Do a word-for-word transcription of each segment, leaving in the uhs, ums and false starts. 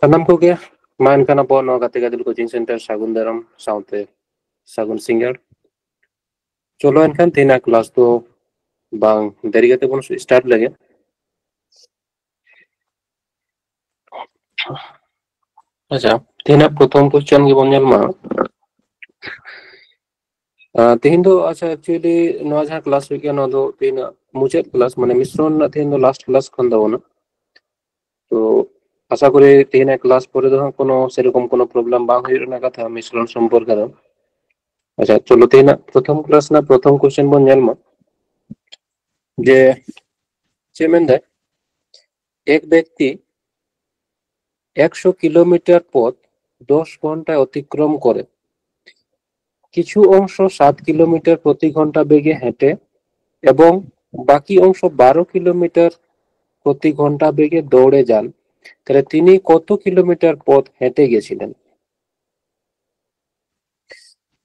ᱥᱟᱱᱟᱢ ᱠᱚᱜᱮ ᱢᱟ ᱮᱱᱠᱷᱟᱱ ᱟᱵᱚ ᱱᱚᱣᱟ ᱜᱟᱛᱮ ᱜᱟᱫᱮᱞ coaching center ᱥᱟᱹᱜᱩᱱ ᱫᱟᱨᱟᱢ ᱥᱟᱶᱛᱮ ᱥᱟᱹᱜᱩᱱ ᱥᱤᱸᱜᱟᱹᱲ᱾ ᱪᱚᱞᱚ ᱮᱱᱠᱷᱟᱱ ᱛᱮᱦᱮᱧᱟᱜ class ᱫᱚ ᱵᱟᱝ ᱫᱮᱨᱤ ᱠᱟᱛᱮ ᱵᱚᱱ start ᱞᱮᱜᱮ᱾ ᱟᱪᱪᱷᱟ, ᱛᱮᱦᱮᱧᱟᱜ ᱯᱨᱚᱛᱷᱚᱢ question ᱜᱮᱵᱚᱱ ᱧᱮᱞ ᱢᱟ᱾ ᱟᱸ, ᱛᱮᱦᱮᱧ ᱫᱚ, ᱟᱪᱪᱷᱟ, actually ᱱᱚᱣᱟ ᱡᱟᱦᱟᱸ class ᱦᱩᱭᱩᱜ ᱜᱮᱭᱟ, ᱱᱚᱣᱟ ᱫᱚ ᱛᱮᱦᱮᱧᱟᱜ ᱢᱩᱪᱟᱹᱫ class, ᱢᱟᱱᱮ ᱢᱤᱥᱨᱚᱱ ᱨᱮᱱᱟᱜ ᱛᱮᱦᱮᱧ ᱫᱚ last class ᱠᱟᱱ ᱛᱟᱵᱚᱱᱟ᱾ ᱛᱚ ᱟᱥᱟ ᱠᱚᱨᱮ ᱛᱮᱦᱮᱧᱟᱜ class ᱯᱚᱨᱮ ᱫᱚ ᱦᱟᱸᱜ ᱠᱳᱱᱳ ᱥᱮᱨᱚᱠᱚᱢ ᱠᱳᱱᱳ problem ᱵᱟᱝ ᱦᱩᱭᱩᱜ ᱨᱮᱱᱟᱜ ᱠᱟᱛᱷᱟ ᱢᱤᱥᱨᱚᱱ ᱥᱚᱢᱯᱚᱨᱠᱮ ᱫᱚ᱾ ᱟᱪᱪᱷᱟ, ᱪᱚᱞᱚ ᱛᱮᱦᱮᱧᱟᱜ ᱯᱨᱚᱛᱷᱚᱢ class ᱨᱮᱱᱟᱜ ᱯᱨᱚᱛᱷᱚᱢ question ᱵᱚᱱ ᱧᱮᱞ ᱢᱟ, ᱡᱮ ᱪᱮᱫ ᱢᱮᱱᱫᱟᱭ, ᱮᱠ ᱵᱮᱠᱛᱤ ᱮᱠᱥᱚ ᱠᱤᱞᱳᱢᱤᱴᱟᱨ ᱯᱚথ ᱫᱚᱥ ᱜᱷᱚᱱᱴᱟয় ᱚতিᱠᱨᱚᱢ ᱠᱚᱨᱮ, কিছু অংশ সাত কিলোমিটার প্রতি ঘন্টা বেগে হেঁটে এবং বাকি অংশ বারো কিলোমিটার প্রতি ঘন্টা বেগে দৌড়ে যান, তাহলে তিনি কত কিলোমিটার পথ হেঁটে গেছিলেন?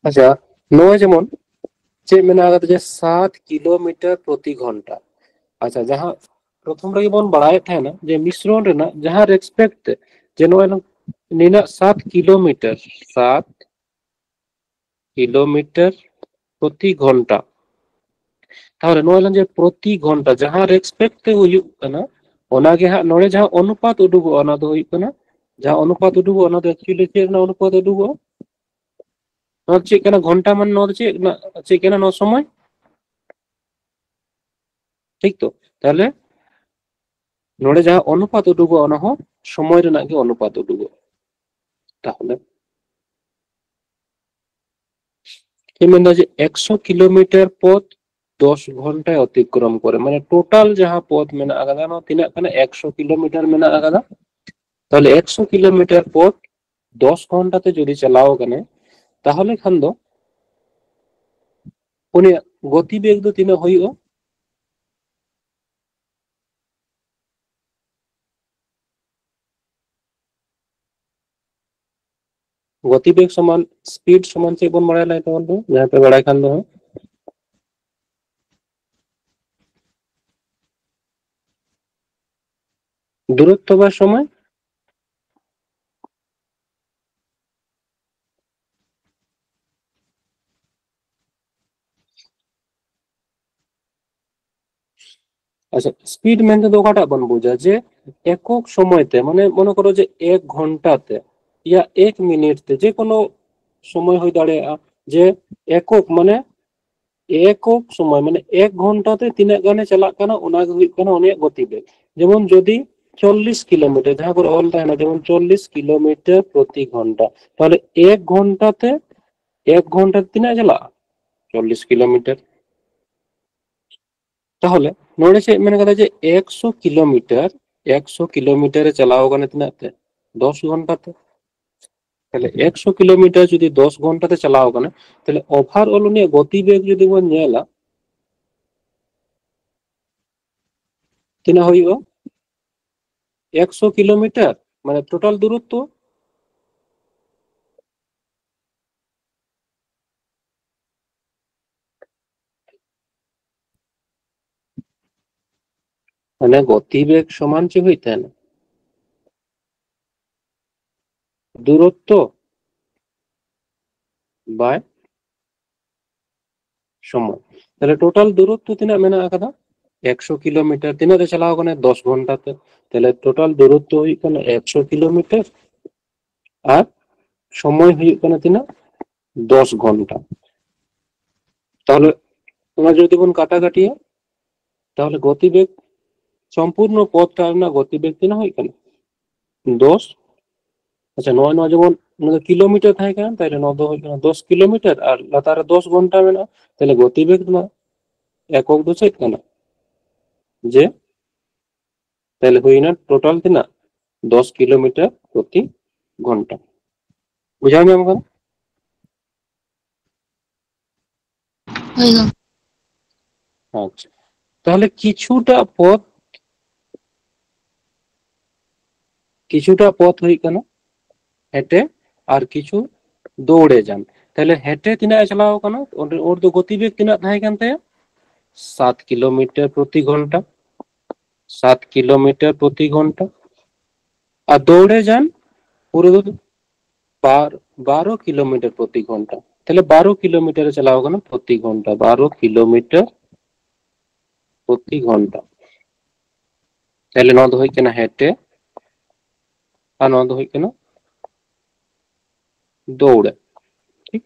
ᱟᱪᱪᱷᱟ, ᱱᱚᱜᱼᱚᱭ ᱡᱮᱢᱚᱱ ᱪᱮᱫ ᱢᱮᱱᱟᱜ ᱟᱠᱟᱫᱟ ᱡᱮ ᱥᱟᱛ ᱠᱤᱞᱳᱢᱤᱴᱟᱨ ᱯᱨᱚᱛᱤ ᱜᱷᱚᱱᱴᱟ᱾ ᱟᱪᱪᱷᱟ, ᱡᱟᱦᱟᱸ ᱯᱨᱚᱛᱷᱚᱢ ᱨᱮᱜᱮ ᱵᱚᱱ ᱵᱟᱲᱟᱭᱮᱫ ᱛᱟᱦᱮᱱᱟ ᱡᱮ ᱢᱤᱥᱨᱚᱱ ᱨᱮᱱᱟᱜ ᱡᱟᱦᱟᱸ respect ᱛᱮ ᱡᱮ ᱱᱚᱜᱼᱚᱭ ᱱᱤᱱᱟᱹᱜ ᱥᱟᱛ ᱠᱤᱞᱳᱢᱤᱴᱟᱨ, ᱥᱟᱛ ᱠᱤᱞᱳᱢᱤᱴᱟᱨ ᱯᱨᱚᱛᱤ ᱜᱷᱚᱱᱴᱟ᱾ ᱛᱟᱦᱚᱞᱮ ᱱᱚᱣᱟ ᱞᱟᱝ ᱡᱮ ᱯᱨᱚᱛᱤ ᱜᱷᱚᱱᱴᱟ ᱡᱟᱦᱟᱸ respect ᱛᱮ ᱦᱩᱭᱩᱜ ᱠᱟᱱᱟ, ᱚᱱᱟᱜᱮ ᱦᱟᱸᱜ ᱱᱚᱰᱮ ᱡᱟᱦᱟᱸ ᱚᱱᱩᱯᱟᱛ ᱩᱰᱩᱠᱚᱜᱼᱟ, ᱚᱱᱟ ᱫᱚ ᱦᱩᱭᱩᱜ ᱠᱟᱱᱟ, ᱡᱟᱦᱟᱸ ᱚᱱᱩᱯᱟᱛ ᱩᱰᱩᱠᱚᱜᱼᱟ, ᱚᱱᱟ ᱫᱚ actually ᱪᱮᱫ ᱨᱮᱱᱟᱜ ᱚᱱᱩᱯᱟᱛ ᱩᱰᱩᱠᱚᱜᱼᱟ? ᱱᱚᱣᱟ ᱫᱚ ᱪᱮᱫ ᱠᱟᱱᱟ? ᱜᱷᱚᱱᱴᱟ ᱢᱟᱱᱮ ᱱᱚᱣᱟ ᱫᱚ ᱪᱮᱫ ᱨᱮᱱᱟᱜ, ᱪᱮᱫ ᱠᱟᱱᱟ? ᱱᱚᱣᱟ ᱥᱚᱢᱚᱭ, ᱴᱷᱤᱠ ᱛᱚ? ᱛᱟᱦᱚᱞᱮ ᱱᱚᱰᱮ ᱡᱟᱦᱟᱸ ᱚᱱᱩᱯᱟᱛ ᱩᱰᱩᱠᱚᱜᱼᱟ, ᱚᱱᱟ ᱦᱚᱸ ᱥᱚᱢᱚᱭ ᱨᱮᱱᱟᱜ ᱜᱮ ᱚᱱᱩᱯᱟᱛ ᱩᱰᱩᱠᱚᱜᱼᱟ᱾ ᱛᱟᱦᱚᱞᱮ ᱪᱮᱫ ᱢᱮᱱᱫᱟ ᱡᱮ ᱮᱠᱥᱚ ᱠᱤᱞᱳᱢᱤᱴᱟᱨ ᱯᱚᱛᱷ ᱫᱚᱥ ᱜᱷᱚᱱᱴᱟᱭ ᱚᱛᱤᱠᱨᱚᱢ ᱠᱚᱨᱮ, ᱢᱟᱱᱮ total ᱡᱟᱦᱟᱸ ᱯᱚᱛᱷ ᱢᱮᱱᱟᱜ ᱟᱠᱟᱫᱟ, ᱱᱚᱣᱟ ᱛᱤᱱᱟᱹᱜ ᱠᱟᱱᱟ? ᱮᱠᱥᱚ ᱠᱤᱞᱳᱢᱤᱴᱟᱨ ᱢᱮᱱᱟᱜ ᱟᱠᱟᱫᱟ᱾ ᱛᱟᱦᱚᱞᱮ ᱮᱠᱥᱚ ᱠᱤᱞᱳᱢᱤᱴᱟᱨ ᱯᱚᱛᱷ ᱫᱚᱥ ᱜᱷᱚᱱᱴᱟ ᱛᱮ ᱡᱩᱫᱤ ᱪᱟᱞᱟᱣ ᱟᱠᱟᱱᱟᱭ, ᱛᱟᱦᱚᱞᱮ ᱠᱷᱟᱱ ᱫᱚ ᱩᱱᱤᱭᱟᱜ ᱜᱚᱛᱤ ᱵᱮᱜᱽ ᱫᱚ ᱛᱤᱱᱟᱹᱜ ᱦᱩᱭᱩᱜᱼᱟ? ᱜᱚᱛᱤ ᱵᱮᱜᱽ ᱥᱚᱢᱟᱱ speed ᱥᱚᱢᱟᱱ ᱪᱮᱫ ᱵᱚᱱ ᱵᱟᱲᱟᱭᱟ, ᱞᱟᱹᱭ ᱛᱟᱵᱚᱱ ᱯᱮ, ᱡᱟᱦᱟᱸᱭ ᱯᱮ ᱵᱟᱲᱟᱭ ᱠᱷᱟᱱ ᱫᱚ ᱦᱟᱸᱜ᱾ ᱫᱩᱨᱚᱛᱛᱚ ᱵᱟ ᱥᱚᱢᱚᱭ? ᱟᱪᱪᱷᱟ, ᱥᱯᱤᱰ ᱢᱮᱱᱛᱮ ᱫᱚ ᱚᱠᱟᱴᱟᱜ ᱵᱚᱱ ᱵᱩᱡᱟ? ᱡᱮ ᱮᱠᱚᱠ ᱥᱚᱢᱚᱭ ᱛᱮ, ᱢᱟᱱᱮ ᱢᱚᱱᱮ ᱠᱚᱨᱚ ᱡᱮ ᱮᱠ ᱜᱷᱚᱱᱴᱟ ᱛᱮ ᱭᱟ ᱮᱠ ᱢᱤᱱᱤᱴ ᱛᱮ, ᱡᱮ ᱠᱳᱱᱳ ᱥᱚᱢᱚᱭ ᱦᱩᱭ ᱫᱟᱲᱮᱭᱟᱜᱼᱟ, ᱡᱮ ᱮᱠᱚᱠ ᱢᱟᱱᱮ ᱮᱠᱚᱠ ᱥᱚᱢᱚᱭ ᱢᱟᱱᱮ ᱮᱠ ᱜᱷᱚᱱᱴᱟ ᱛᱮ ᱛᱤᱱᱟᱹᱜ ᱜᱟᱱᱮ ᱪᱟᱞᱟᱜ ᱠᱟᱱᱟ, ᱚᱱᱟ ᱜᱮ ᱦᱩᱭᱩᱜ ᱠᱟᱱᱟ ᱩᱱᱤᱭᱟᱜ ᱜᱚᱛᱤ ᱵᱮᱜᱽ᱾ ᱡᱮᱢᱚᱱ ᱡᱩᱫᱤ ᱪᱚᱞᱞᱤᱥ ᱠᱤᱞᱳᱢᱤᱴᱟᱨ, ᱡᱟᱦᱟᱸ ᱠᱚᱨᱮ ᱚᱞ ᱛᱟᱦᱮᱱᱟ ᱡᱮᱢᱚᱱ ᱪᱚᱞᱞᱤᱥ ᱠᱤᱞᱳᱢᱤᱴᱟᱨ ᱯᱨᱚᱛᱤ ᱜᱷᱚᱱᱴᱟ, ᱛᱟᱦᱚᱞᱮ ᱮᱠ ᱜᱷᱚᱱᱴᱟ ᱛᱮ, ᱮᱠ ᱜᱷᱚᱱᱴᱟ ᱛᱮ ᱛᱤᱱᱟᱹᱜ ᱪᱟᱞᱟᱜᱼᱟ? ᱪᱚᱞᱞᱤᱥ ᱠᱤᱞᱳᱢᱤᱴᱟᱨ᱾ ᱛᱟᱦᱚᱞᱮ ᱱᱚᱰᱮ ᱪᱮᱫ ᱢᱮᱱ ᱠᱟᱫᱟ ᱡᱮ ᱮᱠᱥᱚ ᱠᱤᱞᱳᱢᱤᱴᱟᱨ, ᱮᱠᱥᱚ ᱠᱤᱞᱳᱢᱤᱴᱟᱨ ᱮ ᱪᱟᱞᱟᱣ ᱠᱟᱱᱟ ᱛᱤᱱᱟᱹᱜ ᱛᱮ? ᱫᱚᱥ ᱜᱷᱚᱱᱴᱟ ᱛᱮ᱾ ᱛᱟᱦᱞᱮ ᱮᱠᱥᱚ ᱠᱤᱞᱳᱢᱤᱴᱟᱨ ᱡᱩᱫᱤ ᱫᱚᱥ ᱜᱷᱚᱱᱴᱟ ᱛᱮ ᱪᱟᱞᱟᱣ ᱠᱟᱱᱟ, ᱛᱟᱦᱞᱮ overall ᱩᱱᱤᱭᱟᱜ ᱜᱚᱛᱤ ᱵᱮᱜᱽ ᱡᱩᱫᱤ ᱵᱚᱱ ᱧᱮᱞᱟ, ᱛᱤᱱᱟᱹᱜ ᱦᱩᱭᱩᱜᱼᱟ? ᱮᱠᱥᱚ ᱠᱤᱞᱳᱢᱤᱴᱟᱨ, ᱢᱟᱱᱮ ᱴᱳᱴᱟᱞ ᱫᱩᱨᱚᱛᱛᱚ᱾ ᱢᱟᱱᱮ ᱜᱚᱛᱤ ᱵᱮᱜᱽ ᱥᱚᱢᱟᱱ ᱪᱮᱫ ᱦᱩᱭᱩᱜ ᱛᱟᱦᱮᱱᱟ? ᱫᱩᱨᱚᱛᱛᱚ by ᱥᱚᱢᱚᱭ᱾ ᱛᱟᱦᱞᱮ ᱴᱳᱴᱟᱞ ᱫᱩᱨᱚᱛᱛᱚ ᱛᱤᱱᱟᱹᱜ ᱢᱮᱱᱟᱜ ᱟᱠᱟᱫᱟ? ᱮᱠᱥᱚ ᱠᱤᱞᱳᱢᱤᱴᱟᱨ᱾ ᱛᱤᱱᱟᱹᱜ ᱨᱮ ᱪᱟᱞᱟᱣ ᱠᱟᱱᱟ? ᱫᱚᱥ ᱜᱷᱚᱱᱴᱟ ᱛᱮ᱾ ᱛᱟᱦᱞᱮ ᱴᱳᱴᱟᱞ ᱫᱩᱨᱚᱛᱛᱚ ᱦᱩᱭᱩᱜ ᱠᱟᱱᱟ ᱮᱠᱥᱚ ᱠᱤᱞᱳᱢᱤᱴᱟᱨ ᱟᱨ ᱥᱚᱢᱚᱭ ᱦᱩᱭᱩᱜ ᱠᱟᱱᱟ ᱛᱤᱱᱟᱹᱜ? ᱫᱚᱥ ᱜᱷᱚᱱᱴᱟ᱾ ᱛᱟᱦᱞᱮ ᱚᱱᱟ ᱡᱩᱫᱤ ᱵᱚᱱ ᱠᱟᱴᱟᱠᱟᱴᱤᱭᱟ, ᱛᱟᱦᱞᱮ ᱜᱚᱛᱤ ᱵᱮᱜᱽ, ᱥᱚᱢᱯᱩᱨᱱᱚ ᱯᱚᱫᱴᱟ ᱨᱮᱱᱟᱜ ᱜᱚᱛᱤ ᱵᱮᱜᱽ ᱛᱤᱱᱟᱹᱜ ᱦᱩᱭᱩᱜ ᱠᱟᱱᱟ? ᱫᱚᱥ᱾ ᱟᱪᱪᱷᱟ, ᱱᱚᱜᱼᱚᱭ ᱱᱚᱣᱟ ᱡᱮᱢᱚᱱ ᱱᱚᱣᱟ ᱫᱚ ᱠᱤᱞᱳᱢᱤᱴᱟᱨ ᱛᱟᱦᱮᱸ ᱠᱟᱱᱟ, ᱛᱟᱦᱞᱮ ᱱᱚᱣᱟ ᱫᱚ ᱦᱩᱭᱩᱜ ᱠᱟᱱᱟ ᱫᱚᱥ ᱠᱤᱞᱳᱢᱤᱴᱟᱨ, ᱟᱨ ᱞᱟᱛᱟᱨ ᱨᱮ ᱫᱚᱥ ᱜᱷᱚᱱᱴᱟ ᱢᱮᱱᱟᱜᱼᱟ᱾ ᱛᱟᱦᱞᱮ ᱜᱚᱛᱤ ᱵᱮᱜᱽ ᱨᱮᱱᱟᱜ ᱮᱠᱚᱠ ᱫᱚ ᱪᱮᱫ ᱠᱟᱱᱟ? ᱡᱮ ᱛᱟᱦᱞᱮ ᱦᱩᱭᱱᱟ ᱴᱳᱴᱟᱞ ᱛᱤᱱᱟᱹᱜ? ᱫᱚᱥ ᱠᱤᱞᱳᱢᱤᱴᱟᱨ ᱯᱨᱚᱛᱤ ᱜᱷᱚᱱᱴᱟ᱾ ᱵᱩᱡᱷᱟᱹᱣ ᱧᱟᱢ ᱠᱟᱱᱟ? ᱦᱳᱭ ᱜᱚᱢᱠᱮ᱾ ᱟᱪᱪᱷᱟ, ᱛᱟᱦᱞᱮ ᱠᱤᱪᱷᱩᱴᱟ ᱯᱚᱫ, ᱠᱤᱪᱷᱩᱴᱟ ᱯᱚᱫ ᱦᱩᱭᱩᱜ ᱠᱟᱱᱟ ᱦᱮᱴᱮ ᱟᱨ ᱠᱤᱪᱷᱩ ᱫᱳᱣᱲᱮ ᱡᱟᱱ᱾ ᱛᱟᱦᱞᱮ ᱦᱮᱴᱮ ᱛᱤᱱᱟᱹᱜ ᱮ ᱪᱟᱞᱟᱣ ᱠᱟᱱᱟ? ᱚᱸᱰᱮ ᱳᱨ ᱫᱚ ᱜᱚᱛᱤ ᱵᱮᱜᱽ ᱛᱤᱱᱟᱹᱜ ᱛᱟᱦᱮᱸ ᱠᱟᱱ ᱛᱟᱭᱟ? ᱥᱟᱛ ᱠᱤᱞᱳᱢᱤᱴᱟᱨ ᱯᱨᱚᱛᱤ ᱜᱷᱚᱱᱴᱟ, ᱥᱟᱛ ᱠᱤᱞᱳᱢᱤᱴᱟᱨ ᱯᱨᱚᱛᱤ ᱜᱷᱚᱱᱴᱟ᱾ ᱟᱨ ᱫᱳᱣᱲᱮ ᱡᱟᱱ ᱯᱩᱨᱟᱹ ᱫᱚ ᱵᱟᱨ-, ᱵᱟᱨᱚ ᱠᱤᱞᱳᱢᱤᱴᱟᱨ ᱯᱨᱚᱛᱤ ᱜᱷᱚᱱᱴᱟ᱾ ᱛᱟᱦᱞᱮ ᱵᱟᱨᱚ ᱠᱤᱞᱳᱢᱤᱴᱟᱨ ᱮ ᱪᱟᱞᱟᱣ ᱠᱟᱱᱟ ᱯᱨᱚᱛᱤ ᱜᱷᱚᱱᱴᱟ, ᱵᱟᱨᱚ ᱠᱤᱞᱳᱢᱤᱴᱟᱨ ᱯᱨᱚᱛᱤ ᱜᱷᱚᱱᱴᱟ᱾ ᱛᱟᱦᱞᱮ ᱱᱚᱣᱟ ᱫᱚ ᱦᱩᱭᱩᱜ ᱠᱟᱱᱟ ᱦᱮᱴᱮ, ᱟᱨ ᱱᱚᱣᱟ ᱫᱚ ᱦᱩᱭᱩᱜ ᱠᱟᱱᱟ ᱫᱟᱹᱲ᱾ ᱴᱷᱤᱠ?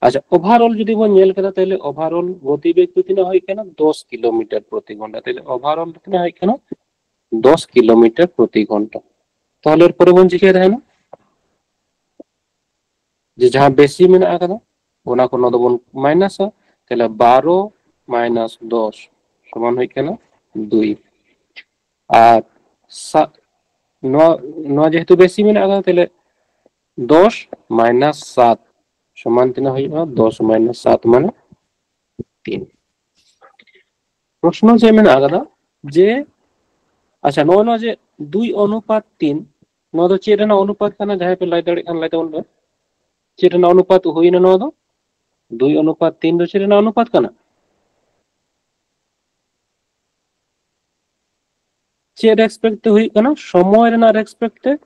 ᱟᱪᱪᱷᱟ, overall ᱡᱩᱫᱤ ᱵᱚᱱ ᱧᱮᱞ ᱠᱮᱫᱟ, ᱛᱟᱦᱞᱮ overall ᱜᱚᱛᱤᱵᱮᱜᱽ ᱫᱚ ᱛᱤᱱᱟᱹᱜ ᱦᱩᱭᱩᱜ ᱠᱟᱱᱟ? ᱫᱚᱥ ᱠᱤᱞᱳᱢᱤᱴᱟᱨ ᱯᱨᱚᱛᱤ ᱜᱷᱚᱱᱴᱟ᱾ ᱛᱟᱦᱞᱮ overall ᱫᱚ ᱛᱤᱱᱟᱹᱜ ᱦᱩᱭᱩᱜ ᱠᱟᱱᱟ? ᱫᱚᱥ ᱠᱤᱞᱳᱢᱤᱴᱟᱨ ᱯᱨᱚᱛᱤ ᱜᱷᱚᱱᱴᱟ᱾ ᱛᱟᱦᱞᱮ ᱮᱨᱯᱚᱨᱮ ᱵᱚᱱ ᱪᱤᱠᱟᱹᱭ ᱛᱟᱦᱮᱱᱟ? ᱡᱮ ᱡᱟᱦᱟᱸ ᱵᱮᱥᱤ ᱢᱮᱱᱟᱜ ᱟᱠᱟᱫᱟ, ᱚᱱᱟ ᱠᱚ ᱱᱚᱣᱟ ᱫᱚᱵᱚᱱ ᱢᱟᱭᱱᱟᱥᱟ᱾ ᱛᱟᱦᱞᱮ ᱵᱟᱨᱚ ᱢᱟᱭᱱᱟᱥ ᱫᱚᱥ ᱥᱚᱢᱟᱱ ᱦᱩᱭᱩᱜ ᱠᱟᱱᱟ ᱫᱩᱭ᱾ ᱟᱨ ᱥᱟ-, ᱱᱚᱣᱟ, ᱱᱚᱣᱟ ᱡᱮᱦᱮᱛᱩ ᱵᱮᱥᱤ ᱢᱮᱱᱟᱜ ᱟᱠᱟᱫᱟ, ᱛᱟᱦᱞᱮ ᱫᱚᱥ ᱢᱟᱭᱱᱟᱥ ᱥᱟᱛ ᱥᱚᱢᱟᱱ ᱛᱤᱱᱟᱹᱜ ᱦᱩᱭᱩᱜᱼᱟ? ᱫᱚᱥ ᱢᱟᱭᱱᱟᱥ ᱥᱟᱛ ᱢᱟᱱᱮ ᱛᱤᱱ᱾ ᱯᱨᱚᱥᱱᱚ ᱪᱮᱫ ᱢᱮᱱᱟᱜ ᱟᱠᱟᱫᱟ? ᱡᱮ, ᱟᱪᱪᱷᱟ, ᱱᱚᱜᱼᱚᱭ ᱱᱚᱣᱟ ᱡᱮ ᱫᱩᱭ ᱚᱱᱩᱯᱟᱛ ᱛᱤᱱ, ᱱᱚᱣᱟ ᱫᱚ ᱪᱮᱫ ᱨᱮᱱᱟᱜ ᱚᱱᱩᱯᱟᱛ ᱠᱟᱱᱟ? ᱡᱟᱦᱟᱸᱭ ᱯᱮ ᱞᱟᱹᱭ ᱫᱟᱲᱮᱭᱟᱜ ᱠᱷᱟᱱ ᱞᱟᱹᱭ ᱛᱟᱵᱚᱱ ᱯᱮ᱾ ᱪᱮᱫ ᱨᱮᱱᱟᱜ ᱚᱱᱩᱯᱟᱛ ᱦᱩᱭᱱᱟ ᱱᱚᱣᱟ ᱫᱚ? ᱫᱩᱭ ᱚᱱᱩᱯᱟᱛ ᱛᱤᱱ ᱫᱚ ᱪᱮᱫ ᱨᱮᱱᱟᱜ ᱚᱱᱩᱯᱟᱛ ᱠᱟᱱᱟ? ᱪᱮᱫ respect ᱛᱮ ᱦᱩᱭᱩᱜ ᱠᱟᱱᱟ? ᱥᱚᱢᱚᱭ ᱨᱮᱱᱟᱜ respect ᱛᱮ᱾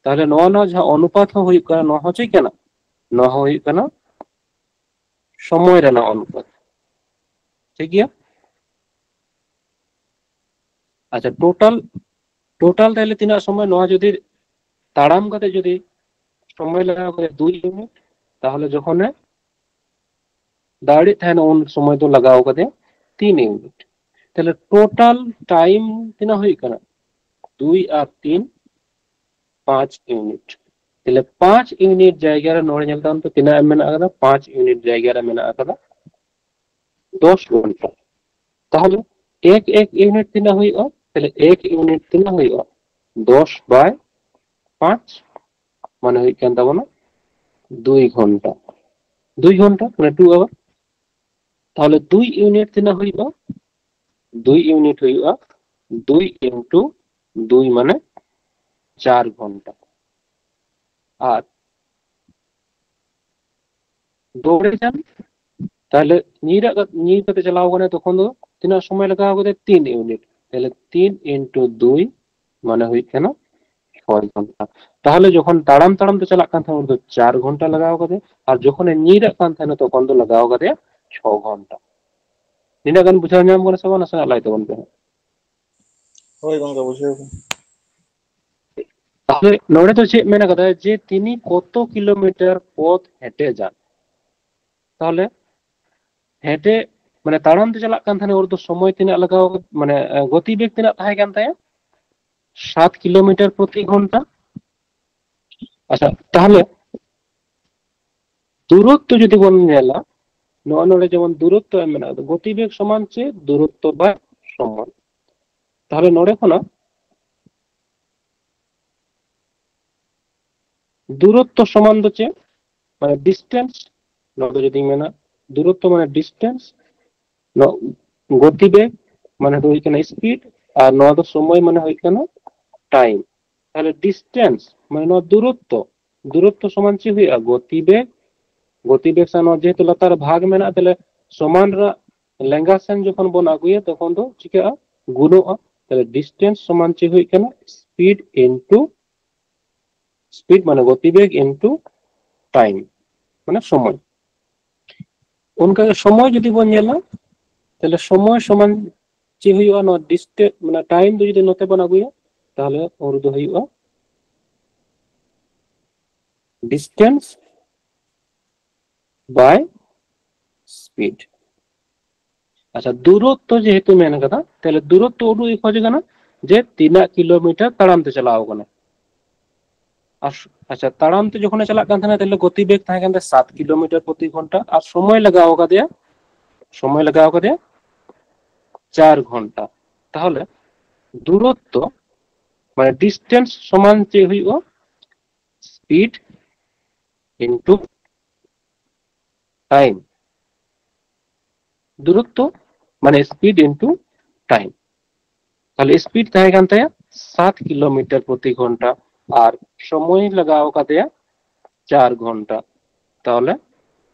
ᱛᱟᱦᱞᱮ ᱱᱚᱣᱟ, ᱱᱚᱣᱟ ᱡᱟᱦᱟᱸ ᱚᱱᱩᱯᱟᱛ ᱦᱚᱸ ᱦᱩᱭᱩᱜ ᱠᱟᱱᱟ, ᱱᱚᱣᱟ ᱦᱚᱸ ᱪᱮᱫ ᱠᱟᱱᱟ? ᱱᱚᱣᱟ ᱦᱚᱸ ᱦᱩᱭᱩᱜ ᱠᱟᱱᱟ ᱥᱚᱢᱚᱭ ᱨᱮᱱᱟᱜ ᱚᱱᱩᱯᱟᱛ᱾ ᱴᱷᱤᱠ ᱜᱮᱭᱟ? ᱟᱪᱪᱷᱟ, total, total ᱛᱟᱦᱞᱮ ᱛᱤᱱᱟᱹᱜ ᱥᱚᱢᱚᱭ? ᱱᱚᱣᱟ ᱡᱩᱫᱤ ᱛᱟᱲᱟᱢ ᱠᱟᱛᱮ ᱡᱩᱫᱤ ᱥᱚᱢᱚᱭ ᱞᱟᱜᱟᱣ ᱠᱟᱛᱮ ᱫᱩᱭ ᱤᱭᱩᱱᱤᱴ, ᱛᱟᱦᱞᱮ ᱡᱚᱠᱷᱚᱱᱮ ᱫᱟᱹᱲᱮᱫ ᱛᱟᱦᱮᱱᱟ ᱩᱱ ᱥᱚᱢᱚᱭ ᱫᱚ ᱞᱟᱜᱟᱣ ᱠᱟᱫᱮᱭᱟ ᱛᱤᱱ ᱤᱭᱩᱱᱤᱴ᱾ ᱛᱟᱦᱞᱮ total time ᱛᱤᱱᱟᱹᱜ ᱦᱩᱭᱩᱜ ᱠᱟᱱᱟ? ᱫᱩᱭ ᱟᱨ ᱛᱤᱱ, ᱯᱟᱸᱪ ᱤᱭᱩᱱᱤᱴ᱾ ᱛᱟᱦᱞᱮ ᱯᱟᱸᱪ ᱤᱭᱩᱱᱤᱴ ᱡᱟᱭᱜᱟ ᱨᱮ ᱱᱚᱰᱮ ᱧᱮᱞ ᱛᱟᱵᱚᱱ ᱯᱮ, ᱛᱤᱱᱟᱹᱜ ᱮᱢ ᱢᱮᱱᱟᱜ ᱟᱠᱟᱫᱟ? ᱯᱟᱸᱪ ᱤᱭᱩᱱᱤᱴ ᱡᱟᱭᱜᱟ ᱨᱮ ᱢᱮᱱᱟᱜ ᱟᱠᱟᱫᱟ ᱫᱚᱥ ᱜᱷᱚᱱᱴᱟ᱾ ᱛᱟᱦᱞᱮ ᱮᱠ ᱮᱠ ᱤᱭᱩᱱᱤᱴ ᱛᱤᱱᱟᱹᱜ ᱦᱩᱭᱩᱜᱼᱟ? ᱛᱟᱦᱞᱮ ᱮᱠ ᱤᱭᱩᱱᱤᱴ ᱛᱤᱱᱟᱹᱜ ᱦᱩᱭᱩᱜᱼᱟ? ᱫᱚᱥ by ᱯᱟᱸᱪ, ᱢᱟᱱᱮ ᱦᱩᱭᱩᱜ ᱠᱟᱱ ᱛᱟᱵᱚᱱᱟ ᱫᱩᱭ ᱜᱷᱚᱱᱴᱟ᱾ ᱫᱩᱭ ᱜᱷᱚᱱᱴᱟ ᱢᱟᱱᱮ two hour᱾ ᱛᱟᱦᱞᱮ ᱫᱩᱭ ᱤᱭᱩᱱᱤᱴ ᱛᱤᱱᱟᱹᱜ ᱦᱩᱭᱩᱜᱼᱟ? ᱫᱩᱭ ᱤᱭᱩᱱᱤᱴ ᱦᱩᱭᱩᱜᱼᱟ ᱫᱩᱭ into ᱫᱩᱭ, ᱢᱟᱱᱮ ᱪᱟᱨ ᱜᱷᱚᱱᱴᱟ᱾ ᱟᱨ ᱫᱚ ᱚᱸᱰᱮ ᱠᱷᱟᱱ, ᱛᱟᱦᱞᱮ ᱧᱤᱨᱟᱜ ᱠᱟᱛᱮ, ᱧᱤᱨ ᱠᱟᱛᱮ ᱪᱟᱞᱟᱣ ᱠᱟᱱᱟᱭ, ᱛᱚᱠᱷᱚᱱ ᱫᱚ ᱛᱤᱱᱟᱹᱜ ᱥᱚᱢᱚᱭ ᱞᱟᱜᱟᱣ ᱠᱟᱫᱮᱭᱟ? ᱛᱤᱱ ᱤᱭᱩᱱᱤᱴ᱾ ᱛᱟᱦᱞᱮ ᱛᱤᱱ into ᱫᱩᱭ ᱢᱟᱱᱮ ᱦᱩᱭᱩᱜ ᱠᱟᱱᱟ ᱪᱷᱚᱭ ᱜᱷᱚᱱᱴᱟ᱾ ᱛᱟᱦᱞᱮ ᱡᱚᱠᱷᱚᱱ ᱛᱟᱲᱟᱢ ᱛᱟᱲᱟᱢ ᱛᱮ ᱪᱟᱞᱟᱜ ᱠᱟᱱ ᱛᱟᱦᱮᱸᱫ, ᱩᱱ ᱫᱚ ᱪᱟᱨ ᱜᱷᱚᱱᱴᱟ ᱞᱟᱜᱟᱣ ᱠᱟᱫᱮᱭᱟ, ᱟᱨ ᱡᱚᱠᱷᱚᱱᱮ ᱧᱤᱨᱟᱜ ᱠᱟᱱ ᱛᱟᱦᱮᱸᱱᱟ, ᱛᱚᱠᱷᱚᱱ ᱫᱚ ᱞᱟᱜᱟᱣ ᱠᱟᱫᱮᱭᱟ ᱪᱷᱚ ᱜᱷᱚᱱᱴᱟ᱾ ᱱᱤᱱᱟᱹᱜ ᱜᱟᱱ ᱵᱩᱡᱷᱟᱹᱣ ᱧᱟᱢ ᱠᱟᱱᱟ ᱥᱮ ᱵᱟᱝ? ᱱᱟᱥᱮᱱᱟᱜ ᱞᱟᱹᱭ ᱛᱟᱵᱚᱱ ᱯᱮ ᱦᱟᱸᱜ᱾ ᱦᱳᱭ ᱜᱚᱝᱠᱮ, ᱵᱩᱡᱷᱟᱹᱣ ᱠᱮᱫ᱾ ᱛᱟᱦᱞᱮ ᱱᱚᱰᱮ ᱫᱚ ᱪᱮᱫ ᱢᱮᱱ ᱠᱟᱫᱟ ᱡᱮ ᱛᱤᱱᱤ ᱠᱚᱛᱚ ᱠᱤᱞᱳᱢᱤᱴᱟᱨ ᱯᱚᱫ ᱦᱮᱴᱮᱡᱟ᱾ ᱛᱟᱦᱞᱮ ᱦᱮᱴᱮᱡ ᱢᱟᱱᱮ ᱛᱟᱲᱟᱢ ᱛᱮ ᱪᱟᱞᱟᱜ ᱠᱟᱱ ᱛᱟᱦᱮᱸᱱᱟ, ᱩᱱ ᱫᱚ ᱥᱚᱢᱚᱭ ᱛᱤᱱᱟᱹᱜ ᱞᱟᱜᱟᱣ, ᱢᱟᱱᱮ ᱜᱚᱛᱤ ᱵᱮᱜᱽ ᱛᱤᱱᱟᱹᱜ ᱛᱟᱦᱮᱸ ᱠᱟᱱ ᱛᱟᱭᱟ? ᱥᱟᱛ ᱠᱤᱞᱳᱢᱤᱴᱟᱨ ᱯᱨᱚᱛᱤ ᱜᱷᱚᱱᱴᱟ᱾ ᱟᱪᱪᱷᱟ, ᱛᱟᱦᱞᱮ ᱫᱩᱨᱚᱛᱛᱚ ᱡᱩᱫᱤ ᱵᱚᱱ ᱧᱮᱞᱟ, ᱱᱚᱣᱟ ᱱᱚᱰᱮ ᱡᱮᱢᱚᱱ ᱫᱩᱨᱚᱛᱛᱚ ᱮᱢ ᱢᱮᱱᱟᱜ ᱫᱚ, ᱜᱚᱛᱤ ᱵᱮᱜᱽ ᱥᱚᱢᱟᱱ ᱪᱮ ᱫᱩᱨᱚᱛᱛᱚ ᱵᱟᱭ ᱥᱚᱢᱟᱱ᱾ ᱛᱟᱦᱞᱮ ᱱᱚᱰᱮ ᱠᱷᱚᱱᱟᱜ ᱫᱩᱨᱚᱛᱛᱚ ᱥᱚᱢᱟᱱ ᱫᱚ ᱪᱮᱫ? ᱢᱟᱱᱮ ᱰᱤᱥᱴᱮᱱᱥ᱾ ᱱᱚᱣᱟ ᱫᱚ ᱡᱩᱫᱤᱧ ᱢᱮᱱᱟ ᱫᱩᱨᱚᱛᱛᱚ ᱢᱟᱱᱮ ᱰᱤᱥᱴᱮᱱᱥ, ᱜᱚᱛᱤ ᱵᱮᱜᱽ ᱢᱟᱱᱮ ᱫᱚ ᱦᱩᱭᱩᱜ ᱠᱟᱱᱟ ᱥᱯᱤᱰ, ᱟᱨ ᱱᱚᱣᱟ ᱫᱚ ᱥᱚᱢᱚᱭ ᱢᱟᱱᱮ ᱦᱩᱭᱩᱜ ᱠᱟᱱᱟ ᱴᱟᱭᱤᱢ᱾ ᱛᱟᱦᱞᱮ ᱰᱤᱥᱴᱮᱱᱥ ᱢᱟᱱᱮ ᱱᱚᱣᱟ ᱫᱩᱨᱚᱛᱛᱚ, ᱫᱩᱨᱚᱛᱛᱚ ᱥᱚᱢᱟᱱ ᱪᱮᱫ ᱦᱩᱭᱩᱜᱼᱟ? ᱜᱚᱛᱤ ᱵᱮᱜᱽ᱾ ᱜᱚᱛᱤ ᱵᱮᱜᱽ ᱥᱟᱶ ᱱᱚᱣᱟ ᱡᱮᱦᱮᱛᱩ ᱞᱟᱛᱟᱨ ᱨᱮ ᱵᱷᱟᱜᱽ ᱢᱮᱱᱟᱜᱼᱟ, ᱛᱟᱦᱞᱮ ᱥᱚᱢᱟᱱ ᱨᱮᱱᱟᱜ ᱞᱮᱸᱜᱟ ᱥᱮᱱ ᱡᱚᱠᱷᱚᱱ ᱵᱚᱱ ᱟᱹᱜᱩᱭᱟ ᱛᱚᱠᱷᱚᱱ ᱫᱚ ᱪᱤᱠᱟᱹᱜᱼᱟ? ᱜᱩᱱᱚᱜᱼᱟ᱾ ᱛᱟᱦᱞᱮ ᱰᱤᱥᱴᱮᱱᱥ ᱥᱚᱢᱟᱱ ᱪᱮᱫ ᱦᱩᱭᱩᱜ ᱠᱟᱱᱟ? ᱥᱯᱤᱰ ᱤᱱᱴᱩ ᱥᱯᱤᱰ ᱢᱟᱱᱮ ᱜᱚᱛᱤ ᱵᱮᱜᱽ ᱤᱱᱴᱩ ᱴᱟᱭᱤᱢ ᱢᱟᱱᱮ ᱥᱚᱢᱚᱭ᱾ ᱚᱱᱠᱟᱜᱮ ᱥᱚᱢᱚᱭ ᱡᱩᱫᱤ ᱵᱚᱱ ᱧᱮᱞᱟ, ᱛᱟᱦᱞᱮ ᱥᱚᱢᱚᱭ ᱥᱚᱢᱟᱱ ᱪᱮᱫ ᱦᱩᱭᱩᱜᱼᱟ? ᱱᱚᱣᱟ ᱰᱤᱥᱴᱮᱱᱥ ᱢᱟᱱᱮ ᱴᱟᱭᱤᱢ ᱫᱚ ᱡᱩᱫᱤ ᱱᱚᱛᱮ ᱵᱚᱱ ᱟᱹᱜᱩᱭᱟ, ᱛᱟᱦᱞᱮ ᱩᱱ ᱨᱮᱫᱚ ᱦᱩᱭᱩᱜᱼᱟ ᱰᱤᱥᱴᱮᱱᱥ ᱵᱟᱭ ᱥᱯᱤᱰ᱾ ᱟᱪᱪᱷᱟ, ᱫᱩᱨᱚᱛᱛᱚ ᱡᱮᱦᱮᱛᱩ ᱢᱮᱱ ᱠᱟᱫᱟ, ᱛᱟᱦᱞᱮ ᱫᱩᱨᱚᱛᱛᱚ ᱩᱰᱩᱠ ᱮ ᱠᱷᱚᱡ ᱠᱟᱱᱟ ᱡᱮ ᱛᱤᱱᱟᱹᱜ ᱠᱤᱞᱳᱢᱤᱴᱟᱨ ᱛᱟᱲᱟᱢ ᱛᱮ ᱪᱟᱞᱟᱣ ᱠᱟᱱᱟ᱾ ᱟᱨ ᱟᱪᱪᱷᱟ, ᱛᱟᱲᱟᱢ ᱛᱮ ᱡᱚᱠᱷᱚᱱᱮ ᱪᱟᱞᱟᱜ ᱠᱟᱱ ᱛᱟᱦᱮᱱᱟ, ᱛᱟᱦᱞᱮ ᱜᱚᱛᱤ ᱵᱮᱜᱽ ᱛᱟᱦᱮᱸ ᱠᱟᱱ ᱛᱟᱭᱟ ᱥᱟᱛ ᱠᱤᱞᱳᱢᱤᱴᱟᱨ ᱯᱨᱚᱛᱤ ᱜᱷᱚᱱᱴᱟ, ᱟᱨ ᱥᱚᱢᱚᱭ ᱞᱟᱜᱟᱣ ᱠᱟᱫᱮᱭᱟ, ᱥᱚᱢᱚᱭ ᱞᱟᱜᱟᱣ ᱠᱟᱫᱮᱭᱟ ᱪᱟᱨ ᱜᱷᱚᱱᱴᱟ᱾ ᱛᱟᱦᱞᱮ ᱫᱩᱨᱚᱛᱛᱚ ᱢᱟᱱᱮ ᱰᱤᱥᱴᱮᱱᱥ ᱥᱚᱢᱟᱱ ᱪᱮᱫ ᱦᱩᱭᱩᱜᱼᱟ? Speed into time. ᱫᱩᱨᱚᱛᱛᱚ ᱢᱟᱱᱮ ᱥᱯᱤᱰ ᱤᱱᱴᱩ ᱴᱟᱭᱤᱢ᱾ ᱛᱟᱦᱞᱮ ᱥᱯᱤᱰ ᱛᱟᱦᱮᱸ ᱠᱟᱱ ᱛᱟᱭᱟ ᱥᱟᱛ ᱠᱤᱞᱳᱢᱤᱴᱟᱨ ᱯᱨᱚᱛᱤ ᱜᱷᱚᱱᱴᱟ, ᱟᱨ ᱥᱚᱢᱚᱭ ᱞᱟᱜᱟᱣ ᱠᱟᱫᱮᱭᱟ ᱪᱟᱨ ᱜᱷᱚᱱᱴᱟ᱾ ᱛᱟᱦᱞᱮ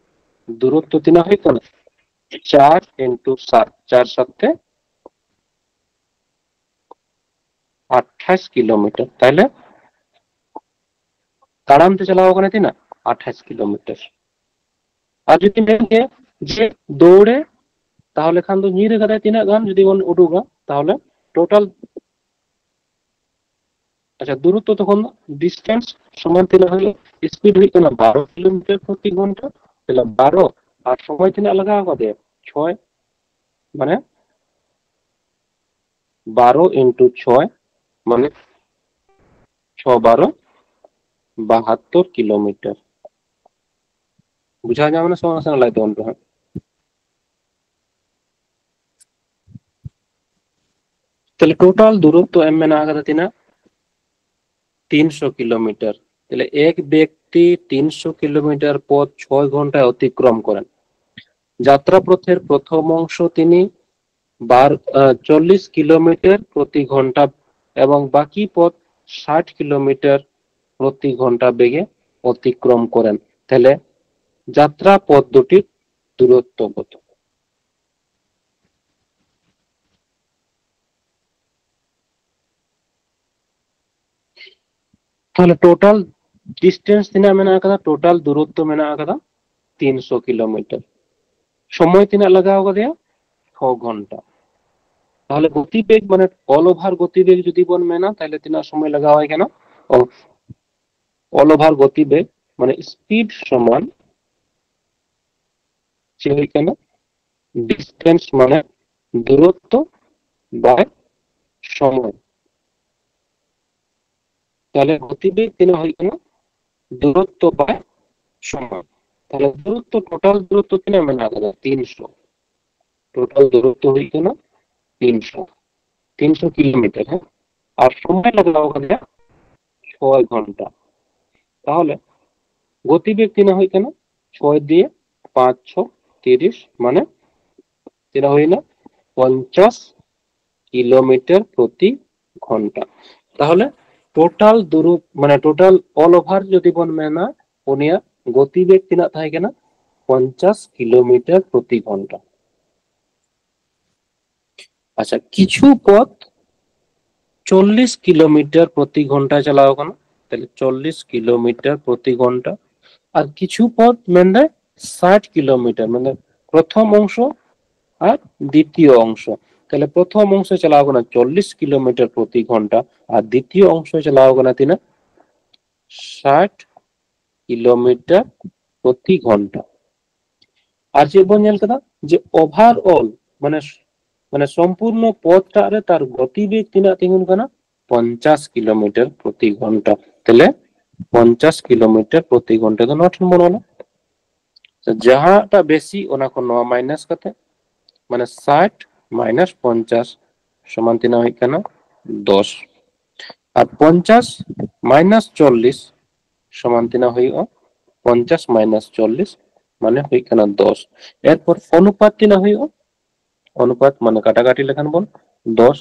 ᱫᱩᱨᱚᱛᱛᱚ ᱛᱤᱱᱟᱹᱜ ᱦᱩᱭᱩᱜ ᱠᱟᱱᱟ? ᱪᱟᱨ ᱤᱱᱴᱩ ᱥᱟᱛ, ᱪᱟᱨ ᱥᱟᱛ ᱛᱮ ᱟᱴᱷᱟᱥ ᱠᱤᱞᱳᱢᱤᱴᱟᱨ᱾ ᱛᱟᱦᱞᱮ ᱛᱟᱲᱟᱢ ᱛᱮ ᱪᱟᱞᱟᱣ ᱠᱟᱱᱟ ᱛᱤᱱᱟᱹᱜ? ᱟᱴᱷᱟᱥ ᱠᱤᱞᱳᱢᱤᱴᱟᱨ᱾ ᱟᱨ ᱡᱩᱫᱤ ᱢᱮᱱ ᱜᱮ ᱡᱮ ᱫᱚᱲᱮ, ᱛᱟᱦᱞᱮ ᱠᱷᱟᱱ ᱫᱚ ᱧᱤᱨ ᱠᱟᱫᱟᱭ ᱛᱤᱱᱟᱹᱜ ᱜᱟᱱ ᱡᱩᱫᱤ ᱵᱚᱱ ᱩᱰᱩᱠᱟ, ᱛᱟᱦᱞᱮ ᱴᱳᱴᱟᱞ ᱟᱪᱪᱷᱟ, ᱫᱩᱨᱚᱛᱛᱚ ᱛᱚᱠᱷᱚᱱ ᱫᱚ distance ᱥᱚᱢᱟᱱ ᱛᱤᱱᱟᱹᱜ ᱦᱩᱭᱩᱜᱼᱟ? Speed ᱦᱩᱭᱩᱜ ᱠᱟᱱᱟ ᱵᱟᱨᱚ ᱠᱤᱞᱳᱢᱤᱴᱟᱨ ᱯᱨᱚᱛᱤ ᱜᱷᱚᱱᱴᱟ, ᱛᱟᱦᱞᱮ ᱵᱟᱨᱚ ᱟᱨ ᱥᱚᱢᱚᱭ ᱛᱤᱱᱟᱹᱜ ᱞᱟᱜᱟᱣ ᱠᱟᱫᱮᱭᱟ? ᱪᱷᱚᱭ, ᱢᱟᱱᱮ ᱵᱟᱨᱚ into ᱪᱷᱚᱭ, ᱢᱟᱱᱮ ᱪᱷᱚ ᱵᱟᱨᱚ ᱵᱟᱦᱟᱛᱛᱳᱨ ᱠᱤᱞᱳᱢᱤᱴᱟᱨ᱾ ᱵᱩᱡᱷᱟᱹᱣ ᱧᱟᱢ ᱮᱱᱟ ᱥᱮ ᱵᱟᱝ? ᱱᱟᱥᱮᱱᱟᱜ ᱞᱟᱹᱭ ᱛᱟᱵᱚᱱ ᱯᱮ ᱦᱟᱸᱜ᱾ ᱛᱟᱦᱞᱮ total ᱫᱩᱨᱚᱛᱛᱚ ᱮᱢ ᱢᱮᱱᱟᱜ ᱟᱠᱟᱫᱟ ᱛᱤᱱᱟᱹᱜ? ᱛᱤᱱᱥᱚ ᱠᱤᱞᱳᱢᱤᱴᱟᱨ᱾ ᱛᱟᱦᱞᱮ ᱮᱠ ব্যক্তি তিনশো কিলোমিটার পথ ছয় ঘন্টায় অতিক্রম করেন। যাত্রাপথের প্রথম অংশ তিনি বার আহ, চল্লিশ কিলোমিটার প্রতি ঘন্টা এবং বাকি পথ ষাট কিলোমিটার প্রতি ঘন্টা বেগে অতিক্রম করেন। তাহলে যাত্রা পথ দুটির দূরত্ব কত? ᱛᱟᱦᱞᱮ total distance ᱛᱤᱱᱟᱹᱜ ᱢᱮᱱᱟᱜ ᱟᱠᱟᱫᱟ? Total ᱫᱩᱨᱚᱛᱛᱚ ᱢᱮᱱᱟᱜ ᱟᱠᱟᱫᱟ ᱛᱤᱱᱥᱚ ᱠᱤᱞᱳᱢᱤᱴᱟᱨ᱾ ᱥᱚᱢᱚᱭ ᱛᱤᱱᱟᱹᱜ ᱞᱟᱜᱟᱣ ᱠᱟᱫᱮᱭᱟ? ᱪᱷᱚ ᱜᱷᱚᱱᱴᱟ᱾ ᱛᱟᱦᱞᱮ ᱜᱚᱛᱤᱵᱮᱜᱽ ᱢᱟᱱᱮ all over ᱜᱚᱛᱤᱵᱮᱜᱽ ᱡᱩᱫᱤ ᱵᱚᱱ ᱢᱮᱱᱟ, ᱛᱟᱦᱞᱮ ᱛᱤᱱᱟᱹᱜ ᱥᱚᱢᱚᱭ ᱞᱟᱜᱟᱣ ᱟᱭ ᱠᱟᱱᱟ? ᱚ, all over ᱜᱚᱛᱤᱵᱮᱜᱽ ᱢᱟᱱᱮ speed ᱥᱚᱢᱟᱱ ᱪᱮᱫ ᱦᱩᱭᱩᱜ ᱠᱟᱱᱟ? Distance ᱢᱟᱱᱮ ᱫᱩᱨᱚᱛᱛᱚ by ᱥᱚᱢᱚᱭ᱾ ᱛᱟᱦᱞᱮ ᱜᱚᱛᱤᱵᱮᱜᱽ ᱛᱤᱱᱟᱹᱜ ᱦᱩᱭᱩᱜ ᱠᱟᱱᱟ? ᱫᱩᱨᱚᱛᱛᱚ by ᱥᱚᱢᱚᱭ᱾ ᱛᱟᱦᱞᱮ ᱫᱩᱨᱚᱛᱛᱚ, total ᱫᱩᱨᱚᱛᱛᱚ ᱛᱤᱱᱟᱹᱜ ᱢᱮᱱᱟᱜ ᱟᱠᱟᱫᱟ? ᱛᱤᱱᱥᱚ᱾ Total ᱫᱩᱨᱚᱛᱛᱚ ᱦᱩᱭᱩᱜ ᱠᱟᱱᱟ ᱛᱤᱱᱥᱚ, ᱛᱤᱱᱥᱚ ᱠᱤᱞᱳᱢᱤᱴᱟᱨ, ᱦᱮᱸ? ᱟᱨ ᱥᱚᱢᱚᱭ ᱞᱟᱜᱟᱣ ᱠᱟᱫᱮᱭᱟ ᱪᱷᱚᱭ ᱜᱷᱚᱱᱴᱟ᱾ ᱛᱟᱦᱞᱮ ᱜᱚᱛᱤᱵᱮᱜᱽ ᱛᱤᱱᱟᱹᱜ ᱦᱩᱭᱩᱜ ᱠᱟᱱᱟ? ᱪᱷᱚᱭ ᱫᱤᱭᱮ ᱯᱟᱸᱪ ᱪᱷᱚ ᱛᱤᱨᱤᱥ, ᱢᱟᱱᱮ ᱛᱤᱱᱟᱹᱜ ᱦᱩᱭᱱᱟ? ᱯᱚᱧᱪᱟᱥ ᱠᱤᱞᱳᱢᱤᱴᱟᱨ ᱯᱨᱚᱛᱤ ᱜᱷᱚᱱᱴᱟ᱾ ᱛᱟᱦᱞᱮ total ᱫᱩᱨᱚᱛ ᱢᱟᱱᱮ total all over ᱡᱩᱫᱤ ᱵᱚᱱ ᱢᱮᱱᱟ, ᱩᱱᱤᱭᱟᱜ ᱜᱚᱛᱤᱵᱮᱜᱽ ᱛᱤᱱᱟᱹᱜ ᱛᱟᱦᱮᱸ ᱠᱟᱱᱟ? ᱯᱚᱧᱪᱟᱥ ᱠᱤᱞᱳᱢᱤᱴᱟᱨ ᱯᱨᱚᱛᱤ ᱜᱷᱚᱱᱴᱟ᱾ ᱟᱪᱪᱷᱟ, ᱠᱤᱪᱷᱩ ᱯᱚᱛᱷ ᱪᱚᱞᱞᱤᱥ ᱠᱤᱞᱳᱢᱤᱴᱟᱨ ᱯᱨᱚᱛᱤ ᱜᱷᱚᱱᱴᱟ ᱪᱟᱞᱟᱣ ᱠᱟᱱᱟ, ᱛᱟᱦᱞᱮ ᱪᱚᱞᱞᱤᱥ ᱠᱤᱞᱳᱢᱤᱴᱟᱨ ᱯᱨᱚᱛᱤ ᱜᱷᱚᱱᱴᱟ᱾ ᱟᱨ ᱠᱤᱪᱷᱩ ᱯᱚᱛᱷ ᱢᱮᱱᱫᱟᱭ ᱥᱟᱴ ᱠᱤᱞᱳᱢᱤᱴᱟᱨ, ᱢᱟᱱᱮ ᱯᱨᱚᱛᱷᱚᱢ ᱚᱝᱥᱚ ᱟᱨ ᱫᱤᱛᱤᱭᱚ ᱚᱝᱥᱚ, ᱛᱟᱦᱞᱮ ᱯᱨᱚᱛᱷᱚᱢ ᱚᱝᱥᱚ ᱪᱟᱞᱟᱣ ᱠᱟᱱᱟ ᱪᱚᱞᱞᱤᱥ ᱠᱤᱞᱳᱢᱤᱴᱟᱨ ᱯᱨᱚᱛᱤ ᱜᱷᱚᱱᱴᱟ, ᱟᱨ ᱫᱤᱛᱤᱭᱚ ᱚᱝᱥᱚ ᱪᱟᱞᱟᱣ ᱠᱟᱱᱟ ᱛᱤᱱᱟᱹᱜ? ᱥᱟᱴ ᱠᱤᱞᱳᱢᱤᱴᱟᱨ ᱯᱨᱚᱛᱤ ᱜᱷᱚᱱᱴᱟ᱾ ᱟᱨ ᱪᱮᱫ ᱵᱚᱱ ᱧᱮᱞ ᱠᱮᱫᱟ? ᱡᱮ overall, ᱢᱟᱱᱮ, ᱢᱟᱱᱮ ᱥᱚᱢᱯᱩᱨᱱᱚ ᱯᱚᱫᱴᱟᱜ ᱨᱮ ᱛᱟᱨ ᱜᱚᱛᱤᱵᱮᱜᱽ ᱛᱤᱱᱟᱹᱜ ᱛᱤᱸᱜᱩᱱ ᱠᱟᱱᱟ? ᱯᱚᱧᱪᱟᱥ ᱠᱤᱞᱳᱢᱤᱴᱟᱨ ᱯᱨᱚᱛᱤ ᱜᱷᱚᱱᱴᱟ᱾ ᱛᱟᱦᱞᱮ ᱯᱚᱧᱪᱟᱥ ᱠᱤᱞᱳᱢᱤᱴᱟᱨ ᱯᱨᱚᱛᱤ ᱜᱷᱚᱱᱴᱟ ᱫᱚ ᱱᱚᱣᱟ ᱴᱷᱮᱱ ᱵᱚᱱ ᱚᱞᱟ᱾ ᱛᱚ ᱡᱟᱦᱟᱸᱴᱟᱜ ᱵᱮᱥᱤ, ᱚᱱᱟ ᱠᱷᱚᱱ ᱱᱚᱣᱟ minus ᱠᱟᱛᱮ, ᱢᱟᱱᱮ ᱥᱟᱴ minus ᱯᱚᱧᱪᱟᱥ ᱥᱚᱢᱟᱱ ᱛᱤᱱᱟᱹᱜ ᱦᱩᱭᱩᱜ ᱠᱟᱱᱟ? ᱫᱚᱥ᱾ ᱟᱨ ᱯᱚᱧᱪᱟᱥ minus ᱪᱚᱞᱞᱤᱥ ᱥᱚᱢᱟᱱ ᱛᱤᱱᱟᱹᱜ ᱦᱩᱭᱩᱜᱼᱟ? ᱯᱚᱧᱪᱟᱥ minus ᱪᱚᱞᱞᱤᱥ ᱢᱟᱱᱮ ᱦᱩᱭᱩᱜ ᱠᱟᱱᱟ ᱫᱚᱥ᱾ ᱮᱨᱯᱚᱨ ᱚᱱᱩᱯᱟᱛ ᱛᱤᱱᱟᱹᱜ ᱦᱩᱭᱩᱜᱼᱟ? ᱚᱱᱩᱯᱟᱛ ᱢᱟᱱᱮ ᱠᱟᱴᱟᱠᱟᱴᱤ ᱞᱮᱠᱷᱟᱱ ᱵᱚᱱ ᱫᱚᱥ,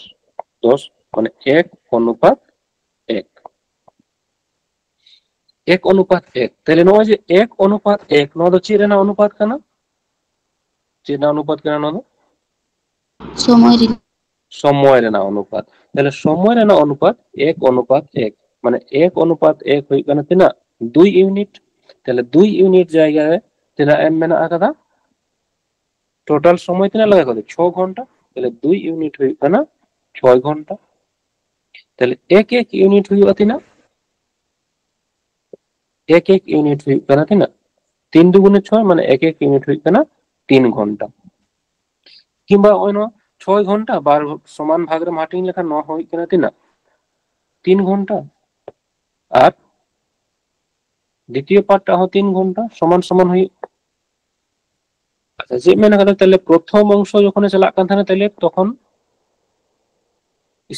ᱫᱚᱥ, ᱢᱟᱱᱮ ᱮᱠ ᱚᱱᱩᱯᱟᱛ ᱮᱠ᱾ ᱮᱠ ᱚᱱᱩᱯᱟᱛ ᱮᱠ᱾ ᱛᱟᱦᱞᱮ ᱱᱚᱜᱼᱚᱭ ᱡᱮ ᱮᱠ ᱚᱱᱩᱯᱟᱛ ᱮᱠ, ᱱᱚᱣᱟ ᱫᱚ ᱪᱮᱫ ᱨᱮᱱᱟᱜ ᱚᱱᱩᱯᱟᱛ ᱠᱟᱱᱟ? ᱪᱮᱫ ᱨᱮᱱᱟᱜ ᱚᱱᱩᱯᱟᱛ ᱠᱟᱱᱟ ᱱᱚᱣᱟ ᱫᱚ? ᱥᱚᱢᱚᱭ ᱨᱮᱱᱟᱜ᱾ ᱥᱚᱢᱚᱭ ᱨᱮᱱᱟᱜ ᱚᱱᱩᱯᱟᱛ᱾ ᱛᱟᱦᱞᱮ ᱥᱚᱢᱚᱭ ᱨᱮᱱᱟᱜ ᱚᱱᱩᱯᱟᱛ ᱮᱠ ᱚᱱᱩᱯᱟᱛ ᱮᱠ, ᱢᱟᱱᱮ ᱮᱠ ᱚᱱᱩᱯᱟᱛ ᱮᱠ ᱦᱩᱭᱩᱜ ᱠᱟᱱᱟ ᱛᱤᱱᱟᱹᱜ? ᱫᱩᱭ ᱤᱭᱩᱱᱤᱴ᱾ ᱛᱟᱦᱞᱮ ᱫᱩᱭ ᱤᱭᱩᱱᱤᱴ ᱡᱟᱭᱜᱟ ᱨᱮ ᱛᱤᱱᱟᱹᱜ ᱮᱢ ᱢᱮᱱᱟᱜ ᱟᱠᱟᱫᱟ? ᱴᱳᱴᱟᱞ ᱥᱚᱢᱚᱭ ᱛᱤᱱᱟᱹᱜ ᱞᱟᱜᱟᱜ ᱠᱟᱱᱟ? ᱪᱷᱚ ᱜᱷᱚᱱᱴᱟ᱾ ᱛᱟᱦᱞᱮ ᱫᱩᱭ ᱤᱭᱩᱱᱤᱴ ᱦᱩᱭᱩᱜ ᱠᱟᱱᱟ ᱪᱷᱚᱭ ᱜᱷᱚᱱᱴᱟ᱾ ᱛᱟᱦᱞᱮ ᱮᱠ ᱮᱠ ᱤᱭᱩᱱᱤᱴ ᱦᱩᱭᱩᱜᱼᱟ ᱛᱤᱱᱟᱹᱜ? ᱮᱠ ᱮᱠ ᱤᱭᱩᱱᱤᱴ ᱦᱩᱭᱩᱜ ᱠᱟᱱᱟ ᱛᱤᱱᱟᱹᱜ? ᱛᱤᱱ ᱫᱩᱜᱩᱱᱮ ᱪᱷᱚᱭ, ᱢᱟᱱᱮ ᱮᱠ ᱮᱠ ᱤᱭᱩᱱᱤᱴ ᱦᱩᱭᱩᱜ ᱠᱟᱱᱟ ᱛᱤᱱ ᱜᱷᱚᱱᱴᱟ᱾ ᱠᱤᱝᱵᱟ ᱱᱚᱜᱼᱚᱭ ᱱᱚᱣᱟ ᱪᱷᱚᱭ ᱜᱷᱚᱱᱴᱟ ᱵᱟᱨ ᱥᱚᱢᱟᱱ ᱵᱷᱟᱜᱽ ᱨᱮᱢ ᱦᱟᱹᱴᱤᱧ ᱞᱮᱠᱷᱟᱱ ᱱᱚᱣᱟ ᱦᱩᱭᱩᱜ ᱠᱟᱱᱟ ᱛᱤᱱᱟᱹᱜ? ᱛᱤᱱ ᱜᱷᱚᱱᱴᱟ᱾ ᱟᱨ ᱫᱤᱛᱤᱭᱚ ᱯᱟᱨᱴ ᱴᱟᱜ ᱦᱚᱸ ᱛᱤᱱ ᱜᱷᱚᱱᱴᱟ ᱥᱚᱢᱟᱱ ᱥᱚᱢᱟᱱ ᱦᱩᱭᱩᱜ᱾ ᱟᱪᱪᱷᱟ, ᱪᱮᱫ ᱢᱮᱱ ᱠᱟᱫᱟ? ᱛᱟᱦᱞᱮ ᱯᱨᱚᱛᱷᱚᱢ ᱚᱝᱥᱚ ᱡᱚᱠᱷᱚᱱᱮ ᱪᱟᱞᱟᱜ ᱠᱟᱱ ᱛᱟᱦᱮᱱᱟ, ᱛᱟᱦᱞᱮ ᱛᱚᱠᱷᱚᱱ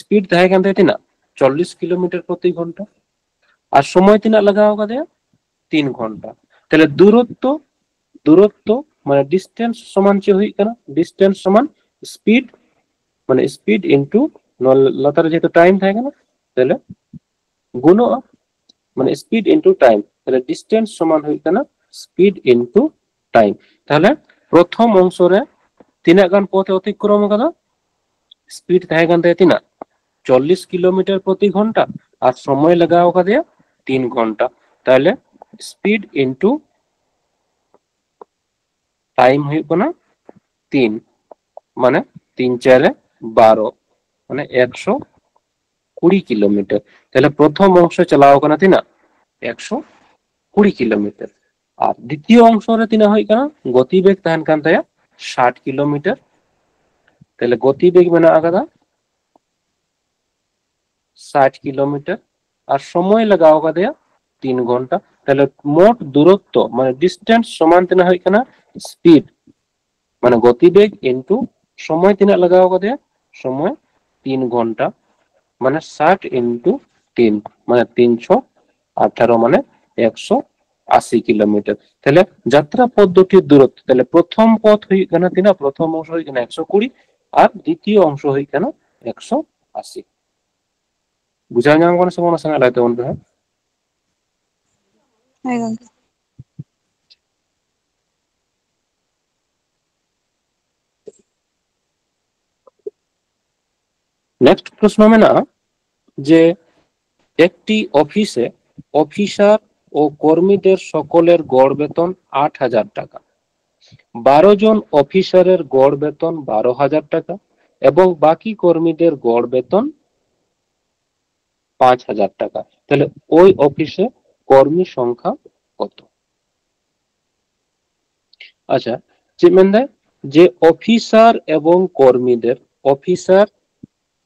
ᱥᱯᱤᱰ ᱛᱟᱦᱮᱸ ᱠᱟᱱ ᱛᱟᱭᱟ ᱛᱤᱱᱟᱹᱜ? ᱪᱚᱞᱞᱤᱥ ᱠᱤᱞᱳᱢᱤᱴᱟᱨ ᱯᱨᱚᱛᱤ ᱜᱷᱚᱱᱴᱟ᱾ ᱟᱨ ᱥᱚᱢᱚᱭ ᱛᱤᱱᱟᱹᱜ ᱞᱟᱜᱟᱣ ᱠᱟᱫᱮᱭᱟ? ᱛᱤᱱ ᱜᱷᱚᱱᱴᱟ᱾ ᱛᱟᱦᱞᱮ ᱫᱩᱨᱚᱛᱛᱚ, ᱫᱩᱨᱚᱛᱛᱚ ᱢᱟᱱᱮ ᱰᱤᱥᱴᱮᱱᱥ ᱥᱚᱢᱟᱱ ᱪᱮᱫ ᱦᱩᱭᱩᱜ ᱠᱟᱱᱟ? ᱰᱤᱥᱴᱮᱱᱥ ᱥᱚᱢᱟᱱ ᱥᱯᱤᱰ, ᱢᱟᱱᱮ ᱥᱯᱤᱰ ᱤᱱᱴᱩ ᱱᱚᱣᱟ ᱞᱟᱛᱟᱨ ᱨᱮ ᱡᱮᱦᱮᱛᱩ ᱴᱟᱭᱤᱢ ᱛᱟᱦᱮᱸ ᱠᱟᱱᱟ, ᱛᱟᱦᱞᱮ ᱜᱩᱱᱚᱜᱼᱟ, ᱢᱟᱱᱮ ᱥᱯᱤᱰ ᱤᱱᱴᱩ ᱴᱟᱭᱤᱢ᱾ ᱛᱟᱦᱞᱮ ᱰᱤᱥᱴᱮᱱᱥ ᱥᱚᱢᱟᱱ ᱦᱩᱭᱩᱜ ᱠᱟᱱᱟ ᱥᱯᱤᱰ ᱤᱱᱴᱩ ᱴᱟᱭᱤᱢ᱾ ᱛᱟᱦᱞᱮ ᱯᱨᱚᱛᱷᱚᱢ ᱚᱝᱥᱚ ᱨᱮ ᱛᱤᱱᱟᱹᱜ ᱜᱟᱱ ᱯᱚᱛᱷ ᱮ ᱚᱛᱤᱠᱨᱚᱢ ᱠᱟᱫᱟ? ᱥᱯᱤᱰ ᱛᱟᱦᱮᱸ ᱠᱟᱱ ᱛᱟᱭᱟ ᱛᱤᱱᱟᱹᱜ? ᱪᱚᱞᱞᱤᱥ ᱠᱤᱞᱳᱢᱤᱴᱟᱨ ᱯᱨᱚᱛᱤ ᱜᱷᱚᱱᱴᱟ, ᱟᱨ ᱥᱚᱢᱚᱭ ᱞᱟᱜᱟᱣ ᱠᱟᱫᱮᱭᱟ ᱛᱤᱱ ᱜᱷᱚᱱᱴᱟ᱾ ᱛᱟᱦᱞᱮ ᱥᱯᱤᱰ ᱤᱱᱴᱩ ᱴᱟᱭᱤᱢ ᱦᱩᱭᱩᱜ ᱠᱟᱱᱟ ᱛᱤᱱ, ᱢᱟᱱᱮ ᱛᱤᱱ ᱪᱟᱨᱮ ᱵᱟᱨᱚ, ᱢᱟᱱᱮ ᱮᱠᱥᱚ ᱠᱩᱲᱤ ᱠᱤᱞᱳᱢᱤᱴᱟᱨ᱾ ᱛᱟᱦᱞᱮ ᱯᱨᱚᱛᱷᱚᱢ ᱚᱝᱥᱚ ᱪᱟᱞᱟᱣ ᱠᱟᱱᱟ ᱛᱤᱱᱟᱹᱜ? ᱮᱠᱥᱚ ᱠᱩᱲᱤ ᱠᱤᱞᱳᱢᱤᱴᱟᱨ᱾ ᱟᱨ ᱫᱤᱛᱤᱭᱚ ᱚᱝᱥᱚ ᱨᱮ ᱛᱤᱱᱟᱹᱜ ᱦᱩᱭ ᱠᱟᱱᱟ? ᱜᱚᱛᱤ ᱵᱮᱜᱽ ᱛᱟᱦᱮᱱ ᱠᱟᱱ ᱛᱟᱭᱟ ᱥᱟᱴ ᱠᱤᱞᱳᱢᱤᱴᱟᱨ᱾ ᱛᱟᱦᱞᱮ ᱜᱚᱛᱤ ᱵᱮᱜᱽ ᱢᱮᱱᱟᱜ ᱟᱠᱟᱫᱟ ᱥᱟᱴ ᱠᱤᱞᱳᱢᱤᱴᱟᱨ, ᱟᱨ ᱥᱚᱢᱚᱭ ᱞᱟᱜᱟᱣ ᱠᱟᱫᱮᱭᱟ ᱛᱤᱱ ᱜᱷᱚᱱᱴᱟ᱾ ᱛᱟᱦᱞᱮ ᱢᱳᱴ ᱫᱩᱨᱚᱛᱛᱚ, ᱢᱟᱱᱮ ᱰᱤᱥᱴᱮᱱᱥ, ᱥᱚᱢᱟᱱ ᱛᱤᱱᱟᱹᱜ ᱦᱩᱭᱩᱜ ᱠᱟᱱᱟ? ᱥᱯᱤᱰ, ᱢᱟᱱᱮ ᱜᱚᱛᱤ ᱵᱮᱜᱽ ᱤᱱᱴᱩ ᱥᱚᱢᱚᱭ ᱛᱤᱱᱟᱹᱜ ᱞᱟᱜᱟᱣ ᱠᱟᱫᱮᱭᱟ? ᱥᱚᱢᱚᱭ ᱛᱤᱱ ᱜᱷᱚᱱᱴᱟ, ᱢᱟᱱᱮ ᱥᱟᱴ ᱤᱱᱴᱩ ᱛᱤᱱ, ᱢᱟᱱᱮ ᱛᱤᱱᱥᱚ ᱟᱴᱷᱟᱨᱚ, ᱢᱟᱱᱮ ᱮᱠᱥᱚ ᱟᱥᱤ ᱠᱤᱞᱳᱢᱤᱴᱟᱨ᱾ ᱛᱟᱦᱞᱮ ᱡᱟᱛᱨᱟ ᱯᱚᱫᱽᱫᱷᱚᱛᱤ ᱫᱩᱨᱚᱛᱛᱚ, ᱛᱟᱦᱞᱮ ᱯᱨᱚᱛᱷᱚᱢ ᱯᱚᱫᱽ ᱦᱩᱭᱩᱜ ᱠᱟᱱᱟ ᱛᱤᱱᱟᱹᱜ? ᱯᱨᱚᱛᱷᱚᱢ ᱚᱝᱥᱚ ᱦᱩᱭᱩᱜ ᱠᱟᱱᱟ ᱮᱠᱥᱚ ᱠᱩᱲᱤ, ᱟᱨ ᱫᱤᱛᱤᱭᱚ ᱚᱝᱥᱚ ᱦᱩᱭᱩᱜ ᱠᱟᱱᱟ ᱮᱠᱥᱚ ᱟᱥᱤ᱾ ᱵᱩᱡᱷᱟᱹᱣ ᱧᱟᱢ ᱠᱟᱱᱟ ᱥᱮ ᱵᱟᱝ? ᱱᱟᱥᱮᱱᱟᱜ ᱞᱟᱹᱭ ᱛᱟᱵᱚᱱ ᱯᱮ ᱦᱟᱸᱜ᱾ ᱦᱳᱭ ᱜᱚᱝᱠᱮ᱾ নেক্সট প্রশ্ন ᱢᱮᱱᱟᱜᱼᱟ যে একটি অফিসে অফিসার ও কর্মীদের সকলের গড় বেতন আট হাজার টাকা। বারো জন অফিসারের গড় বেতন বারো হাজার টাকা এবং বাকি কর্মীদের গড় বেতন পাঁচ হাজার টাকা। তাহলে ওই অফিসে কর্মী সংখ্যা কত? আচ্ছা, ᱪᱮᱫ ᱢᱮᱱᱫᱟᱭ? যে অফিসার এবং কর্মীদের, অফিসার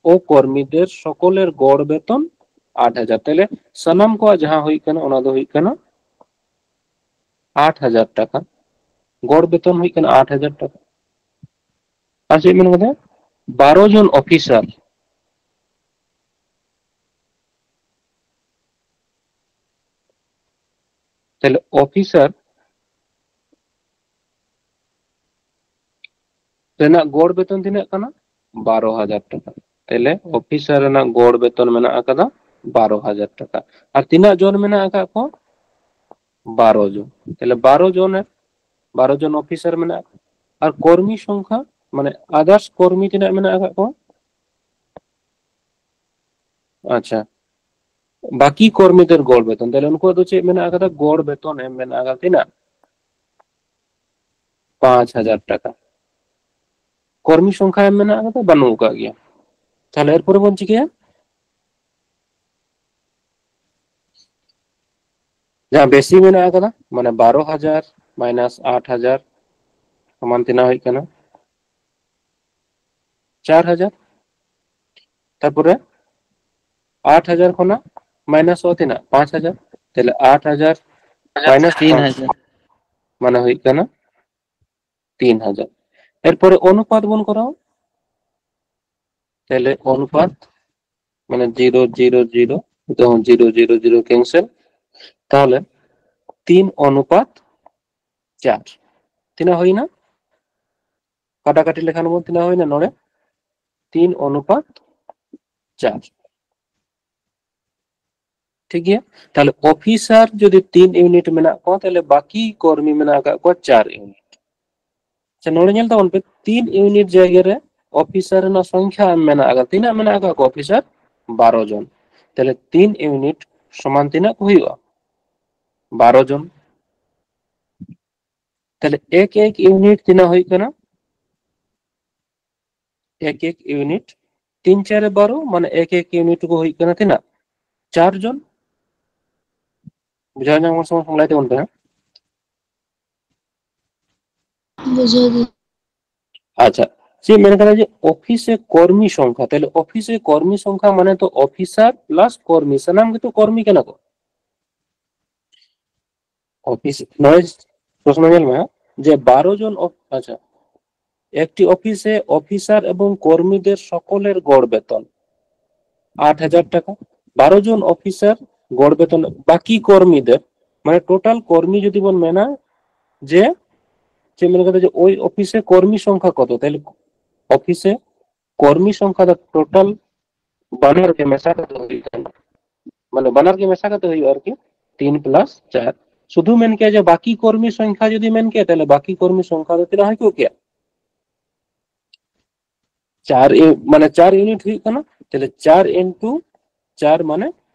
ও কর্মীদের সকলের গড় বেতন আট হাজার। তাহলে ᱥᱟᱱᱟᱢ ᱠᱚᱣᱟᱜ ᱡᱟᱦᱟᱸ ᱦᱩᱭᱩᱜ ᱠᱟᱱᱟ, ᱚᱱᱟ ᱫᱚ ᱦᱩᱭᱩᱜ ᱠᱟᱱᱟ ᱟᱴ ᱦᱟᱡᱟᱨ ᱴᱟᱠᱟ᱾ ᱜᱚᱲ ᱵᱮᱛᱚᱱ ᱦᱩᱭᱩᱜ ᱠᱟᱱᱟ ᱟᱴ ᱦᱟᱡᱟᱨ ᱴᱟᱠᱟ᱾ ᱟᱨ ᱪᱮᱫ ᱢᱮᱱ ᱠᱟᱫᱟ? ᱵᱟᱨᱚ ᱡᱚᱱ ᱚᱯᱷᱤᱥᱟᱨ, ᱛᱟᱦᱞᱮ ᱚᱯᱷᱤᱥᱟᱨ ᱨᱮᱱᱟᱜ ᱜᱚᱲ ᱵᱮᱛᱚᱱ ᱛᱤᱱᱟᱹᱜ ᱠᱟᱱᱟ? ᱵᱟᱨᱚ ᱦᱟᱡᱟᱨ ᱴᱟᱠᱟ᱾ ᱛᱟᱦᱞᱮ ᱚᱯᱷᱤᱥᱟᱨ ᱨᱮᱱᱟᱜ ᱜᱚᱲ ᱵᱮᱛᱚᱱ ᱢᱮᱱᱟᱜ ᱟᱠᱟᱫᱟ ᱵᱟᱨᱚ ᱦᱟᱡᱟᱨ ᱴᱟᱠᱟ᱾ ᱟᱨ ᱛᱤᱱᱟᱹᱜ ᱡᱚᱱ ᱢᱮᱱᱟᱜ ᱟᱠᱟᱫ ᱠᱚᱣᱟ? ᱵᱟᱨᱚ ᱡᱚᱱ᱾ ᱛᱟᱦᱞᱮ ᱵᱟᱨᱚ ᱡᱚᱱ, ᱵᱟᱨᱚ ᱡᱚᱱ ᱚᱯᱷᱤᱥᱟᱨ ᱢᱮᱱᱟᱜ ᱠᱚᱣᱟ᱾ ᱟᱨ ᱠᱚᱨᱢᱤ ᱥᱚᱝᱠᱷᱟ, ᱢᱟᱱᱮ ᱟᱫᱟᱨᱥ ᱠᱚᱨᱢᱤ ᱛᱤᱱᱟᱹᱜ ᱢᱮᱱᱟᱜ ᱟᱠᱟᱫ ᱠᱚᱣᱟ? ᱟᱪᱪᱷᱟ, ᱵᱟᱠᱤ ᱠᱚᱨᱢᱤᱫᱮᱨ ᱜᱚᱲ ᱵᱮᱛᱚᱱ, ᱛᱟᱦᱞᱮ ᱩᱱᱠᱩᱣᱟᱜ ᱫᱚ ᱪᱮᱫ ᱢᱮᱱᱟᱜ ᱟᱠᱟᱫᱟ? ᱜᱚᱲ ᱵᱮᱛᱚᱱ ᱮᱢ ᱢᱮᱱᱟᱜ ᱟᱠᱟᱫᱟ ᱛᱤᱱᱟᱹᱜ? ᱯᱟᱸᱪ ᱦᱟᱡᱟᱨ ᱴᱟᱠᱟ᱾ ᱠᱚᱨᱢᱤ ᱥᱚᱝᱠᱷᱟ ᱮᱢ ᱢᱮᱱᱟᱜ ᱟᱠᱟᱫᱟ? ᱵᱟᱹᱱᱩᱜ ᱟᱠᱟᱫ ᱜᱮᱭᱟ᱾ ᱛᱟᱦᱞᱮ ᱮᱨᱯᱚᱨᱮ ᱵᱚᱱ ᱪᱤᱠᱟᱹᱭᱟ? ᱡᱟᱦᱟᱸ ᱵᱮᱥᱤ ᱢᱮᱱᱟᱜ ᱟᱠᱟᱫᱟ, ᱢᱟᱱᱮ ᱵᱟᱨᱚ ᱦᱟᱡᱟᱨ ᱢᱟᱭᱱᱟᱥ ᱟᱴ ᱦᱟᱡᱟᱨ ᱥᱚᱢᱟᱱ ᱛᱤᱱᱟᱹᱜ ᱦᱩᱭᱩᱜ ᱠᱟᱱᱟ? ᱪᱟᱨ ᱦᱟᱡᱟᱨ᱾ ᱛᱟᱨᱯᱚᱨᱮ ᱟᱴ ᱦᱟᱡᱟᱨ ᱠᱷᱚᱱᱟᱜ ᱢᱟᱭᱱᱟᱥᱚᱜᱼᱟ ᱛᱤᱱᱟᱹᱜ? ᱯᱟᱸᱪ ᱦᱟᱡᱟᱨ᱾ ᱛᱟᱦᱞᱮ ᱟᱴ ᱦᱟᱡᱟᱨ ᱢᱟᱭᱱᱟᱥ ᱛᱤᱱ ᱦᱟᱡᱟᱨ᱾ ᱢᱟᱱᱮ ᱦᱩᱭᱩᱜ ᱠᱟᱱᱟ ᱛᱤᱱ ᱦᱟᱡᱟᱨ᱾ ᱮᱨᱯᱚᱨᱮ ᱚᱱᱩᱯᱟᱛ ᱵᱚᱱ ᱠᱚᱨᱟᱣᱟ᱾ ᱛᱟᱦᱞᱮ ᱚᱱᱩᱯᱟᱛ ᱢᱟᱱᱮ zero zero zero, zero zero zero cancel. ᱛᱟᱦᱞᱮ ᱛᱤᱱ ᱚᱱᱩᱯᱟᱛ ᱪᱟᱨ᱾ ᱛᱤᱱᱟᱹᱜ ᱦᱩᱭᱱᱟ? ᱠᱟᱴᱟᱠᱟᱴᱤ ᱞᱮᱠᱷᱟᱱ ᱵᱚᱱ ᱛᱤᱱᱟᱹᱜ ᱦᱩᱭᱱᱟ ᱱᱚᱰᱮ? ᱛᱤᱱ ᱚᱱᱩᱯᱟᱛ ᱪᱟᱨ᱾ ᱴᱷᱤᱠ ᱜᱮᱭᱟ᱾ ᱛᱟᱦᱞᱮ ᱚᱯᱷᱤᱥᱟᱨ ᱡᱩᱫᱤ ᱛᱤᱱ ᱤᱭᱩᱱᱤᱴ ᱢᱮᱱᱟᱜ ᱠᱚᱣᱟ, ᱛᱟᱦᱞᱮ ᱵᱟᱹᱠᱤ ᱠᱚᱨᱢᱤ ᱢᱮᱱᱟᱜ ᱟᱠᱟᱫ ᱠᱚᱣᱟ ᱪᱟᱨ ᱤᱭᱩᱱᱤᱴ᱾ ᱟᱪᱪᱷᱟ, ᱱᱚᱰᱮ ᱧᱮᱞ ᱛᱟᱵᱚᱱ ᱯᱮ, ᱛᱤᱱ ᱤᱭᱩᱱᱤᱴ ᱡᱟᱭᱜᱟ ᱨᱮ ᱚᱯᱷᱤᱥᱟᱨ ᱨᱮᱱᱟᱜ ᱥᱚᱝᱠᱷᱟ ᱮᱢ ᱢᱮᱱᱟᱜ ᱟᱠᱟᱫ, ᱛᱤᱱᱟᱹᱜ ᱢᱮᱱᱟᱜ ᱟᱠᱟᱫ ᱠᱚᱣᱟ ᱚᱯᱷᱤᱥᱟᱨ? ᱵᱟᱨᱚ ᱡᱚᱱ᱾ ᱛᱟᱦᱞᱮ ᱛᱤᱱ ᱤᱭᱩᱱᱤᱴ ᱥᱚᱢᱟᱱ ᱛᱤᱱᱟᱹᱜ ᱠᱚ ᱦᱩᱭᱩᱜᱼᱟ? ᱵᱟᱨᱚ ᱡᱚᱱ᱾ ᱛᱟᱦᱞᱮ ᱮᱠ ᱮᱠ ᱤᱭᱩᱱᱤᱴ ᱛᱤᱱᱟᱹᱜ ᱦᱩᱭᱩᱜ ᱠᱟᱱᱟ? ᱮᱠ ᱮᱠ ᱤᱭᱩᱱᱤᱴ, ᱛᱤᱱ ᱪᱟᱨᱮ ᱵᱟᱨᱚ, ᱢᱟᱱᱮ ᱮᱠ ᱮᱠ ᱤᱭᱩᱱᱤᱴ ᱠᱚ ᱦᱩᱭᱩᱜ ᱠᱟᱱᱟ ᱛᱤᱱᱟᱹᱜ? ᱪᱟᱨ ᱡᱚᱱ᱾ ᱵᱩᱡᱷᱟᱹᱣ ᱧᱟᱢ ᱥᱚᱢᱚᱭ ᱞᱟᱹᱭ ᱛᱟᱵᱚᱱ ᱯᱮ ᱦᱟᱸᱜ᱾ ᱵᱩᱡᱷᱟᱹᱣ ᱜᱮ᱾ ᱟᱪᱪᱷᱟ, ᱪᱮᱫ ᱢᱮᱱ ᱠᱟᱫᱟ ᱡᱮ ᱚᱯᱷᱤᱥ ᱨᱮ ᱠᱚᱨᱢᱤ ᱥᱚᱝᱠᱷᱟ, ᱛᱟᱦᱞᱮ ᱚᱯᱷᱤᱥ ᱨᱮ ᱠᱚᱨᱢᱤ ᱥᱚᱝᱠᱷᱟ ᱢᱟᱱᱮ ᱛᱚ ᱚᱯᱷᱤᱥᱟᱨ ᱯᱞᱟᱥ ᱠᱚᱨᱢᱤ, ᱥᱟᱱᱟᱢ ᱜᱮᱛᱚ ᱠᱚᱨᱢᱤ ᱠᱟᱱᱟ ᱠᱚ᱾ ᱚᱯᱷᱤᱥ, ᱱᱚᱜᱼᱚᱭ ᱯᱨᱚᱥᱱᱚ ᱧᱮᱞ ᱢᱮ ᱦᱟᱸᱜ, ᱡᱮ ᱵᱟᱨᱚ জন অফ-, আচ্ছা, একটি অফিসে অফিসার এবং কর্মীদের সকলের গড় বেতন আট হাজার টাকা। বারো জন অফিসার গড় বেতন, বাকি কর্মীদের, মানে টোটাল কর্মী যদি ᱵᱚᱱ ᱢᱮᱱᱟ ᱡᱮ, ᱪᱮᱫ ᱢᱮᱱ ᱠᱟᱫᱟ ᱡᱮ ᱳᱭ ᱚᱯᱷᱤᱥ ᱨᱮ ᱠᱚᱨᱢᱤ ᱥᱚᱝᱠᱷᱟ ᱠᱚᱛᱚ, ᱛᱟᱦᱞᱮ ᱚᱯᱷᱤᱥ ᱨᱮ ᱠᱚᱨᱢᱤ ᱥᱚᱝᱠᱷᱟ ᱫᱚ ᱴᱳᱴᱟᱞ ᱵᱟᱱᱟᱨ ᱜᱮ ᱢᱮᱥᱟ ᱠᱟᱛᱮ ᱦᱩᱭᱩᱜ ᱠᱟᱱᱟ, ᱢᱟᱱᱮ ᱵᱟᱱᱟᱨ ᱜᱮ ᱢᱮᱥᱟ ᱠᱟᱛᱮ ᱦᱩᱭᱩᱜᱼᱟ ᱟᱨᱠᱤ, ᱛᱤᱱ ᱯᱞᱟᱥ ᱪᱟᱨ᱾ ᱥᱩᱫᱷᱩ ᱢᱮᱱ ᱠᱮᱭᱟ ᱡᱮ ᱵᱟᱠᱤ ᱠᱚᱨᱢᱤ ᱥᱚᱝᱠᱷᱟ ᱡᱩᱫᱤ ᱢᱮᱱ ᱠᱮᱭᱟ, ᱛᱟᱦᱞᱮ ᱵᱟᱠᱤ ᱠᱚᱨᱢᱤ ᱥᱚᱝᱠᱷᱟ ᱫᱚ ᱛᱤᱱᱟᱹᱜ ᱦᱩᱭ ᱠᱚᱜ ᱠᱮᱭᱟ? ᱪᱟᱨ ᱤ-, ᱢᱟᱱᱮ ᱪᱟᱨ ᱤᱭᱩᱱᱤᱴ ᱦᱩᱭᱩᱜ ᱠᱟᱱᱟ, ᱛᱟᱦᱞᱮ ᱪᱟᱨ ᱤᱱᱴᱩ ᱪᱟᱨ ᱢᱟᱱᱮ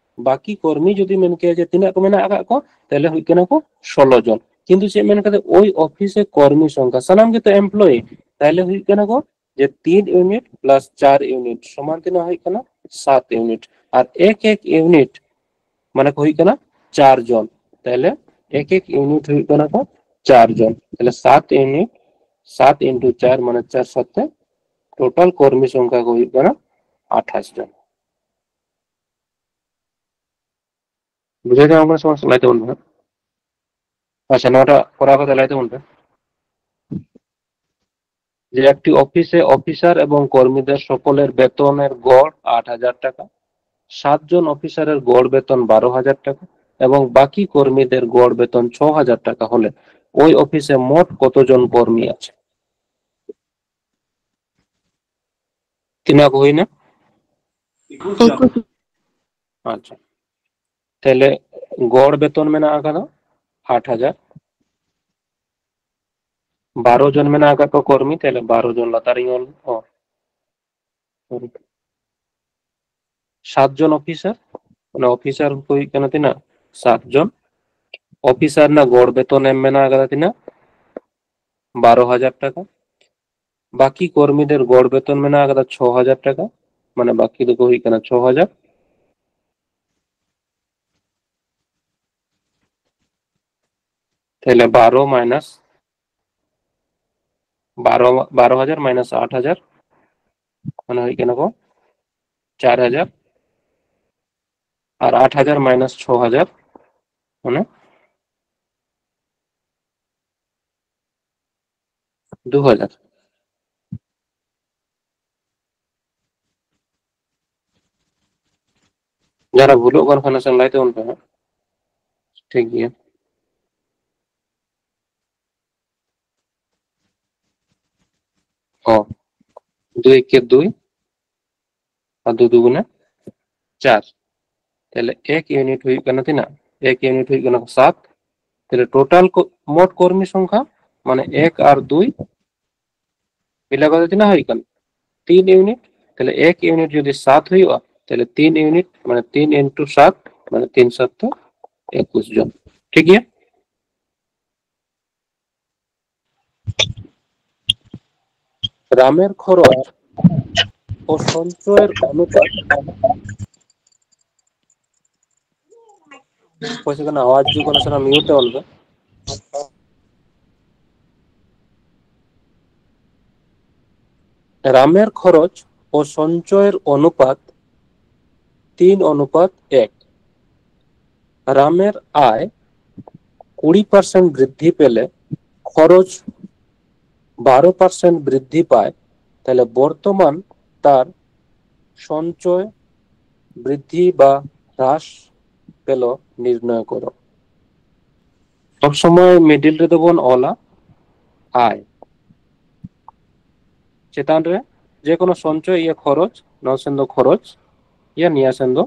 ᱵᱟᱠᱤ ᱠᱚᱨᱢᱤ ᱡᱩᱫᱤ ᱢᱮᱱ ᱠᱮᱭᱟ ᱡᱮ ᱛᱤᱱᱟᱹᱜ ᱠᱚ ᱢᱮᱱᱟᱜ ᱟᱠᱟᱫ ᱠᱚ, ᱛᱟᱦᱞᱮ ᱦᱩᱭᱩᱜ ᱠᱟᱱᱟ ᱠᱚ ᱥᱳᱞᱳ ᱡᱚᱱ᱾ ᱠᱤᱱᱛᱩ ᱪᱮᱫ ᱢᱮᱱ ᱠᱟᱫᱟ, ᱳᱭ ᱚᱯᱷᱤᱥ ᱨᱮ ᱠᱚᱨᱢᱤ ᱥᱚᱝᱠᱷᱟ, ᱥᱟᱱᱟᱢ ᱜᱮᱛᱚ ᱮᱢᱯᱞᱚᱭᱤ, ᱛᱟᱦᱞᱮ ᱦᱩᱭᱩᱜ ᱠᱟᱱᱟ ᱠᱚ ᱡᱮ ᱛᱤᱱ ᱤᱭᱩᱱᱤᱴ ᱯᱞᱟᱥ ᱪᱟᱨ ᱤᱭᱩᱱᱤᱴ ᱥᱚᱢᱟᱱ ᱛᱤᱱᱟᱹᱜ ᱦᱩᱭᱩᱜ ᱠᱟᱱᱟ? ᱥᱟᱛ ᱤᱭᱩᱱᱤᱴ᱾ ᱟᱨ ᱮᱠ ᱮᱠ ᱤᱭᱩᱱᱤᱴ ᱢᱟᱱᱮ ᱠᱚ ᱦᱩᱭᱩᱜ ᱠᱟᱱᱟ ᱪᱟᱨ ᱡᱚᱱ᱾ ᱛᱟᱦᱞᱮ ᱮᱠ ᱮᱠ ᱤᱭᱩᱱᱤᱴ ᱦᱩᱭᱩᱜ ᱠᱟᱱᱟ ᱠᱚ ᱪᱟᱨ ᱡᱚᱱ᱾ ᱛᱟᱦᱞᱮ ᱥᱟᱛ ᱤᱭᱩᱱᱤᱴ, ᱥᱟᱛ ᱤᱱᱴᱩ ᱪᱟᱨ ᱢᱟᱱᱮ ᱪᱟᱨ ᱥᱟᱛᱮ ᱴᱳᱴᱟᱞ ᱠᱚᱨᱢᱤ ᱥᱚᱝᱠᱷᱟ ᱠᱚ ᱦᱩᱭᱩᱜ ᱠᱟᱱᱟ ᱟᱴᱷᱟᱥ ᱡᱚᱱ᱾ ᱵᱩᱡᱷᱟᱹᱣ ᱧᱟᱢ ᱠᱟᱱᱟ ᱥᱮ ᱵᱟᱝ? ᱞᱟᱹᱭ ᱛᱟᱵᱚᱱ ᱯᱮ ᱦᱟᱸᱜ᱾ ᱟᱪᱪᱷᱟ, ᱱᱚᱣᱟᱴᱟᱜ ᱠᱚᱨᱟᱣ ᱠᱟᱛᱮ ᱞᱟᱹᱭ ᱛᱟᱵᱚᱱ ᱯᱮ᱾ যে একটি অফিসে অফিসার এবং কর্মীদের সকলের বেতনের গড় আট হাজার টাকা, সাতজন অফিসারের গড় বেতন বারো হাজার টাকা এবং বাকি কর্মীদের গড় বেতন ছ হাজার টাকা হলে ওই অফিসে মোট কতজন কর্মী আছে? ᱛᱤᱱᱟᱹᱜ ᱠᱚ ᱦᱩᱭᱱᱟ? ᱮᱠᱩᱥ᱾ ᱟᱪᱪᱷᱟ, ᱛᱟᱦᱞᱮ ᱜᱚᱲ ᱵᱮᱛᱚᱱ ᱢᱮᱱᱟᱜ ᱟᱠᱟᱫᱟ ᱟᱴ ᱦᱟᱡᱟᱨ, ᱵᱟᱨᱚ ᱡᱚᱱ ᱢᱮᱱᱟᱜ ᱟᱠᱟᱫ ᱠᱚᱣᱟ ᱠᱚᱨᱢᱤ, ᱛᱟᱦᱞᱮ ᱵᱟᱨᱚ ᱡᱚᱱ ᱞᱟᱛᱟᱨᱤᱧ ᱚᱞ, ᱚ, ᱥᱚᱨᱤ, ᱥᱟᱛ ᱡᱚᱱ ᱚᱯᱷᱤᱥᱟᱨ, ᱚᱱᱟ ᱚᱯᱷᱤᱥᱟᱨ ᱠᱚ ᱦᱩᱭᱩᱜ ᱠᱟᱱᱟ ᱛᱤᱱᱟᱹᱜ? ᱥᱟᱛ ᱡᱚᱱ᱾ ᱚᱯᱷᱤᱥᱟᱨ ᱨᱮᱱᱟᱜ ᱜᱚᱲ ᱵᱮᱛᱚᱱ ᱮᱢ ᱢᱮᱱᱟᱜ ᱟᱠᱟᱫᱟ ᱛᱤᱱᱟᱹᱜ? ᱵᱟᱨᱚ ᱦᱟᱡᱟᱨ ᱴᱟᱠᱟ᱾ ᱵᱟᱠᱤ ᱠᱚᱨᱢᱤᱫᱮᱨ ᱜᱚᱲ ᱵᱮᱛᱚᱱ ᱢᱮᱱᱟᱜ ᱟᱠᱟᱫᱟ ᱪᱷᱚ ᱦᱟᱡᱟᱨ ᱴᱟᱠᱟ, ᱢᱟᱱᱮ ᱵᱟᱠᱤ ᱫᱚᱠᱚ ᱦᱩᱭᱩᱜ ᱠᱟᱱᱟ ᱪᱷᱚ ᱦᱟᱡᱟᱨ᱾ ᱛᱟᱦᱞᱮ ᱵᱟᱨᱚ ᱢᱟᱭᱱᱟᱥ ᱵᱟᱨᱚ, ᱵᱟᱨᱚ ᱦᱟᱡᱟᱨ ᱢᱟᱭᱱᱟᱥ ᱟᱴ ᱦᱟᱡᱟᱨ, ᱢᱟᱱᱮ ᱦᱩᱭᱩᱜ ᱠᱟᱱᱟ ᱠᱚ ᱪᱟᱨ ᱦᱟᱡᱟᱨ, ᱟᱨ ᱟᱴ ᱦᱟᱡᱟᱨ ᱢᱟᱭᱱᱟᱥ ᱪᱷᱚ ᱦᱟᱡᱟᱨ, ᱢᱟᱱᱮ ᱫᱩ ᱦᱟᱡᱟᱨ᱾ ᱡᱟᱦᱟᱸᱱᱟᱜ ᱵᱷᱩᱞᱚᱜ ᱠᱟᱱ ᱠᱷᱟᱱ ᱱᱟᱥᱮ ᱞᱟᱹᱭ ᱛᱟᱵᱚᱱ ᱯᱮ ᱦᱟᱸᱜ᱾ ᱴᱷᱤᱠ ᱜᱮᱭᱟ᱾ ᱚ, ᱫᱩᱭ ᱮᱠᱮ ᱫᱩᱭ ᱟᱨ ᱫᱩ ᱫᱩᱜᱩᱱᱮ ᱪᱟᱨ᱾ ᱛᱟᱦᱞᱮ ᱮᱠ ᱤᱭᱩᱱᱤᱴ ᱦᱩᱭᱩᱜ ᱠᱟᱱᱟ ᱛᱤᱱᱟᱹᱜ? ᱮᱠ ᱤᱭᱩᱱᱤᱴ ᱦᱩᱭᱩᱜ ᱠᱟᱱᱟ ᱥᱟᱛ᱾ ᱛᱟᱦᱞᱮ ᱴᱳᱴᱟᱞ ᱠᱚ, ᱢᱳᱴ ᱠᱚᱨᱢᱤ ᱥᱚᱝᱠᱷᱟ ᱢᱟᱱᱮ ᱮᱠ ᱟᱨ ᱫᱩᱭ ᱢᱤᱞᱟᱹᱣ ᱠᱟᱛᱮ ᱛᱤᱱᱟᱹᱜ ᱦᱩᱭᱩᱜ ᱠᱟᱱᱟ? ᱛᱤᱱ ᱤᱭᱩᱱᱤᱴ᱾ ᱛᱟᱦᱞᱮ ᱮᱠ ᱤᱭᱩᱱᱤᱴ ᱡᱩᱫᱤ ᱥᱟᱛ ᱦᱩᱭᱩᱜᱼᱟ, ᱛᱟᱦᱞᱮ ᱛᱤᱱ ᱤᱭᱩᱱᱤᱴ ᱢᱟᱱᱮ ᱛᱤᱱ ᱤᱱᱴᱩ ᱥᱟᱛ ᱢᱟᱱᱮ ᱛᱤᱱ ᱥᱟᱛ ᱮᱠᱩᱥ ᱡᱚᱱ᱾ ᱴᱷᱤᱠ ᱜᱮᱭᱟ? ᱨᱟᱢᱮᱨ ᱠᱷᱚᱨᱚᱪ ᱚ ᱥᱚᱧᱪᱚᱭᱮᱨ ᱚᱱᱩᱯᱟᱛ᱾ ᱚᱠᱚᱭ ᱥᱮ ᱠᱟᱱᱟ ᱟᱣᱟᱡ ᱦᱤᱡᱩᱜ ᱠᱟᱱᱟ, ᱥᱟᱱᱟᱢ ᱢᱤᱭᱩᱴ ᱛᱮ ᱚᱞ ᱯᱮ᱾ ᱨᱟᱢᱮᱨ ᱠᱷᱚᱨᱚᱪ ᱚ ᱥᱚᱧᱪᱚᱭᱮᱨ ᱚᱱᱩᱯᱟᱛ ᱛᱤᱱ ᱚᱱᱩᱯᱟᱛ ᱮᱠ᱾ ᱨᱟᱢᱮᱨ ᱟᱭ ᱠᱩᱲᱤ ᱯᱟᱨᱥᱮᱱᱴ ᱵᱨᱤᱫᱽᱫᱷᱤ ᱯᱮᱞᱮ ᱠᱷᱚᱨᱚᱪ ᱵᱟᱨᱚ ᱯᱟᱨᱥᱮᱱᱴ ᱵᱨᱤᱫᱽᱫᱷᱤ ᱯᱟᱭ, ᱛᱟᱦᱞᱮ ᱵᱚᱨᱛᱚᱢᱟᱱ ᱛᱟᱨ ᱥᱚᱧᱪᱚᱭ ᱵᱨᱤᱫᱽᱫᱷᱤ ᱵᱟ ᱦᱨᱟᱥ ᱯᱮᱞ ᱱᱤᱨᱱᱚᱭ ᱠᱚᱨᱚ᱾ ᱥᱚᱵ ᱥᱚᱢᱚᱭ ᱢᱤᱰᱤᱞ ᱨᱮᱫᱚ ᱵᱚᱱ ᱚᱞᱟ ᱟᱭ᱾ ᱪᱮᱛᱟᱱ ᱨᱮ ᱡᱮᱠᱳᱱᱳ ᱥᱚᱧᱪᱚᱭ ᱤᱭᱟᱹ ᱠᱷᱚᱨᱚᱪ, ᱱᱚᱣᱟ ᱥᱮᱱ ᱫᱚ ᱠᱷᱚᱨᱚᱪ ᱤᱭᱟᱹ, ᱱᱤᱭᱟᱹ ᱥᱮᱱ ᱫᱚ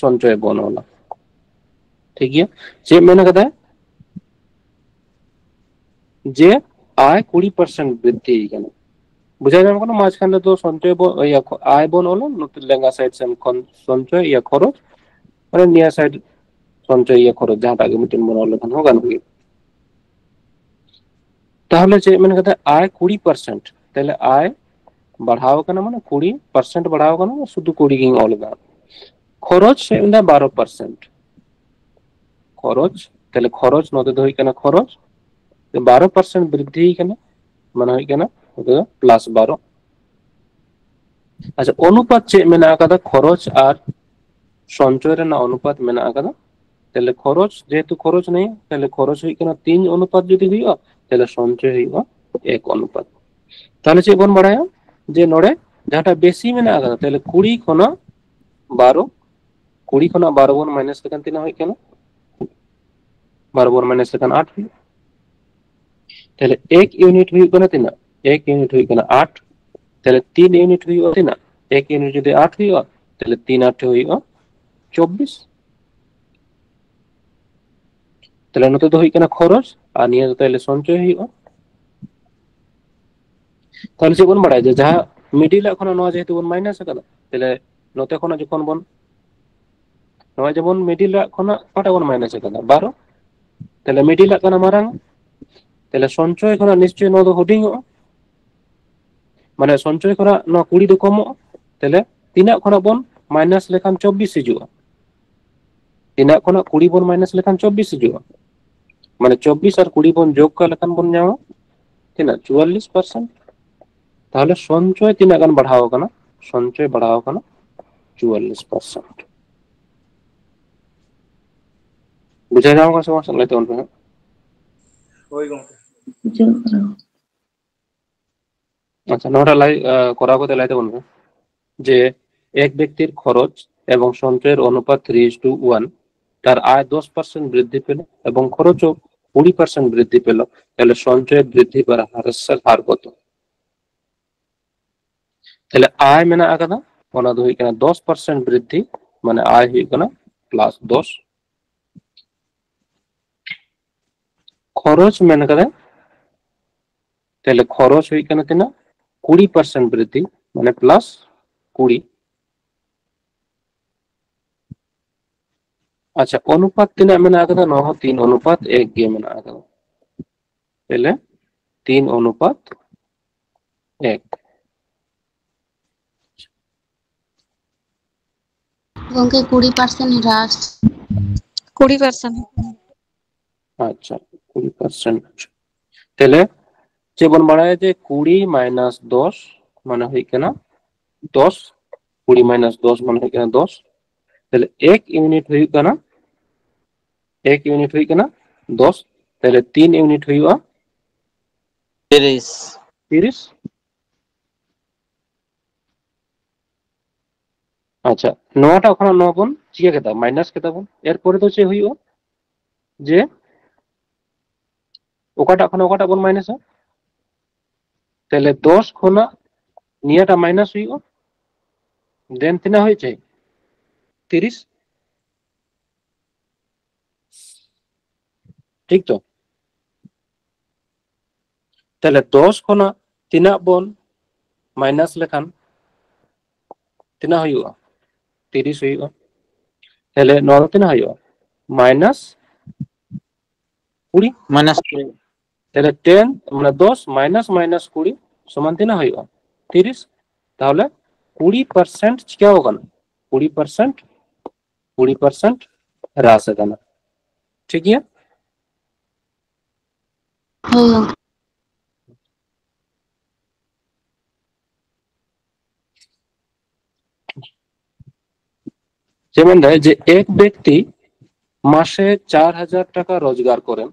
ᱥᱚᱧᱪᱚᱭ ᱵᱚᱱ ᱚᱞᱟ᱾ ᱴᱷᱤᱠ ᱜᱮᱭᱟ, ᱪᱮᱫ ᱢᱮᱱ ᱠᱟᱫᱟᱭ? ᱡᱮ ᱟᱭ ᱠᱩᱲᱤ ᱯᱟᱨᱥᱮᱱᱴ ᱵᱨᱤᱫᱽᱫᱷᱤ ᱠᱟᱱᱟ᱾ ᱵᱩᱡᱷᱟᱹᱣ ᱧᱟᱢ ᱠᱟᱱᱟ? ᱢᱟᱡᱷᱠᱷᱟᱱ ᱨᱮᱫᱚ ᱥᱚᱧᱪᱚᱭ ᱵᱚ-, ᱤᱭᱟᱹ, ᱠᱷᱚ-, ᱟᱭ ᱵᱚᱱ ᱚᱞᱟ, ᱱᱚᱛᱮ ᱞᱮᱸᱜᱟ ᱥᱟᱭᱤᱰ ᱥᱮᱱ ᱠᱷᱚᱱ ᱥᱚᱧᱪᱚᱭ, ᱤᱭᱟᱹ, ᱠᱷᱚᱨᱚᱪ, ᱢᱟᱱᱮ ᱱᱤᱭᱟᱹ ᱥᱟᱭᱤᱰ ᱥᱚᱧᱪᱚᱭ, ᱤᱭᱟᱹ, ᱠᱷᱚᱨᱚᱪ, ᱡᱟᱦᱟᱸᱴᱟᱜ ᱜᱮ ᱢᱤᱫᱴᱮᱱ ᱵᱚᱱ ᱚᱞ ᱞᱮᱠᱷᱟᱱ ᱦᱚᱸ ᱜᱟᱱᱚᱜ ᱜᱮᱭᱟ᱾ ᱛᱟᱦᱚᱞᱮ ᱪᱮᱫ ᱢᱮᱱ ᱠᱟᱫᱟ? ᱟᱭ ᱠᱩᱲᱤ ᱯᱟᱨᱥᱮᱱᱴ, ᱛᱟᱦᱞᱮ ᱟᱭ ᱵᱟᱲᱦᱟᱣ ᱠᱟᱱᱟ, ᱢᱟᱱᱮ ᱠᱩᱲᱤ ᱯᱟᱨᱥᱮᱱᱴ ᱵᱟᱲᱦᱟᱣ ᱠᱟᱱᱟ, ᱥᱩᱫᱷᱩ ᱠᱩᱲᱤ ᱜᱤᱧ ᱚᱞ ᱮᱫᱟ᱾ ᱠᱷᱚᱨᱚᱪ ᱪᱮᱫ ᱢᱮᱱᱫᱟ? ᱵᱟᱨᱚ ᱯᱟᱨᱥᱮᱱᱴ᱾ ᱠᱷᱚᱨᱚᱪ, ᱛᱟᱦᱞᱮ ᱠᱷᱚᱨᱚᱪ ᱱᱚᱛᱮ ᱫᱚ ᱦᱩᱭᱩᱜ ᱠᱟᱱᱟ ᱠᱷᱚᱨᱚᱪ, ᱵᱟᱨᱚ ᱯᱟᱨᱥᱮᱱᱴ ᱵᱨᱤᱫᱽᱫᱷᱤ ᱠᱟᱱᱟ, ᱢᱟᱱᱮ ᱦᱩᱭᱩᱜ ᱠᱟᱱᱟ ᱱᱚᱛᱮ ᱫᱚ ᱯᱞᱟᱥ ᱵᱟᱨᱚ᱾ ᱟᱪᱪᱷᱟ, ᱚᱱᱩᱯᱟᱛ ᱪᱮᱫ ᱢᱮᱱᱟᱜ ᱟᱠᱟᱫᱟ? ᱠᱷᱚᱨᱚᱪ ᱟᱨ ᱥᱚᱧᱪᱚᱭ ᱨᱮᱱᱟᱜ ᱚᱱᱩᱯᱟᱛ ᱢᱮᱱᱟᱜ ᱟᱠᱟᱫᱟ᱾ ᱛᱟᱦᱞᱮ ᱠᱷᱚᱨᱚᱪ, ᱡᱮᱦᱮᱛᱩ ᱠᱷᱚᱨᱚᱪ ᱱᱤᱭᱮ, ᱛᱟᱦᱞᱮ ᱠᱷᱚᱨᱚᱪ ᱦᱩᱭᱩᱜ ᱠᱟᱱᱟ ᱛᱤᱱ ᱚᱱᱩᱯᱟᱛ ᱡᱩᱫᱤ ᱦᱩᱭᱩᱜᱼᱟ, ᱛᱟᱦᱞᱮ ᱥᱚᱧᱪᱚᱭ ᱦᱩᱭᱩᱜᱼᱟ ᱮᱠ ᱚᱱᱩᱯᱟᱛ᱾ ᱛᱟᱦᱞᱮ ᱪᱮᱫ ᱵᱚᱱ ᱵᱟᱲᱟᱭᱟ? ᱡᱮ ᱱᱚᱰᱮ ᱡᱟᱦᱟᱸᱴᱟᱜ ᱵᱮᱥᱤ ᱢᱮᱱᱟᱜ ᱟᱠᱟᱫᱟ, ᱛᱟᱦᱞᱮ ᱠᱩᱲᱤ ᱠᱷᱚᱱᱟᱜ ᱵᱟᱨᱚ, ᱠᱩᱲᱤ ᱠᱷᱚᱱᱟᱜ ᱵᱟᱨᱚ ᱵᱚᱱ ᱢᱟᱭᱱᱟᱥ ᱞᱮᱠᱷᱟᱱ ᱛᱤᱱᱟᱹᱜ ᱦᱩᱭᱩᱜ ᱠᱟᱱᱟ? ᱵᱟᱨᱚ ᱵᱚᱱ ᱢᱟᱭᱱᱟᱥ ᱞᱮᱠᱷᱟᱱ ᱟᱴ ᱦᱩᱭᱩᱜᱼᱟ᱾ ᱛᱟᱦᱞᱮ ᱮᱠ ᱤᱭᱩᱱᱤᱴ ᱦᱩᱭᱩᱜ ᱠᱟᱱᱟ ᱛᱤᱱᱟᱹᱜ? ᱮᱠ ᱤᱭᱩᱱᱤᱴ ᱦᱩᱭᱩᱜ ᱠᱟᱱᱟ ᱟᱴ᱾ ᱛᱟᱦᱞᱮ ᱛᱤᱱ ᱤᱭᱩᱱᱤᱴ ᱦᱩᱭᱩᱜᱼᱟ ᱛᱤᱱᱟᱹᱜ? ᱮᱠ ᱤᱭᱩᱱᱤᱴ ᱡᱩᱫᱤ ᱟᱴ ᱦᱩᱭᱩᱜᱼᱟ, ᱛᱟᱦᱞᱮ ᱛᱤᱱ ᱟᱴ ᱦᱩᱭᱩᱜᱼᱟ ᱪᱚᱵᱵᱤᱥ᱾ ᱛᱟᱦᱞᱮ ᱱᱚᱛᱮ ᱫᱚ ᱦᱩᱭᱩᱜ ᱠᱟᱱᱟ ᱠᱷᱚᱨᱚᱪ, ᱟᱨ ᱱᱤᱭᱟᱹ ᱫᱚ ᱛᱟᱦᱞᱮ ᱥᱚᱧᱪᱚᱭ ᱦᱩᱭᱩᱜᱼᱟ᱾ ᱛᱟᱦᱞᱮ ᱪᱮᱫ ᱵᱚᱱ ᱵᱟᱲᱟᱭᱟ? ᱡᱮ ᱡᱟᱦᱟᱸ ᱢᱤᱰᱤᱞ ᱟᱜ ᱠᱷᱚᱱᱟᱜ ᱱᱚᱣᱟ ᱡᱮᱦᱮᱛᱩ ᱵᱚᱱ ᱢᱟᱭᱱᱟᱥ ᱟᱠᱟᱫᱟ, ᱛᱟᱦᱞᱮ ᱱᱚᱛᱮ ᱠᱷᱚᱱᱟᱜ ᱡᱚᱠᱷᱚᱱ ᱵᱚᱱ, ᱱᱚᱣᱟ ᱡᱮᱢᱚᱱ ᱢᱤᱰᱤᱞ ᱟᱜ ᱠᱷᱚᱱᱟᱜ ᱚᱠᱟᱴᱟᱜ ᱵᱚᱱ ᱢᱟᱭᱱᱟᱥ ᱟᱠᱟᱫᱟ? ᱵᱟᱨᱚ᱾ ᱛᱟᱦᱞᱮ ᱢᱤᱰᱤᱞ ᱟᱜ ᱠᱟᱱᱟ ᱢᱟᱨᱟᱝ, ᱛᱟᱦᱞᱮ ᱥᱚᱧᱪᱚᱭ ᱠᱷᱚᱱᱟᱜ ᱱᱤᱥᱪᱚᱭ ᱱᱚᱣᱟ ᱫᱚ ᱦᱩᱰᱤᱧᱚᱜᱼᱟ, ᱢᱟᱱᱮ ᱥᱚᱧᱪᱚᱭ ᱠᱷᱚᱱᱟᱜ ᱱᱚᱣᱟ ᱠᱩᱲᱤ ᱫᱚ ᱠᱚᱢᱚᱜᱼᱟ᱾ ᱛᱟᱦᱞᱮ ᱛᱤᱱᱟᱹᱜ ᱠᱷᱚᱱᱟᱜ ᱵᱚᱱ ᱢᱟᱭᱱᱟᱥ ᱞᱮᱠᱷᱟᱱ ᱪᱚᱵᱵᱤᱥ ᱦᱤᱡᱩᱜᱼᱟ? ᱛᱤᱱᱟᱹᱜ ᱠᱷᱚᱱᱟᱜ ᱠᱩᱲᱤ ᱵᱚᱱ ᱢᱟᱭᱱᱟᱥ ᱞᱮᱠᱷᱟᱱ ᱪᱚᱵᱵᱤᱥ ᱦᱤᱡᱩᱜᱼᱟ? ᱢᱟᱱᱮ ᱪᱚᱵᱵᱤᱥ ᱟᱨ ᱠᱩᱲᱤ ᱵᱚᱱ ᱡᱳᱜᱽ ᱠᱟᱜ ᱞᱮᱠᱷᱟᱱ ᱵᱚᱱ ᱧᱟᱢᱟ ᱛᱤᱱᱟᱹᱜ? ᱪᱩᱣᱟᱞᱞᱤᱥ ᱯᱟᱨᱥᱮᱱᱴ᱾ ᱛᱟᱦᱞᱮ ᱥᱚᱧᱪᱚᱭ ᱛᱤᱱᱟᱹᱜ ᱜᱟᱱ ᱵᱟᱲᱦᱟᱣ ᱟᱠᱟᱱᱟ? ᱥᱚᱧᱪᱚᱭ ᱵᱟᱲᱦᱟᱣ ᱟᱠᱟᱱᱟ ᱪᱩᱣᱟᱞᱞᱤᱥ ᱯᱟᱨᱥᱮᱱᱴ᱾ ᱵᱩᱡᱷᱟᱹᱣ ᱧᱟᱢ ᱠᱟᱱᱟ ᱥᱮ ᱵᱟᱝ? ᱞᱟᱹᱭ ᱛᱟᱵᱚᱱ ᱯᱮ ᱦᱟᱸᱜ᱾ ᱦᱳᱭ ᱜᱚᱝᱠᱮ᱾ ᱵᱩᱡᱷᱟᱹᱣ ᱠᱟᱱᱟ᱾ ᱟᱪᱪᱷᱟ, ᱱᱚᱣᱟᱴᱟᱜ ᱞᱟᱹᱭ, ᱟᱸ, ᱠᱚᱨᱟᱣ ᱠᱟᱛᱮ ᱞᱟᱹᱭ ᱛᱟᱵᱚᱱ ᱯᱮ ᱡᱮ ᱮᱠ ᱵᱮᱠᱛᱤᱨ ᱠᱷᱚᱨᱚᱪ ᱮᱵᱚᱝ ᱥᱚᱧᱪᱚᱭᱮᱨ ᱚᱱᱩᱯᱟᱛ three is to one, তার আয় দশ পার্সেন্ট বৃদ্ধি পেল এবং খরচও কুড়ি পার্সেন্ট বৃদ্ধি পেল, তাহলে সঞ্চয়ের বৃদ্ধি বা হ্রাসের হার কত? ᱛᱟᱦᱞᱮ ᱟᱭ ᱢᱮᱱᱟᱜ ᱟᱠᱟᱫᱟ, ᱚᱱᱟ ᱫᱚ ᱦᱩᱭᱩᱜ ᱠᱟᱱᱟ ᱫᱚᱥ ᱯᱟᱨᱥᱮᱱᱴ ᱵᱨᱤᱫᱽᱫᱷᱤ, ᱢᱟᱱᱮ ᱟᱭ ᱦᱩᱭᱩᱜ ᱠᱟᱱᱟ ᱯᱞᱟᱥ ᱫᱚᱥ᱾ ᱠᱷᱚᱨᱚᱪ ᱢᱮᱱ ᱠᱟᱫᱟ, ᱛᱟᱦᱞᱮ ᱠᱷᱚᱨᱚᱪ ᱦᱩᱭᱩᱜ ᱠᱟᱱᱟ ᱛᱤᱱᱟᱹᱜ? ᱠᱩᱲᱤ ᱯᱟᱨᱥᱮᱱᱴ ᱵᱨᱤᱫᱽᱫᱷᱤ, ᱢᱟᱱᱮ ᱯᱞᱟᱥ ᱠᱩᱲᱤ᱾ ᱟᱪᱪᱷᱟ, ᱚᱱᱩᱯᱟᱛ ᱛᱤᱱᱟᱹᱜ ᱢᱮᱱᱟᱜ ᱟᱠᱟᱫᱟ? ᱱᱚᱣᱟ ᱦᱚᱸ ᱛᱤᱱ ᱚᱱᱩᱯᱟᱛ ᱮᱠ ᱜᱮ ᱢᱮᱱᱟᱜ ᱟᱠᱟᱫᱟ᱾ ᱛᱟᱦᱞᱮ ᱛᱤᱱ ᱚᱱᱩᱯᱟᱛ ᱮᱠ᱾ ᱜᱚᱝᱠᱮ, ᱠᱩᱲᱤ ᱯᱟᱨᱥᱮᱱᱴ ᱦᱨᱟᱥ᱾ ᱠᱩᱲᱤ ᱯᱟᱨᱥᱮᱱᱴ᱾ ᱟᱪᱪᱷᱟ, ᱠᱩᱲᱤ ᱯᱟᱨᱥᱮᱱᱴ᱾ ᱛᱟᱦᱞᱮ ᱪᱮᱫ ᱵᱚᱱ ᱵᱟᱲᱟᱭᱟ ᱡᱮ ᱠᱩᱲᱤ ᱢᱟᱭᱱᱟᱥ ᱫᱚᱥ ᱢᱟᱱᱮ ᱦᱩᱭᱩᱜ ᱠᱟᱱᱟ ᱫᱚᱥ, ᱠᱩᱲᱤ ᱢᱟᱭᱱᱟᱥ ᱫᱚᱥ ᱢᱟᱱᱮ ᱦᱩᱭᱩᱜ ᱠᱟᱱᱟ ᱫᱚᱥ᱾ ᱛᱟᱦᱞᱮ ᱮᱠ ᱤᱭᱩᱱᱤᱴ ᱦᱩᱭᱩᱜ ᱠᱟᱱᱟ, ᱮᱠ ᱤᱭᱩᱱᱤᱴ ᱦᱩᱭᱩᱜ ᱠᱟᱱᱟ ᱫᱚᱥ, ᱛᱟᱦᱞᱮ ᱛᱤᱱ ᱤᱭᱩᱱᱤᱴ ᱦᱩᱭᱩᱜᱼᱟ ᱛᱤᱨᱤᱥ᱾ ᱛᱤᱨᱤᱥ᱾ ᱟᱪᱪᱷᱟ, ᱱᱚᱣᱟᱴᱟᱜ ᱠᱷᱚᱱᱟᱜ ᱱᱚᱣᱟ ᱵᱚᱱ ᱪᱤᱠᱟᱹ ᱠᱮᱫᱟ? ᱢᱟᱭᱱᱟᱥ ᱠᱮᱫᱟ ᱵᱚᱱ᱾ ᱮᱨᱯᱚᱨᱮ ᱫᱚ ᱪᱮᱫ ᱦᱩᱭᱩᱜᱼᱟ? ᱡᱮ ᱚᱠᱟᱴᱟᱜ ᱠᱷᱚᱱᱟᱜ ᱚᱠᱟᱴᱟᱜ ᱵᱚᱱ ᱢᱟᱭᱱᱟᱥᱟ? ᱛᱟᱦᱞᱮ ᱫᱚᱥ ᱠᱷᱚᱱᱟᱜ ᱱᱤᱭᱟᱹᱴᱟᱜ ᱢᱟᱭᱱᱟᱥ ᱦᱩᱭᱩᱜᱼᱟ, ᱫᱮᱱ ᱛᱤᱱᱟᱹᱜ ᱦᱩᱭᱩᱜ ᱪᱟᱹᱦᱤ? ᱛᱤᱨᱤᱥ᱾ ᱴᱷᱤᱠ ᱛᱚ? ᱛᱟᱦᱞᱮ ᱫᱚᱥ ᱠᱷᱚᱱᱟᱜ ᱛᱤᱱᱟᱹᱜ ᱵᱚᱱ ᱢᱟᱭᱱᱟᱥ ᱞᱮᱠᱷᱟᱱ ᱛᱤᱱᱟᱹᱜ ᱦᱩᱭᱩᱜᱼᱟ? ᱛᱤᱨᱤᱥ ᱦᱩᱭᱩᱜᱼᱟ᱾ ᱛᱟᱦᱞᱮ ᱱᱚᱣᱟ ᱫᱚ ᱛᱤᱱᱟᱹᱜ ᱦᱩᱭᱩᱜᱼᱟ? ᱢᱟᱭᱱᱟᱥ ᱠᱩᱲᱤ᱾ ᱢᱟᱭᱱᱟᱥ ᱠᱩᱲᱤ᱾ ᱛᱟᱦᱞᱮ ᱴᱮᱱ ᱢᱟᱱᱮ ᱫᱚᱥ ᱢᱟᱭᱱᱟᱥ ᱢᱟᱭᱱᱟᱥ ᱠᱩᱲᱤ ᱥᱚᱢᱟᱱ ᱛᱤᱱᱟᱹᱜ ᱦᱩᱭᱩᱜᱼᱟ? ᱛᱤᱨᱤᱥ᱾ ᱛᱟᱦᱚᱞᱮ ᱠᱩᱲᱤ ᱯᱟᱨᱥᱮᱱᱴ ᱪᱤᱠᱟᱹᱣ ᱠᱟᱱᱟ? ᱠᱩᱲᱤ ᱯᱟᱨᱥᱮᱱᱴ ᱠᱩᱲᱤ ᱯᱟᱨᱥᱮᱱᱴ ᱦᱨᱟᱥ ᱟᱠᱟᱱᱟ᱾ ᱴᱷᱤᱠ ᱜᱮᱭᱟ? ᱦᱳᱭ ᱜᱚᱝᱠᱮ᱾ ᱪᱮᱫ ᱢᱮᱱᱫᱟᱭ ᱡᱮ ᱮᱠ ᱵᱮᱠᱛᱤ ᱢᱟᱥᱮ ᱪᱟᱨ ᱦᱟᱡᱟᱨ ᱴᱟᱠᱟ ᱨᱳᱡᱽᱜᱟᱨ ᱠᱚᱨᱮᱱ,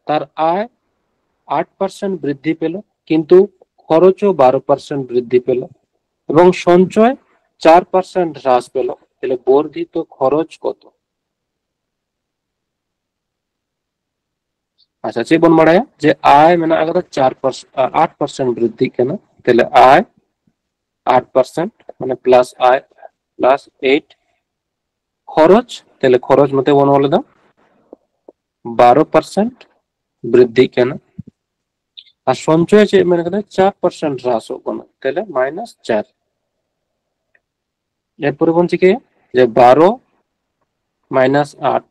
ᱛᱟᱨ ᱟᱭ ᱟᱴ ᱯᱟᱨᱥᱮᱱᱴ ᱵᱨᱤᱫᱽᱫᱷᱤ ᱯᱮᱞ, ᱠᱤᱱᱛᱩ ᱠᱷᱚᱨᱚᱪ ᱵᱟᱨᱚ ᱯᱟᱨᱥᱮᱱᱴ ᱵᱨᱤᱫᱽᱫᱷᱤ ᱯᱮᱞ এবং সঞ্চয় চার পার্সেন্ট হ্রাস পেল, তাহলে বর্ধিত খরচ কত? ᱟᱪᱪᱷᱟ, ᱪᱮᱫ ᱵᱚᱱ ᱵᱟᱲᱟᱭᱟ ᱡᱮ ᱟᱭ ᱢᱮᱱᱟᱜ ᱟᱠᱟᱫᱟ ᱪᱟᱨ ᱯᱟᱨᱥᱮᱱᱴ, ᱟᱴ ᱯᱟᱨᱥᱮᱱᱴ ᱵᱨᱤᱫᱽᱫᱷᱤᱜ ᱠᱟᱱᱟ, ᱛᱟᱦᱞᱮ ᱟᱭ ᱟᱴ ᱯᱟᱨᱥᱮᱱᱴ ᱢᱟᱱᱮ ᱯᱞᱟᱥ ᱟᱭ ᱯᱞᱟᱥ ᱮᱭᱤᱴ, ᱠᱷᱚᱨᱚᱪ, ᱛᱟᱦᱞᱮ ᱠᱷᱚᱨᱚᱪ ᱱᱚᱛᱮ ᱵᱚᱱ ᱚᱞ ᱮᱫᱟ ᱵᱟᱨᱚ ᱯᱟᱨᱥᱮᱱᱴ ᱵᱨᱤᱫᱽᱫᱷᱤᱜ ᱠᱟᱱᱟ, ᱟᱨ ᱥᱚᱧᱪᱚᱭ ᱪᱮᱫ ᱢᱮᱱ ᱠᱟᱫᱟ ᱪᱟᱨ ᱯᱟᱨᱥᱮᱱᱴ ᱦᱨᱟᱥᱚᱜ ᱠᱟᱱᱟ, ᱛᱟᱦᱞᱮ ᱢᱟᱭᱱᱟᱥ ᱪᱟᱨ᱾ ᱮᱨᱯᱚᱨᱮ ᱵᱚᱱ ᱪᱤᱠᱟᱹᱭᱟ ᱡᱮ ᱵᱟᱨᱚ ᱢᱟᱭᱱᱟᱥ ᱟᱴ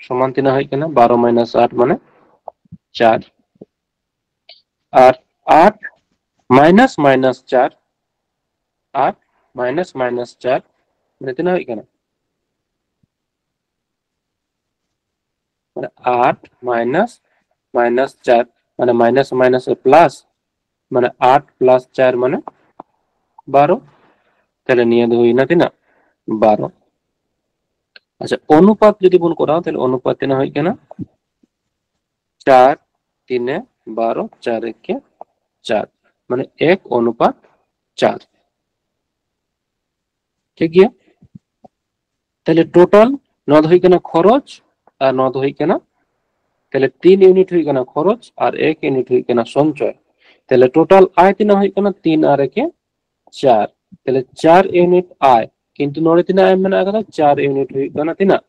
ᱥᱚᱢᱟᱱ ᱛᱤᱱᱟᱹᱜ ᱦᱩᱭᱩᱜ ᱠᱟᱱᱟ? ᱵᱟᱨᱚ ᱢᱟᱭᱱᱟᱥ ᱟᱴ ᱢᱟᱱᱮ ᱪᱟᱨ, ᱟᱨ ᱟᱴ ᱢᱟᱭᱱᱟᱥ ᱢᱟᱭᱱᱟᱥ ᱪᱟᱨ, ᱟᱴ ᱢᱟᱭᱱᱟᱥ ᱢᱟᱭᱱᱟᱥ ᱪᱟᱨ ᱢᱟᱱᱮ ᱛᱤᱱᱟᱹᱜ ᱦᱩᱭᱩᱜ ᱠᱟᱱᱟ? ᱢᱟᱱᱮ ᱟᱴ ᱢᱟᱭᱱᱟᱥ ᱢᱟᱭᱱᱟᱥ ᱪᱟᱨ ᱢᱟᱱᱮ ᱢᱟᱭᱱᱟᱥ ᱢᱟᱭᱱᱟᱥ ᱯᱞᱟᱥ, ᱢᱟᱱᱮ ᱟᱴ ᱯᱞᱟᱥ ᱪᱟᱨ ᱢᱟᱱᱮ ᱵᱟᱨᱚ᱾ ᱛᱟᱦᱞᱮ ᱱᱤᱭᱟᱹ ᱫᱚ ᱦᱩᱭᱱᱟ ᱛᱤᱱᱟᱹᱜ? ᱵᱟᱨᱚ᱾ ᱟᱪᱪᱷᱟ, ᱚᱱᱩᱯᱟᱛ ᱡᱩᱫᱤ ᱵᱚᱱ ᱠᱚᱨᱟᱣ, ᱛᱟᱦᱞᱮ ᱚᱱᱩᱯᱟᱛ ᱛᱤᱱᱟᱹᱜ ᱦᱩᱭᱩᱜ ᱠᱟᱱᱟ? ᱪᱟᱨ ᱛᱤᱱᱮ ᱵᱟᱨᱚ, ᱪᱟᱨ ᱮᱠᱮ ᱪᱟᱨ, ᱢᱟᱱᱮ ᱮᱠ ᱚᱱᱩᱯᱟᱛ ᱪᱟᱨ᱾ ᱴᱷᱤᱠ ᱜᱮᱭᱟ? ᱛᱟᱦᱞᱮ ᱴᱳᱴᱟᱞ ᱱᱚᱣᱟ ᱫᱚ ᱦᱩᱭᱩᱜ ᱠᱟᱱᱟ ᱠᱷᱚᱨᱚᱪ, ᱟᱨ ᱱᱚᱣᱟ ᱫᱚ ᱦᱩᱭᱩᱜ ᱠᱟᱱᱟ, ᱛᱟᱦᱞᱮ ᱛᱤᱱ ᱤᱭᱩᱱᱤᱴ ᱦᱩᱭᱩᱜ ᱠᱟᱱᱟ ᱠᱷᱚᱨᱚᱪ ᱟᱨ ᱮᱠ ᱤᱭᱩᱱᱤᱴ ᱦᱩᱭᱩᱜ ᱠᱟᱱᱟ ᱥᱚᱧᱪᱚᱭ᱾ ᱛᱟᱦᱞᱮ ᱴᱳᱴᱟᱞ ᱟᱭ ᱛᱤᱱᱟᱹᱜ ᱦᱩᱭᱩᱜ ᱠᱟᱱᱟ? ᱛᱤᱱ ᱟᱨ ᱮᱠᱮ ᱪᱟᱨ, ᱛᱟᱦᱞᱮ ᱪᱟᱨ ᱤᱭᱩᱱᱤᱴ ᱟᱭ, ᱠᱤᱱᱛᱩ ᱱᱚᱰᱮ ᱛᱤᱱᱟᱹᱜ ᱟᱭ ᱢᱮᱱᱟᱜ ᱟᱠᱟᱫᱟ? ᱪᱟᱨ ᱤᱭᱩᱱᱤᱴ ᱦᱩᱭᱩᱜ ᱠᱟᱱᱟ ᱛᱤᱱᱟᱹᱜ?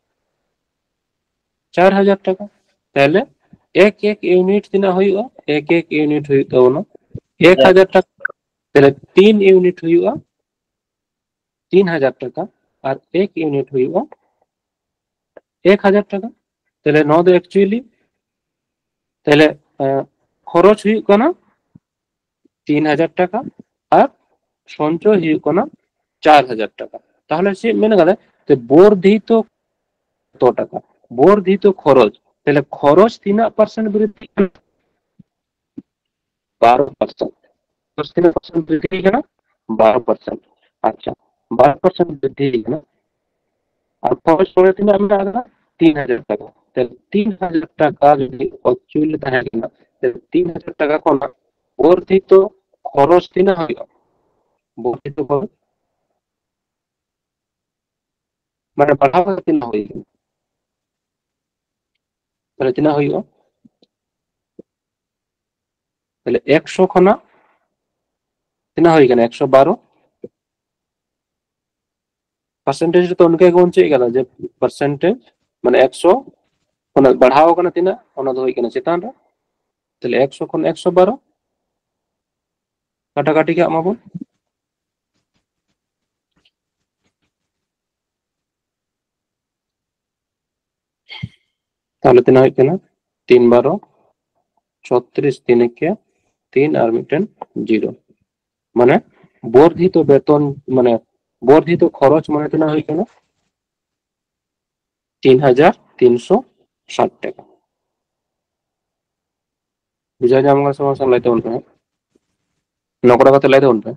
ᱪᱟᱨ ᱦᱟᱡᱟᱨ ᱴᱟᱠᱟ᱾ ᱛᱟᱦᱞᱮ ᱮᱠ ᱮᱠ ᱤᱭᱩᱱᱤᱴ ᱛᱤᱱᱟᱹᱜ ᱦᱩᱭᱩᱜᱼᱟ? ᱮᱠ ᱮᱠ ᱤᱭᱩᱱᱤᱴ ᱦᱩᱭᱩᱜ ᱛᱟᱵᱚᱱᱟ ᱮᱠ ᱦᱟᱡᱟᱨ ᱴᱟᱠᱟ᱾ ᱛᱟᱦᱞᱮ ᱛᱤᱱ ᱤᱭᱩᱱᱤᱴ ᱦᱩᱭᱩᱜᱼᱟ ᱛᱤᱱ ᱦᱟᱡᱟᱨ ᱴᱟᱠᱟ, ᱟᱨ ᱮᱠ ᱤᱭᱩᱱᱤᱴ ᱦᱩᱭᱩᱜᱼᱟ ᱮᱠ ᱦᱟᱡᱟᱨ ᱴᱟᱠᱟ᱾ ᱛᱟᱦᱞᱮ ᱱᱚᱣᱟ ᱫᱚ actually ᱛᱟᱦᱞᱮ ᱠᱷᱚᱨᱚᱪ ᱦᱩᱭᱩᱜ ᱠᱟᱱᱟ ᱛᱤᱱ ᱦᱟᱡᱟᱨ ᱴᱟᱠᱟ ᱟᱨ ᱥᱚᱧᱪᱚᱭ ᱦᱩᱭᱩᱜ ᱠᱟᱱᱟ ᱪᱟᱨ ᱦᱟᱡᱟᱨ ᱴᱟᱠᱟ᱾ ᱛᱟᱦᱞᱮ ᱪᱮᱫ ᱢᱮᱱ ᱠᱟᱫᱟ? ᱛᱮ ᱵᱚᱨᱫᱷᱤᱛᱚ ᱠᱚᱛᱚ ᱴᱟᱠᱟ? ᱵᱚᱨᱫᱷᱤᱛᱚ ᱠᱷᱚᱨᱚᱪ᱾ ᱛᱟᱦᱞᱮ ᱠᱷᱚᱨᱚᱪ ᱛᱤᱱᱟᱹᱜ ᱯᱟᱨᱥᱮᱱᱴ ᱵᱨᱤᱫᱽᱫᱷᱤ ᱠᱟᱱᱟ? ᱵᱟᱨᱚ ᱯᱟᱨᱥᱮᱱᱴ᱾ ᱠᱷᱚᱨᱚᱪ ᱛᱤᱱᱟᱹᱜ ᱯᱟᱨᱥᱮᱱᱴ ᱵᱨᱤᱫᱽᱫᱷᱤ ᱠᱟᱱᱟ? ᱵᱟᱨᱚ ᱯᱟᱨᱥᱮᱱᱴ᱾ ᱟᱪᱪᱷᱟ, ᱵᱟᱨᱚ ᱯᱟᱨᱥᱮᱱᱴ ᱵᱨᱤᱫᱽᱫᱷᱤ ᱠᱟᱱᱟ᱾ ᱟᱨ ᱠᱷᱚᱨᱚᱪ ᱠᱚᱨᱮ ᱛᱤᱱᱟᱹᱜ ᱢᱮᱱᱟᱜ ᱟᱠᱟᱫᱟ? ᱛᱤᱱ ᱦᱟᱡᱟᱨ ᱴᱟᱠᱟ᱾ ᱛᱟᱦᱞᱮ ᱛᱤᱱ ᱦᱟᱡᱟᱨ ᱴᱟᱠᱟ ᱡᱩᱫᱤ ᱚᱪᱩᱞ ᱛᱟᱦᱮᱸ ᱠᱟᱱᱟ, ᱛᱟᱦᱞᱮ ᱛᱤᱱ ᱦᱟᱡᱟᱨ ᱴᱟᱠᱟ ᱠᱷᱚᱱᱟᱜ ᱵᱚᱨᱫᱷᱤᱛᱚ ᱠᱷᱚᱨᱚᱪ ᱛᱤᱱᱟᱹᱜ ᱦᱩᱭᱩᱜᱼᱟ? ᱵᱚᱨᱫᱷᱤᱛᱚ ᱠᱷᱚᱨᱚᱪ ᱢᱟᱱᱮ ᱵᱟᱲᱦᱟᱣ ᱠᱟᱛᱮ ᱛᱤᱱᱟᱹᱜ ᱦᱩᱭ ᱠᱟᱱᱟ? ᱛᱟᱦᱞᱮ ᱛᱤᱱᱟᱹᱜ ᱦᱩᱭᱩᱜᱼᱟ? ᱛᱟᱦᱞᱮ ᱮᱠᱥᱚ ᱠᱷᱚᱱᱟᱜ ᱛᱤᱱᱟᱹᱜ ᱦᱩᱭ ᱠᱟᱱᱟ? ᱮᱠᱥᱚ ᱵᱟᱨᱚ᱾ ᱯᱟᱨᱥᱮᱱᱴᱮᱡᱽ ᱨᱮ ᱛᱚ ᱚᱱᱠᱟ ᱜᱮᱵᱚᱱ ᱪᱮᱫ ᱠᱟᱫᱟ ᱡᱮ ᱯᱟᱨᱥᱮᱱᱴᱮᱡᱽ ᱢᱟᱱᱮ ᱮᱠᱥᱚ ᱠᱷᱚᱱᱟᱜ ᱵᱟᱲᱦᱟᱣ ᱠᱟᱱᱟ ᱛᱤᱱᱟᱹᱜ, ᱚᱱᱟ ᱫᱚ ᱦᱩᱭ ᱠᱟᱱᱟ ᱪᱮᱛᱟᱱ ᱨᱮ᱾ ᱛᱟᱦᱞᱮ ᱮᱠᱥᱚ ᱠᱷᱚᱱ ᱮᱠᱥᱚ ᱵᱟᱨᱚ ᱠᱟᱴᱟᱠᱟᱴᱤ ᱠᱟᱜ ᱢᱟᱵᱚᱱ᱾ ᱛᱟᱦᱞᱮ ᱛᱤᱱᱟᱹᱜ ᱦᱩᱭᱩᱜ ᱠᱟᱱᱟ? ᱛᱤᱱ ᱵᱟᱨᱚ ᱪᱷᱚᱛᱨᱤᱥ, ᱛᱤᱱ ᱮᱠᱮ ᱛᱤᱱ ᱟᱨ ᱢᱤᱫᱴᱮᱱ ᱡᱤᱨᱳ᱾ ᱢᱟᱱᱮ ᱵᱚᱨᱫᱷᱤᱛᱚ ᱵᱮᱛᱚᱱ, ᱢᱟᱱᱮ ᱵᱚᱨᱫᱷᱤᱛᱚ ᱠᱷᱚᱨᱚᱪ ᱢᱟᱱᱮ ᱛᱤᱱᱟᱹᱜ ᱦᱩᱭᱩᱜ ᱠᱟᱱᱟ? ᱛᱤᱱ ᱦᱟᱡᱟᱨ ᱛᱤᱱᱥᱚ ᱥᱟᱴ ᱴᱟᱠᱟ᱾ ᱵᱩᱡᱷᱟᱹᱣ ᱧᱟᱢ ᱠᱟᱱᱟ ᱥᱮ ᱵᱟᱝ? ᱞᱟᱹᱭ ᱛᱟᱵᱚᱱ ᱯᱮ ᱦᱟᱸᱜ᱾ ᱱᱚᱝᱠᱟ ᱠᱟᱛᱮ ᱞᱟᱹᱭ ᱛᱟᱵᱚᱱ ᱯᱮ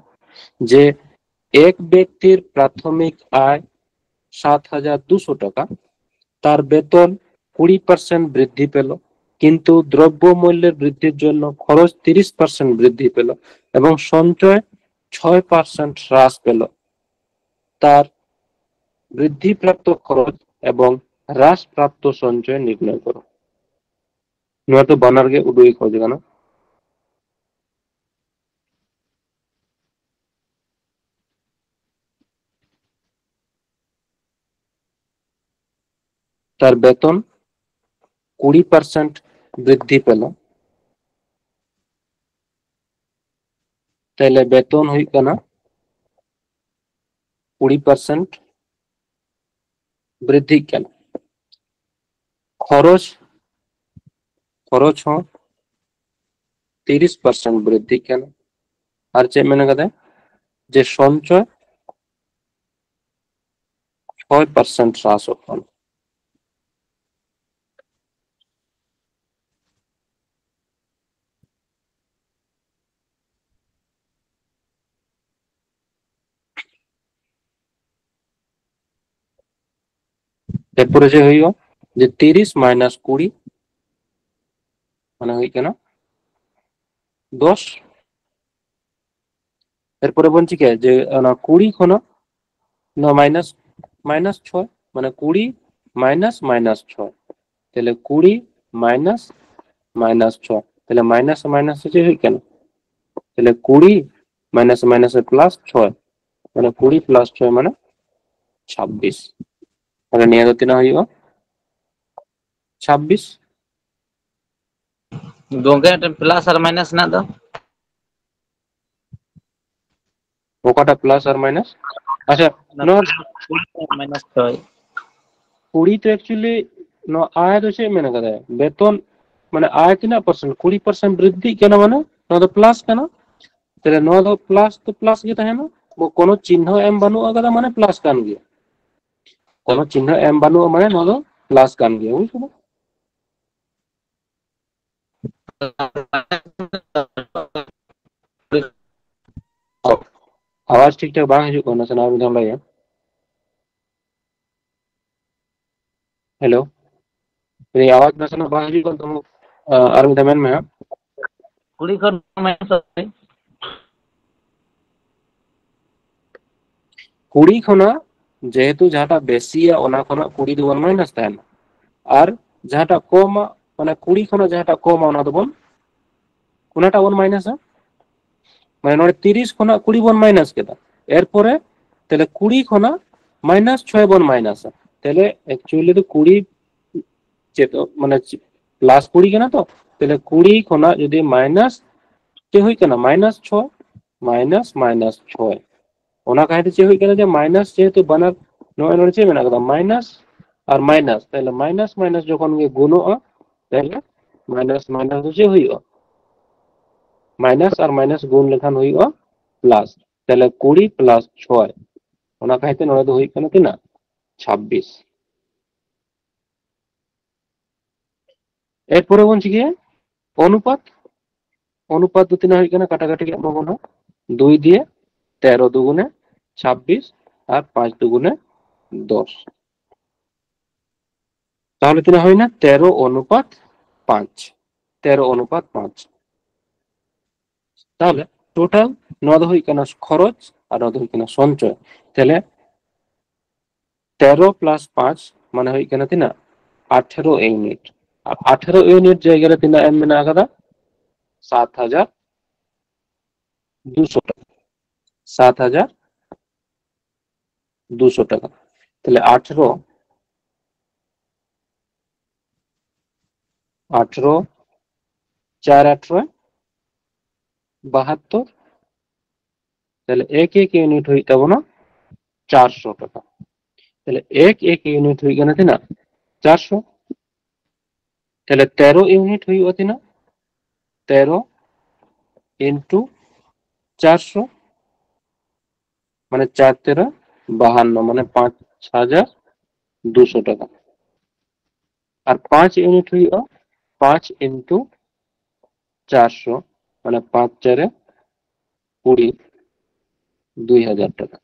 ᱡᱮ ᱮᱠ ᱵᱮᱠᱛᱤᱨ ᱯᱨᱟᱛᱷᱚᱢᱤᱠ ᱟᱭ ᱥᱟᱛ ᱦᱟᱡᱟᱨ ᱫᱩᱥᱚ ᱴᱟᱠᱟ, তার বেতন কুড়ি পার্সেন্ট বৃদ্ধি পেল, কিন্তু দ্রব্যমূল্যের বৃদ্ধির জন্য খরচ তিরিশ পার্সেন্ট বৃদ্ধি পেল এবং সঞ্চয় ছয় পার্সেন্ট হ্রাস পেল। তার বৃদ্ধিপ্রাপ্ত খরচ এবং হ্রাসপ্রাপ্ত সঞ্চয় নির্ণয় করো। ᱱᱚᱣᱟ ᱫᱚ ᱵᱟᱱᱟᱨ ᱜᱮ ᱩᱫᱩᱜ ᱜᱮ ᱠᱷᱚᱡᱽ ᱠᱟᱱᱟ᱾ তার বেতন কুড়ি পার্সেন্ট বৃদ্ধি পেল। ᱛᱟᱦᱞᱮ ᱵᱮᱛᱚᱱ ᱦᱩᱭᱩᱜ ᱠᱟᱱᱟ ᱠᱩᱲᱤ ᱯᱟᱨᱥᱮᱱᱴ ᱵᱨᱤᱫᱽᱫᱷᱤᱜ ᱠᱟᱱᱟ᱾ ᱠᱷᱚᱨᱚᱪ ᱠᱷᱚᱨᱚᱪ ᱦᱚᱸ ᱛᱤᱨᱤᱥ ᱯᱟᱨᱥᱮᱱᱴ ᱵᱨᱤᱫᱽᱫᱷᱤᱜ ᱠᱟᱱᱟ᱾ ᱟᱨ ᱪᱮᱫ ᱢᱮᱱ ᱠᱟᱫᱟ? ᱡᱮ ᱥᱚᱧᱪᱚᱭ ᱪᱷᱚᱭ ᱯᱟᱨᱥᱮᱱᱴ ᱦᱨᱟᱥᱚᱜ ᱠᱟᱱᱟ᱾ ᱮᱨᱯᱚᱨᱮ ᱪᱮᱫ ᱦᱩᱭᱩᱜᱼᱟ? ᱡᱮ ᱛᱤᱨᱤᱥ ᱢᱟᱭᱱᱟᱥ ᱠᱩᱲᱤ ᱢᱟᱱᱮ ᱦᱩᱭᱩᱜ ᱠᱟᱱᱟ ᱫᱚᱥ᱾ ᱮᱨᱯᱚᱨᱮ ᱵᱚᱱ ᱪᱤᱠᱟᱹᱭᱟ ᱡᱮ ᱚᱱᱟ ᱠᱩᱲᱤ ᱠᱷᱚᱱᱟᱜ ᱱᱚᱣᱟ ᱢᱟᱭᱱᱟᱥ ᱢᱟᱭᱱᱟᱥ ᱪᱷᱚᱭ, ᱢᱟᱱᱮ ᱠᱩᱲᱤ ᱢᱟᱭᱱᱟᱥ ᱢᱟᱭᱱᱟᱥ ᱪᱷᱚᱭ, ᱛᱟᱦᱞᱮ ᱠᱩᱲᱤ ᱢᱟᱭᱱᱟᱥ ᱢᱟᱭᱱᱟᱥ ᱪᱷᱚᱭ, ᱛᱟᱦᱞᱮ ᱢᱟᱭᱱᱟᱥ ᱢᱟᱭᱱᱟᱥ ᱪᱮᱫ ᱦᱩᱭᱩᱜ ᱠᱟᱱᱟ? ᱛᱟᱦᱞᱮ ᱠᱩᱲᱤ ᱢᱟᱭᱱᱟᱥ ᱢᱟᱭᱱᱟᱥ ᱯᱞᱟᱥ ᱪᱷᱚᱭ, ᱢᱟᱱᱮ ᱠᱩᱲᱤ ᱯᱞᱟᱥ ᱪᱷᱚᱭ ᱢᱟᱱᱮ ᱪᱷᱟᱵᱵᱤᱥ᱾ ᱛᱟᱦᱞᱮ ᱱᱤᱭᱟᱹ ᱫᱚ ᱛᱤᱱᱟᱹᱜ ᱦᱩᱭᱩᱜᱼᱟ? ᱪᱷᱟᱵᱵᱤᱥ᱾ ᱜᱚᱝᱠᱮ, ᱢᱤᱫᱴᱮᱱ ᱯᱞᱟᱥ ᱟᱨ ᱢᱟᱭᱱᱟᱥ ᱦᱮᱱᱟᱜ ᱫᱚ᱾ ᱚᱠᱟᱴᱟᱜ ᱯᱞᱟᱥ ᱟᱨ ᱢᱟᱭᱱᱟᱥ? ᱟᱪᱪᱷᱟ, ᱚᱱᱟ ᱱᱚᱣᱟ ᱢᱟᱭᱱᱟᱥ ᱦᱳᱭ᱾ ᱠᱩᱲᱤ ᱛᱚ actually ᱱᱚᱣᱟ ᱟᱭ ᱫᱚ ᱪᱮᱫ ᱢᱮᱱ ᱠᱟᱫᱟᱭ? ᱵᱮᱛᱚᱱ, ᱢᱟᱱᱮ ᱟᱭ ᱛᱤᱱᱟᱹᱜ ᱯᱟᱨᱥᱮᱱᱴ? ᱠᱩᱲᱤ ᱯᱟᱨᱥᱮᱱᱴ ᱵᱨᱤᱫᱽᱫᱷᱤᱜ ᱠᱟᱱᱟ, ᱢᱟᱱᱮ ᱱᱚᱣᱟ ᱫᱚ ᱯᱞᱟᱥ ᱠᱟᱱᱟ᱾ ᱛᱟᱦᱞᱮ ᱱᱚᱣᱟ ᱫᱚ ᱯᱞᱟᱥ ᱛᱚ ᱯᱞᱟᱥ ᱜᱮ ᱛᱟᱦᱮᱱᱟ, ᱠᱳᱱᱳ ᱪᱤᱱᱦᱟᱹ ᱮᱢ ᱵᱟᱹᱱᱩᱜ ᱟᱠᱟᱫᱟ, ᱢᱟᱱᱮ ᱯᱞᱟᱥ ᱠᱟᱱ ᱜᱮᱭᱟ᱾ ᱠᱳᱱᱳ ᱪᱤᱱᱦᱟᱹ ᱮᱢ ᱵᱟᱹᱱᱩᱜᱼᱟ, ᱢᱟᱱᱮ ᱱᱚᱣᱟ ᱫᱚ ᱯᱞᱟᱥ ᱠᱟᱱ ᱜᱮᱭᱟ, ᱵᱩᱡ ᱠᱮᱫᱟ? ᱟᱣᱟᱡ ᱴᱷᱤᱠ ᱴᱷᱟᱠ ᱵᱟᱝ ᱦᱤᱡᱩᱜ ᱠᱟᱱᱟ, ᱱᱟᱥᱮᱱᱟᱜ ᱟᱨ ᱢᱤᱫ ᱫᱷᱟᱣ ᱞᱟᱹᱭᱟ᱾ ᱦᱮᱞᱳ, ᱟᱣᱟᱡ ᱱᱟᱥᱮᱱᱟᱜ ᱵᱟᱝ ᱦᱤᱡᱩᱜ ᱠᱟᱱ ᱛᱟᱢᱟ, ᱟᱨ ᱢᱤᱫ ᱫᱷᱟᱣ ᱢᱮᱱ ᱢᱮ ᱦᱟᱸᱜ᱾ ᱠᱩᱲᱤ ᱠᱷᱚᱱ ᱢᱟᱭᱱᱟᱥ ᱟᱨ ᱠᱩᱲᱤ ᱠᱷᱚᱱᱟᱜ ᱡᱮᱦᱮᱛᱩ ᱡᱟᱦᱟᱸᱴᱟᱜ ᱵᱮᱥᱤᱭᱟ ᱚᱱᱟ ᱠᱷᱚᱱᱟᱜ ᱠᱩᱲᱤ ᱫᱚᱵᱚᱱ ᱢᱟᱭᱱᱟᱥ ᱛᱟᱦᱮᱱᱟ, ᱟᱨ ᱡᱟᱦᱟᱸᱴᱟᱜ ᱠᱚᱢᱟ, ᱢᱟᱱᱮ ᱠᱩᱲᱤ ᱠᱷᱚᱱᱟᱜ ᱡᱟᱦᱟᱸᱴᱟᱜ ᱠᱚᱢᱟ ᱚᱱᱟ ᱫᱚᱵᱚᱱ, ᱚᱱᱟᱴᱟᱜ ᱵᱚᱱ ᱢᱟᱭᱱᱟᱥᱟ᱾ ᱢᱟᱱᱮ ᱱᱚᱰᱮ ᱛᱤᱨᱤᱥ ᱠᱷᱚᱱᱟᱜ ᱠᱩᱲᱤ ᱵᱚᱱ ᱢᱟᱭᱱᱟᱥ ᱠᱮᱫᱟ, ᱮᱨᱯᱚᱨᱮ ᱛᱟᱦᱞᱮ ᱠᱩᱲᱤ ᱠᱷᱚᱱᱟᱜ ᱢᱟᱭᱱᱟᱥ ᱪᱷᱚᱭ ᱵᱚᱱ ᱢᱟᱭᱱᱟᱥᱟ᱾ ᱛᱟᱦᱞᱮ actually ᱫᱚ ᱠᱩᱲᱤ ᱪᱮᱫ ᱢᱟᱱᱮ ᱯᱞᱟᱥ ᱠᱩᱲᱤ ᱠᱟᱱᱟ ᱛᱚ, ᱛᱟᱦᱞᱮ ᱠᱩᱲᱤ ᱠᱷᱚᱱᱟᱜ ᱡᱩᱫᱤ ᱢᱟᱭᱱᱟᱥ ᱪᱮᱫ ᱦᱩᱭᱩᱜ ᱠᱟᱱᱟ? ᱢᱟᱭᱱᱟᱥ ᱪᱷᱚᱭ, ᱢᱟᱭᱱᱟᱥ ᱢᱟᱭᱱᱟᱥ ᱪᱷᱚᱭ᱾ ᱚᱱᱟ ᱠᱟᱭᱛᱮ ᱪᱮᱫ ᱦᱩᱭᱩᱜ ᱠᱟᱱᱟ? ᱡᱮ ᱢᱟᱭᱱᱟᱥ ᱡᱮᱦᱮᱛᱩ ᱵᱟᱱᱟᱨ ᱱᱚᱜᱼᱚᱭ ᱱᱚᱰᱮ ᱪᱮᱫ ᱢᱮᱱᱟᱜ ᱠᱟᱫᱟ? ᱢᱟᱭᱱᱟᱥ ᱟᱨ ᱢᱟᱭᱱᱟᱥ, ᱛᱟᱦᱞᱮ ᱢᱟᱭᱱᱟᱥ ᱢᱟᱭᱱᱟᱥ ᱡᱚᱠᱷᱚᱱ ᱜᱮ ᱜᱩᱱᱚᱜᱼᱟ, ᱛᱟᱦᱞᱮ ᱢᱟᱭᱱᱟᱥ ᱢᱟᱭᱱᱟᱥ ᱫᱚ ᱪᱮᱫ ᱦᱩᱭᱩᱜᱼᱟ? ᱢᱟᱭᱱᱟᱥ ᱟᱨ ᱢᱟᱭᱱᱟᱥ ᱜᱩᱱ ᱞᱮᱠᱷᱟᱱ ᱦᱩᱭᱩᱜᱼᱟ ᱯᱞᱟᱥ᱾ ᱛᱟᱦᱞᱮ ᱠᱩᱲᱤ ᱯᱞᱟᱥ ᱪᱷᱚᱭ, ᱚᱱᱟ ᱠᱷᱟᱹᱛᱤᱨ ᱱᱚᱰᱮ ᱫᱚ ᱦᱩᱭᱩᱜ ᱠᱟᱱᱟ ᱛᱤᱱᱟᱹᱜ? ᱪᱷᱟᱵᱵᱤᱥ᱾ ᱮᱨᱯᱚᱨᱮ ᱵᱚᱱ ᱪᱤᱠᱟᱹᱭᱟ ᱚᱱᱩᱯᱟᱛ᱾ ᱚᱱᱩᱯᱟᱛ ᱫᱚ ᱛᱤᱱᱟᱹᱜ ᱦᱩᱭᱩᱜ ᱠᱟᱱᱟ? ᱠᱟᱴᱟᱠᱟᱴᱤ ᱮᱢᱟ ᱵᱚᱱ ᱦᱟᱸᱜ, ᱫᱩᱭ ᱫᱤᱭᱮ ᱛᱮᱨᱚ ᱫᱩᱜᱩᱱᱮ ᱪᱷᱟᱵᱵᱤᱥ ᱟᱨ ᱯᱟᱸᱪ ᱫᱩᱜᱩᱱᱮ ᱫᱚᱥ᱾ ᱛᱟᱦᱞᱮ ᱛᱤᱱᱟᱹᱜ ᱦᱩᱭᱱᱟ? ᱛᱮᱨᱚ ᱚᱱᱩᱯᱟᱛ ᱯᱟᱸᱪ᱾ ᱛᱮᱨᱚ ᱚᱱᱩᱯᱟᱛ ᱯᱟᱸᱪ᱾ ᱛᱟᱦᱞᱮ ᱴᱳᱴᱟᱞ ᱱᱚᱣᱟ ᱫᱚ ᱦᱩᱭᱩᱜ ᱠᱟᱱᱟ ᱠᱷᱚᱨᱚᱪ ᱟᱨ ᱱᱚᱣᱟ ᱫᱚ ᱦᱩᱭᱩᱜ ᱠᱟᱱᱟ ᱥᱚᱧᱪᱚᱭ᱾ ᱛᱟᱦᱞᱮ ᱛᱮᱨᱚ ᱯᱞᱟᱥ ᱯᱟᱸᱪ ᱢᱟᱱᱮ ᱦᱩᱭᱩᱜ ᱠᱟᱱᱟ ᱛᱤᱱᱟᱹᱜ? ᱟᱴᱷᱮᱨᱚ ᱤᱭᱩᱱᱤᱴ᱾ ᱟᱨ ᱟᱴᱷᱮᱨᱚ ᱤᱭᱩᱱᱤᱴ ᱡᱟᱭᱜᱟ ᱨᱮ ᱛᱤᱱᱟᱹᱜ ᱮᱢ ᱢᱮᱱᱟᱜ ᱟᱠᱟᱫᱟ? ᱥᱟᱛ ᱦᱟᱡᱟᱨ ᱫᱩᱥᱚ ᱴᱟᱠᱟ᱾ ᱥᱟᱛ ᱦᱟᱡᱟᱨ ᱫᱩᱥᱚ ᱴᱟᱠᱟ᱾ ᱛᱟᱦᱞᱮ ᱟᱴᱷᱮᱨᱚ, ᱟᱴᱷᱮᱨᱚ, ᱪᱟᱨ ᱟᱴᱷᱮᱨᱚ ᱵᱟᱦᱟᱛᱛᱚᱨ᱾ ᱛᱟᱦᱞᱮ ᱮᱠ ᱮᱠ ᱤᱭᱩᱱᱤᱴ ᱦᱩᱭᱩᱜ ᱛᱟᱵᱚᱱᱟ ᱪᱟᱨᱥᱚ ᱴᱟᱠᱟ᱾ ᱛᱟᱦᱞᱮ ᱮᱠ ᱮᱠ ᱤᱭᱩᱱᱤᱴ ᱦᱩᱭᱩᱜ ᱠᱟᱱᱟ ᱛᱤᱱᱟᱹᱜ? ᱪᱟᱨᱥᱚ᱾ ᱛᱟᱦᱞᱮ ᱛᱮᱨᱚ ᱤᱭᱩᱱᱤᱴ ᱦᱩᱭᱩᱜᱼᱟ ᱛᱤᱱᱟᱹᱜ? ᱛᱮᱨᱚ ᱤᱱᱴᱩ ᱪᱟᱨᱥᱚ, ᱢᱟᱱᱮ ᱪᱟᱨ ᱛᱮᱨᱚ ᱵᱟᱦᱟᱱᱱᱚ, ᱢᱟᱱᱮ ᱯᱟᱸᱪ ᱦᱟᱡᱟᱨ ᱫᱩᱥᱚ ᱴᱟᱠᱟ᱾ ᱟᱨ ᱯᱟᱸᱪ ᱤᱭᱩᱱᱤᱴ ᱦᱩᱭᱩᱜᱼᱟ ᱯᱟᱸᱪ ᱤᱱᱴᱩ ᱪᱟᱨᱥᱚ, ᱢᱟᱱᱮ ᱯᱟᱸᱪ ᱪᱟᱨᱮ ᱠᱩᱲᱤ, ᱫᱩᱭ ᱦᱟᱡᱟᱨ ᱴᱟᱠᱟ᱾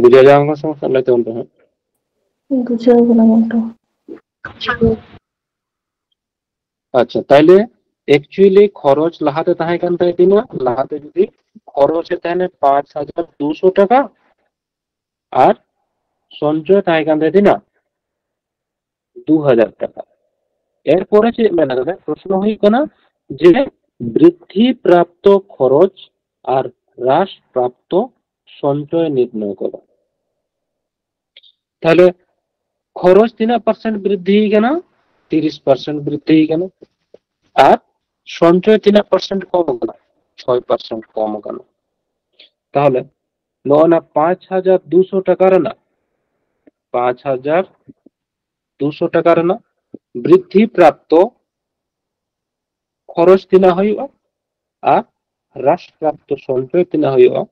ᱵᱩᱡᱷᱟᱹᱣ ᱧᱟᱢ ᱠᱟᱱᱟ ᱥᱮ ᱵᱟᱝ? ᱞᱟᱹᱭ ᱛᱟᱵᱚᱱ ᱯᱮ ᱦᱟᱸᱜ᱾ ᱵᱩᱡᱷᱟᱹᱣ ᱠᱟᱱᱟ ᱜᱚᱢᱠᱮ᱾ ᱟᱪᱪᱷᱟ, ᱛᱟᱦᱞᱮ actually ᱠᱷᱚᱨᱚᱪ ᱞᱟᱦᱟᱛᱮ ᱛᱟᱦᱮᱸ ᱠᱟᱱ ᱛᱟᱭ ᱛᱤᱱᱟᱹᱜ? ᱞᱟᱦᱟᱛᱮ ᱡᱩᱫᱤ ᱠᱷᱚᱨᱚᱪ ᱮ ᱛᱟᱦᱮᱱᱟ ᱯᱟᱸᱪ ᱦᱟᱡᱟᱨ ᱫᱩᱥᱚ ᱴᱟᱠᱟ ᱟᱨ ᱥᱚᱧᱪᱚᱭ ᱛᱟᱦᱮᱸ ᱠᱟᱱ ᱛᱟᱭ ᱛᱤᱱᱟᱹᱜ? ᱫᱩ ᱦᱟᱡᱟᱨ ᱴᱟᱠᱟ᱾ ᱮᱨᱯᱚᱨᱮ ᱪᱮᱫ ᱢᱮᱱ ᱠᱟᱫᱟ? ᱯᱨᱚᱥᱱᱚ ᱦᱩᱭᱩᱜ ᱠᱟᱱᱟ ᱡᱮ ᱵᱨᱤᱫᱽᱫᱷᱤ ᱯᱨᱟᱯᱛᱚ ᱠᱷᱚᱨᱚᱪ ᱟᱨ ᱦᱨᱟᱥ ᱯᱨᱟᱯᱛᱚ ᱥᱚᱧᱪᱚᱭ ᱱᱤᱨᱱᱚᱭ ᱠᱚᱨᱚ᱾ ᱛᱟᱦᱞᱮ ᱠᱷᱚᱨᱚᱪ ᱛᱤᱱᱟᱹᱜ ᱯᱟᱨᱥᱮᱱᱴ ᱵᱨᱤᱫᱽᱫᱷᱤ ᱠᱟᱱᱟ? ᱛᱤᱨᱤᱥ ᱯᱟᱨᱥᱮᱱᱴ ᱵᱨᱤᱫᱽᱫᱷᱤ ᱠᱟᱱᱟ᱾ ᱟᱨ ᱥᱚᱧᱪᱚᱭ ᱛᱤᱱᱟᱹᱜ ᱯᱟᱨᱥᱮᱱᱴ ᱠᱚᱢ ᱠᱟᱱᱟ? ᱪᱷᱚᱭ ᱯᱟᱨᱥᱮᱱᱴ ᱠᱚᱢ ᱠᱟᱱᱟ᱾ ᱛᱟᱦᱞᱮ ᱱᱚᱜᱼᱚ ᱱᱟ ᱯᱟᱸᱪ ᱦᱟᱡᱟᱨ ᱫᱩᱥᱚ ᱴᱟᱠᱟ ᱨᱮᱱᱟᱜ, ᱯᱟᱸᱪ ᱦᱟᱡᱟᱨ ᱫᱩᱥᱚ ᱴᱟᱠᱟ ᱨᱮᱱᱟᱜ ᱵᱨᱤᱫᱽᱫᱷᱤ ᱯᱨᱟᱯᱛᱚ ᱠᱷᱚᱨᱚᱪ ᱛᱤᱱᱟᱹᱜ ᱦᱩᱭᱩᱜᱼᱟ ᱟᱨ ᱦᱨᱟᱥ ᱯᱨᱟᱯᱛᱚ ᱥᱚᱧᱪᱚᱭ ᱛᱤᱱᱟᱹᱜ ᱦᱩᱭᱩᱜᱼᱟ᱾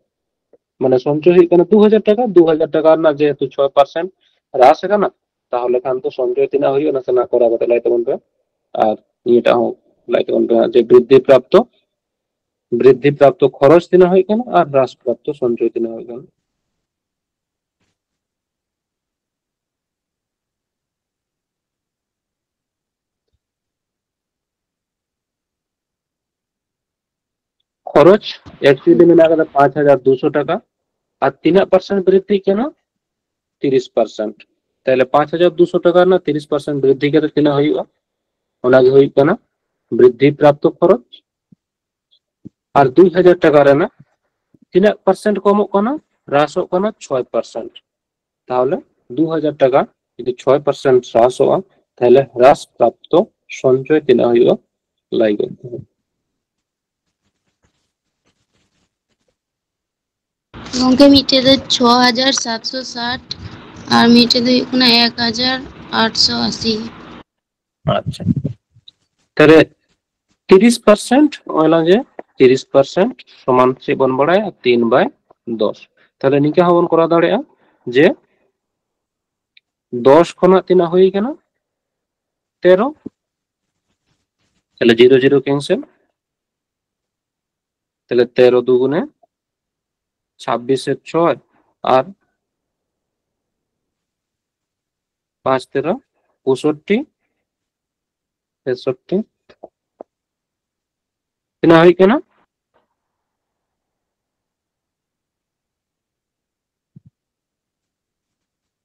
ᱢᱟᱱᱮ ᱥᱚᱧᱪᱚᱭ ᱦᱩᱭᱩᱜ ᱠᱟᱱᱟ ᱫᱩ ᱦᱟᱡᱟᱨ ᱴᱟᱠᱟ, ᱫᱩ ᱦᱟᱡᱟᱨ ᱴᱟᱠᱟ ᱨᱮᱱᱟᱜ ᱡᱮᱦᱮᱛᱩ ᱪᱷᱚᱭ ᱯᱟᱨᱥᱮᱱᱴ ᱦᱨᱟᱥ ᱟᱠᱟᱱᱟ, ᱛᱟᱦᱚᱞᱮ ᱠᱷᱟᱱ ᱫᱚ ᱥᱚᱧᱪᱚᱭ ᱛᱤᱱᱟᱹᱜ ᱦᱩᱭᱩᱜᱼᱟ ᱱᱟᱥᱮᱱᱟᱜ ᱠᱚᱨᱟᱣ ᱠᱟᱛᱮ ᱞᱟᱹᱭ ᱛᱟᱵᱚᱱ ᱯᱮ᱾ ᱟᱨ ᱱᱤᱭᱟᱹᱴᱟᱜ ᱦᱚᱸ ᱞᱟᱹᱭ ᱛᱟᱵᱚᱱ ᱯᱮ ᱡᱮ ᱵᱨᱤᱫᱽᱫᱷᱤ ᱯᱨᱟᱯᱛᱚ, ᱵᱨᱤᱫᱽᱫᱷᱤ ᱯᱨᱟᱯᱛᱚ ᱠᱷᱚᱨᱚᱪ ᱛᱤᱱᱟᱹᱜ ᱦᱩᱭᱩᱜ ᱠᱟᱱᱟ ᱟᱨ ᱦᱨᱟᱥ ᱯᱨᱟᱯᱛᱚ ᱥᱚᱧᱪᱚᱭ ᱛᱤᱱᱟᱹᱜ ᱦᱩᱭᱩᱜ ᱠᱟᱱᱟ᱾ ᱠᱷᱚᱨᱚᱪ actually ᱢᱮᱱᱟᱜ ᱠᱟᱫᱟ ᱯᱟᱸᱪ ᱦᱟᱡᱟᱨ ᱫᱩᱥᱚ ᱴᱟᱠᱟ, ᱟᱨ ᱛᱤᱱᱟᱹᱜ ᱯᱟᱨᱥᱮᱱᱴ ᱵᱨᱤᱫᱽᱫᱷᱤᱜ ᱠᱟᱱᱟ? ᱛᱤᱨᱤᱥ ᱯᱟᱨᱥᱮᱱᱴ᱾ ᱛᱟᱦᱞᱮ ᱯᱟᱸᱪ ᱦᱟᱡᱟᱨ ᱫᱩᱥᱚ ᱴᱟᱠᱟ ᱨᱮᱱᱟᱜ ᱛᱤᱨᱤᱥ ᱯᱟᱨᱥᱮᱱᱴ ᱵᱨᱤᱫᱽᱫᱷᱤ ᱠᱟᱛᱮ ᱛᱤᱱᱟᱹᱜ ᱦᱩᱭᱩᱜᱼᱟ? ᱚᱱᱟ ᱜᱮ ᱦᱩᱭᱩᱜ ᱠᱟᱱᱟ ᱵᱨᱤᱫᱽᱫᱷᱤ ᱯᱨᱟᱯᱛᱚ ᱠᱷᱚᱨᱚᱪ᱾ ᱟᱨ ᱫᱩᱭ ᱦᱟᱡᱟᱨ ᱴᱟᱠᱟ ᱨᱮᱱᱟᱜ ᱛᱤᱱᱟᱹᱜ ᱯᱟᱨᱥᱮᱱᱴ ᱠᱚᱢᱚᱜ ᱠᱟᱱᱟ? ᱦᱨᱟᱥᱚᱜ ᱠᱟᱱᱟ ᱪᱷᱚᱭ ᱯᱟᱨᱥᱮᱱᱴ᱾ ᱛᱟᱦᱚᱞᱮ ᱫᱩ ᱦᱟᱡᱟᱨ ᱴᱟᱠᱟ ᱡᱩᱫᱤ ᱪᱷᱚᱭ ᱯᱟᱨᱥᱮᱱᱴ ᱦᱨᱟᱥᱚᱜᱼᱟ, ᱛᱟᱦᱞᱮ ᱦᱨᱟᱥ ᱯᱨᱟᱯᱛᱚ ᱥᱚᱧᱪᱚᱭ ᱛᱤᱱᱟᱹᱜ ᱦᱩᱭᱩᱜᱼᱟ? ᱞᱟᱹᱭ ᱜᱚᱫ ᱛᱟᱵᱚᱱ᱾ ᱜᱚᱝᱠᱮ, ᱢᱤᱫᱴᱮᱡ ᱫᱚ ᱪᱷᱚ ᱦᱟᱡᱟᱨ ᱥᱟᱛᱥᱚ ᱥᱟᱴ ᱟᱨ ᱢᱤᱫᱴᱮᱡ ᱫᱚ ᱦᱩᱭᱩᱜ ᱠᱟᱱᱟ ᱮᱠ ᱦᱟᱡᱟᱨ ᱟᱴᱥᱚ ᱟᱥᱤ᱾ ᱟᱪᱪᱷᱟ, ᱛᱟᱦᱞᱮ ᱛᱤᱨᱤᱥ ᱯᱟᱨᱥᱮᱱᱴ, ᱱᱚᱜᱼᱚᱭ ᱞᱟᱝ ᱡᱮ ᱛᱤᱨᱤᱥ ᱯᱟᱨᱥᱮᱱᱴ ᱥᱚᱢᱟᱱ ᱪᱮᱫ ᱵᱚᱱ ᱵᱟᱲᱟᱭᱟ? ᱛᱤᱱ ᱵᱟᱭ ᱫᱚᱥ᱾ ᱛᱟᱦᱞᱮ ᱱᱤᱝᱠᱟ ᱦᱚᱸᱵᱚᱱ ᱠᱚᱨᱟᱣ ᱫᱟᱲᱮᱭᱟᱜᱼᱟ ᱡᱮ ᱫᱚᱥ ᱠᱷᱚᱱᱟᱜ ᱛᱤᱱᱟᱹᱜ ᱦᱩᱭ ᱠᱟᱱᱟ? ᱛᱮᱨᱚ᱾ ᱛᱟᱦᱞᱮ ᱡᱤᱨᱳ ᱡᱤᱨᱳ ᱠᱮᱱᱥᱮᱞ, ᱛᱟᱦᱞᱮ ᱛᱮᱨᱚ ᱫᱩᱜᱩᱱᱮ ᱪᱷᱟᱵᱵᱤᱥ ᱮ ᱪᱷᱚᱭ ᱟᱨ ᱯᱟᱸᱪ ᱛᱮᱨᱚ ᱯᱚᱸᱭᱥᱚᱴᱴᱤ, ᱛᱮᱥᱚᱴᱴᱤ᱾ ᱛᱤᱱᱟᱹᱜ ᱦᱩᱭᱩᱜ ᱠᱟᱱᱟ?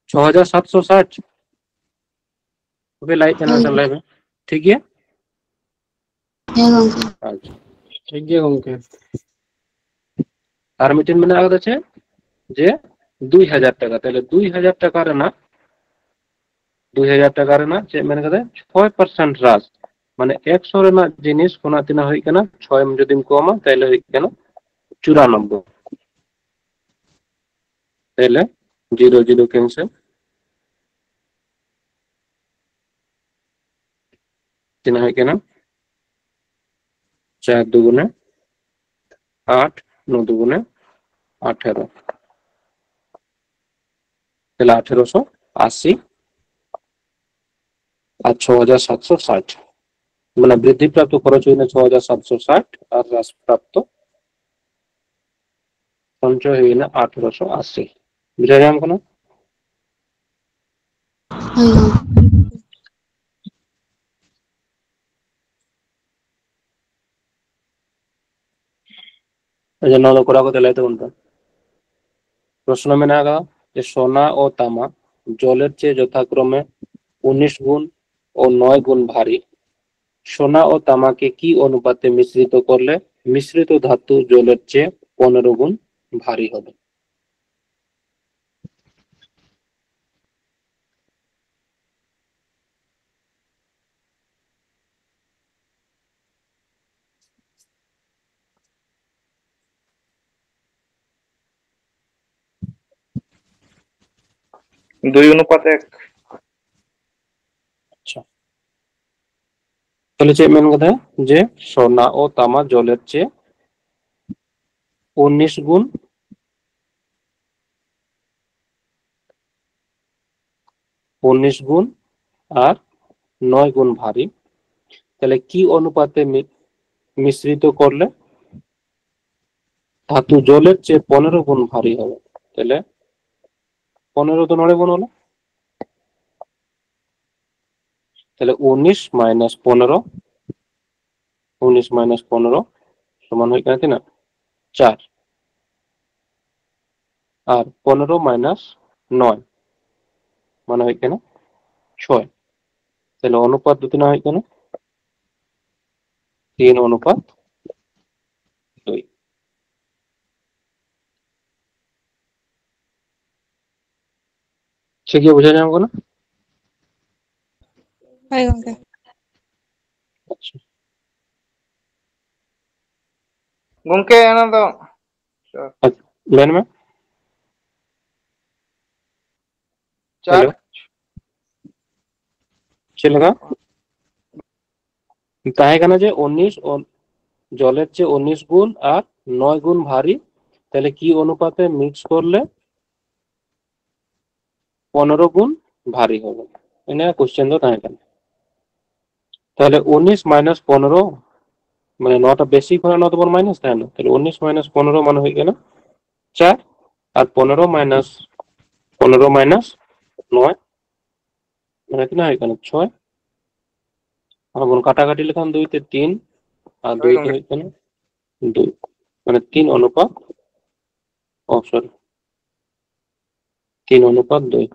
ᱪᱷᱚ ᱦᱟᱡᱟᱨ ᱥᱟᱛᱥᱚ ᱥᱟᱴ᱾ ᱳᱠᱮ, ᱞᱟᱹᱭᱮᱫ ᱛᱟᱦᱮᱱᱟ, ᱦᱮᱸ᱾ ᱞᱟᱹᱭ ᱢᱮ᱾ ᱴᱷᱤᱠ ᱜᱮᱭᱟ? ᱦᱮᱸ ᱜᱚᱝᱠᱮ᱾ ᱟᱪᱪᱷᱟ, ᱴᱷᱤᱠ ᱜᱮᱭᱟ ᱜᱚᱝᱠᱮ᱾ ᱟᱨ ᱢᱤᱫᱴᱮᱱ ᱢᱮᱱᱟᱜ ᱟᱠᱟᱫᱟ ᱪᱮᱫ, ᱡᱮ ᱫᱩᱭ ᱦᱟᱡᱟᱨ ᱴᱟᱠᱟ, ᱛᱟᱦᱞᱮ ᱫᱩᱭ ᱦᱟᱡᱟᱨ ᱴᱟᱠᱟ ᱨᱮᱱᱟᱜ, ᱫᱩᱭ ᱦᱟᱡᱟᱨ ᱴᱟᱠᱟ ᱨᱮᱱᱟᱜ ᱪᱮᱫ ᱢᱮᱱ ᱠᱟᱫᱟ? ᱪᱷᱚᱭ ᱯᱟᱨᱥᱮᱱᱴ ᱦᱨᱟᱥ᱾ ᱢᱟᱱᱮ ᱮᱠᱥᱚ ᱨᱮᱱᱟᱜ ᱡᱤᱱᱤᱥ ᱠᱷᱚᱱᱟᱜ ᱛᱤᱱᱟᱹᱜ ᱦᱩᱭᱩᱜ ᱠᱟᱱᱟ? ᱪᱷᱚᱭ ᱡᱩᱫᱤᱢ ᱠᱚᱢᱟ, ᱛᱟᱦᱞᱮ ᱦᱩᱭᱩᱜ ᱠᱟᱱᱟ ᱪᱩᱨᱟᱱᱚᱵᱵᱳᱭ᱾ ᱛᱟᱦᱞᱮ ᱡᱤᱨᱳ ᱡᱤᱨᱳ ᱠᱮᱱᱥᱮᱞ᱾ ᱛᱤᱱᱟᱹᱜ ᱦᱩᱭᱩᱜ ᱠᱟᱱᱟ? ᱪᱟᱨ ᱫᱩᱜᱩᱱᱮ ᱟᱴ, ᱱᱚ ᱫᱩᱜᱩᱱᱮ ᱟᱴᱷᱮᱨᱚ, ᱛᱟᱦᱞᱮ ᱟᱴᱷᱮᱨᱚᱥᱚ ᱟᱥᱤ ᱟᱨ ᱪᱷᱚ ᱦᱟᱡᱟᱨ ᱥᱟᱛᱥᱚ ᱥᱟᱴ, ᱢᱟᱱᱮ ᱵᱨᱤᱫᱽᱫᱷᱤ ᱯᱨᱟᱯᱛᱚ ᱠᱷᱚᱨᱚᱪ ᱦᱩᱭᱱᱟ ᱪᱷᱚ ᱦᱟᱡᱟᱨ ᱥᱟᱛᱥᱚ ᱥᱟᱴ ᱟᱨ ᱦᱨᱟᱥ ᱯᱨᱟᱯᱛᱚ ᱥᱚᱧᱪᱚᱭ ᱦᱩᱭᱱᱟ ᱟᱴᱷᱮᱨᱚᱥᱚ ᱟᱥᱤ᱾ ᱵᱩᱡᱷᱟᱹᱣ ᱧᱟᱢ ᱠᱟᱱᱟ? ᱦᱳᱭ ᱜᱚᱢᱠᱮ᱾ ᱟᱪᱪᱷᱟ, ᱱᱚᱣᱟ ᱫᱚ ᱠᱚᱨᱟᱣ ᱠᱟᱛᱮ ᱞᱟᱹᱭ ᱛᱟᱵᱚᱱ ᱯᱮ᱾ ᱯᱨᱚᱥᱱᱚ ᱢᱮᱱᱟᱜ ᱟᱠᱟᱫᱟ ᱡᱮ ᱥᱳᱱᱟ ও তামা জলের চেয়ে যথাক্রমে উনিশ গুণ ও নয় গুণ ভারী। সোনা ও তামাকে কি অনুপাতে মিশ্রিত করলে মিশ্রিত ধাতু জলের চেয়ে পনেরো গুণ ভারী হবে? দুই অনুপাত এক। আচ্ছা, তাহলে ᱪᱮᱫ ᱢᱮᱱ ᱠᱟᱫᱟ? ᱡᱮ ᱥᱳᱱᱟ ও তামা জলের চেয়ে উনিশ গুণ, উনিশ গুণ আর নয় গুণ ভারী। তাহলে কি অনুপাতে মি-, মিশ্রিত করলে ধাতু জলের চেয়ে পনেরো গুণ ভারী হবে? তাহলে পনেরো ᱫᱚ ᱱᱚᱰᱮ ᱵᱚᱱ ᱚᱞᱟ᱾ ᱛᱟᱦᱞᱮ ᱩᱱᱤᱥ ᱢᱟᱭᱱᱟᱥ ᱯᱚᱱᱮᱨᱚ, ᱩᱱᱤᱥ ᱢᱟᱭᱱᱟᱥ ᱯᱚᱱᱮᱨᱚ ᱥᱚᱢᱟᱱ ᱦᱩᱭᱩᱜ ᱠᱟᱱᱟ ᱛᱤᱱᱟᱹᱜ? ᱪᱟᱨ᱾ ᱟᱨ ᱯᱚᱱᱮᱨᱚ ᱢᱟᱭᱱᱟᱥ ᱱᱚᱭ ᱢᱟᱱᱮ ᱦᱩᱭᱩᱜ ᱠᱟᱱᱟ ᱪᱷᱚᱭ᱾ ᱛᱟᱦᱞᱮ ᱚᱱᱩᱯᱟᱛ ᱫᱚ ᱛᱤᱱᱟᱹᱜ ᱦᱩᱭᱩᱜ ᱠᱟᱱᱟ? ᱛᱤᱱ ᱚᱱᱩᱯᱟᱛ ᱫᱩᱭ᱾ ᱴᱷᱤᱠ ᱜᱮ ᱵᱩᱡᱷᱟᱹᱣ ᱧᱟᱢ ᱠᱟᱱᱟ? ᱦᱳᱭ ᱜᱚᱝᱠᱮ᱾ ᱟᱪᱪᱷᱟ᱾ ᱜᱚᱝᱠᱮ, ᱚᱱᱟ ᱫᱚ ᱟᱪᱪᱷᱟ, ᱢᱮᱱ ᱢᱮ᱾ ᱪᱟᱨ᱾ ᱦᱮᱞᱳ᱾ ᱪᱮᱫ ᱞᱮᱠᱟ? ᱛᱟᱦᱮᱸ ᱠᱟᱱᱟ ᱡᱮ ᱩᱱᱤᱥ ᱚᱱ-, ᱡᱚᱞᱮᱨ চেয়ে উনিশ গুণ আর নয় গুণ ভারী, তাহলে কি অনুপাতে মিক্স করলে পনেরো গুণ ভারী হবে? ᱤᱱᱟᱹ ᱠᱚᱥᱪᱮᱱ ᱫᱚ ᱛᱟᱦᱮᱸ ᱠᱟᱱᱟ᱾ ᱛᱟᱦᱚᱞᱮ ᱩᱱᱤᱥ ᱢᱟᱭᱱᱟᱥ ᱯᱚᱱᱮᱨᱚ, ᱢᱟᱱᱮ ᱱᱚᱣᱟᱴᱟᱜ ᱵᱮᱥᱤ ᱠᱷᱚᱱᱟᱜ ᱱᱚᱣᱟ ᱫᱚᱵᱚᱱ ᱢᱟᱭᱱᱟᱥ ᱛᱟᱦᱮᱱᱟ᱾ ᱛᱟᱦᱚᱞᱮ ᱩᱱᱤᱥ ᱢᱟᱭᱱᱟᱥ ᱯᱚᱱᱮᱨᱚ ᱢᱟᱱᱮ ᱦᱩᱭᱩᱜ ᱠᱟᱱᱟ ᱪᱟᱨ, ᱟᱨ ᱯᱚᱱᱮᱨᱚ ᱢᱟᱭᱱᱟᱥ, ᱯᱚᱱᱮᱨᱚ ᱢᱟᱭᱱᱟᱥ ᱱᱚᱭ ᱢᱟᱱᱮ ᱛᱤᱱᱟᱹᱜ ᱦᱩᱭᱩᱜ ᱠᱟᱱᱟ? ᱪᱷᱚᱭ᱾ ᱟᱨ ᱵᱚᱱ ᱠᱟᱴᱟᱠᱟᱴᱤ ᱞᱮᱠᱷᱟᱱ ᱫᱩᱭ ᱛᱮ ᱛᱤᱱ, ᱟᱨ ᱦᱳᱭ ᱫᱩᱭ ᱫᱚ ᱜᱚᱝᱠᱮ᱾ ᱦᱩᱭᱩᱜ ᱠᱟᱱᱟ ᱫᱩᱭ, ᱢᱟᱱᱮ ᱛᱤᱱ ᱚᱱᱩᱯᱟᱛ, ᱚ ᱥᱚᱨᱤ, ᱛᱤᱱ ᱚᱱᱩᱯᱟᱛ ᱫᱩᱭ᱾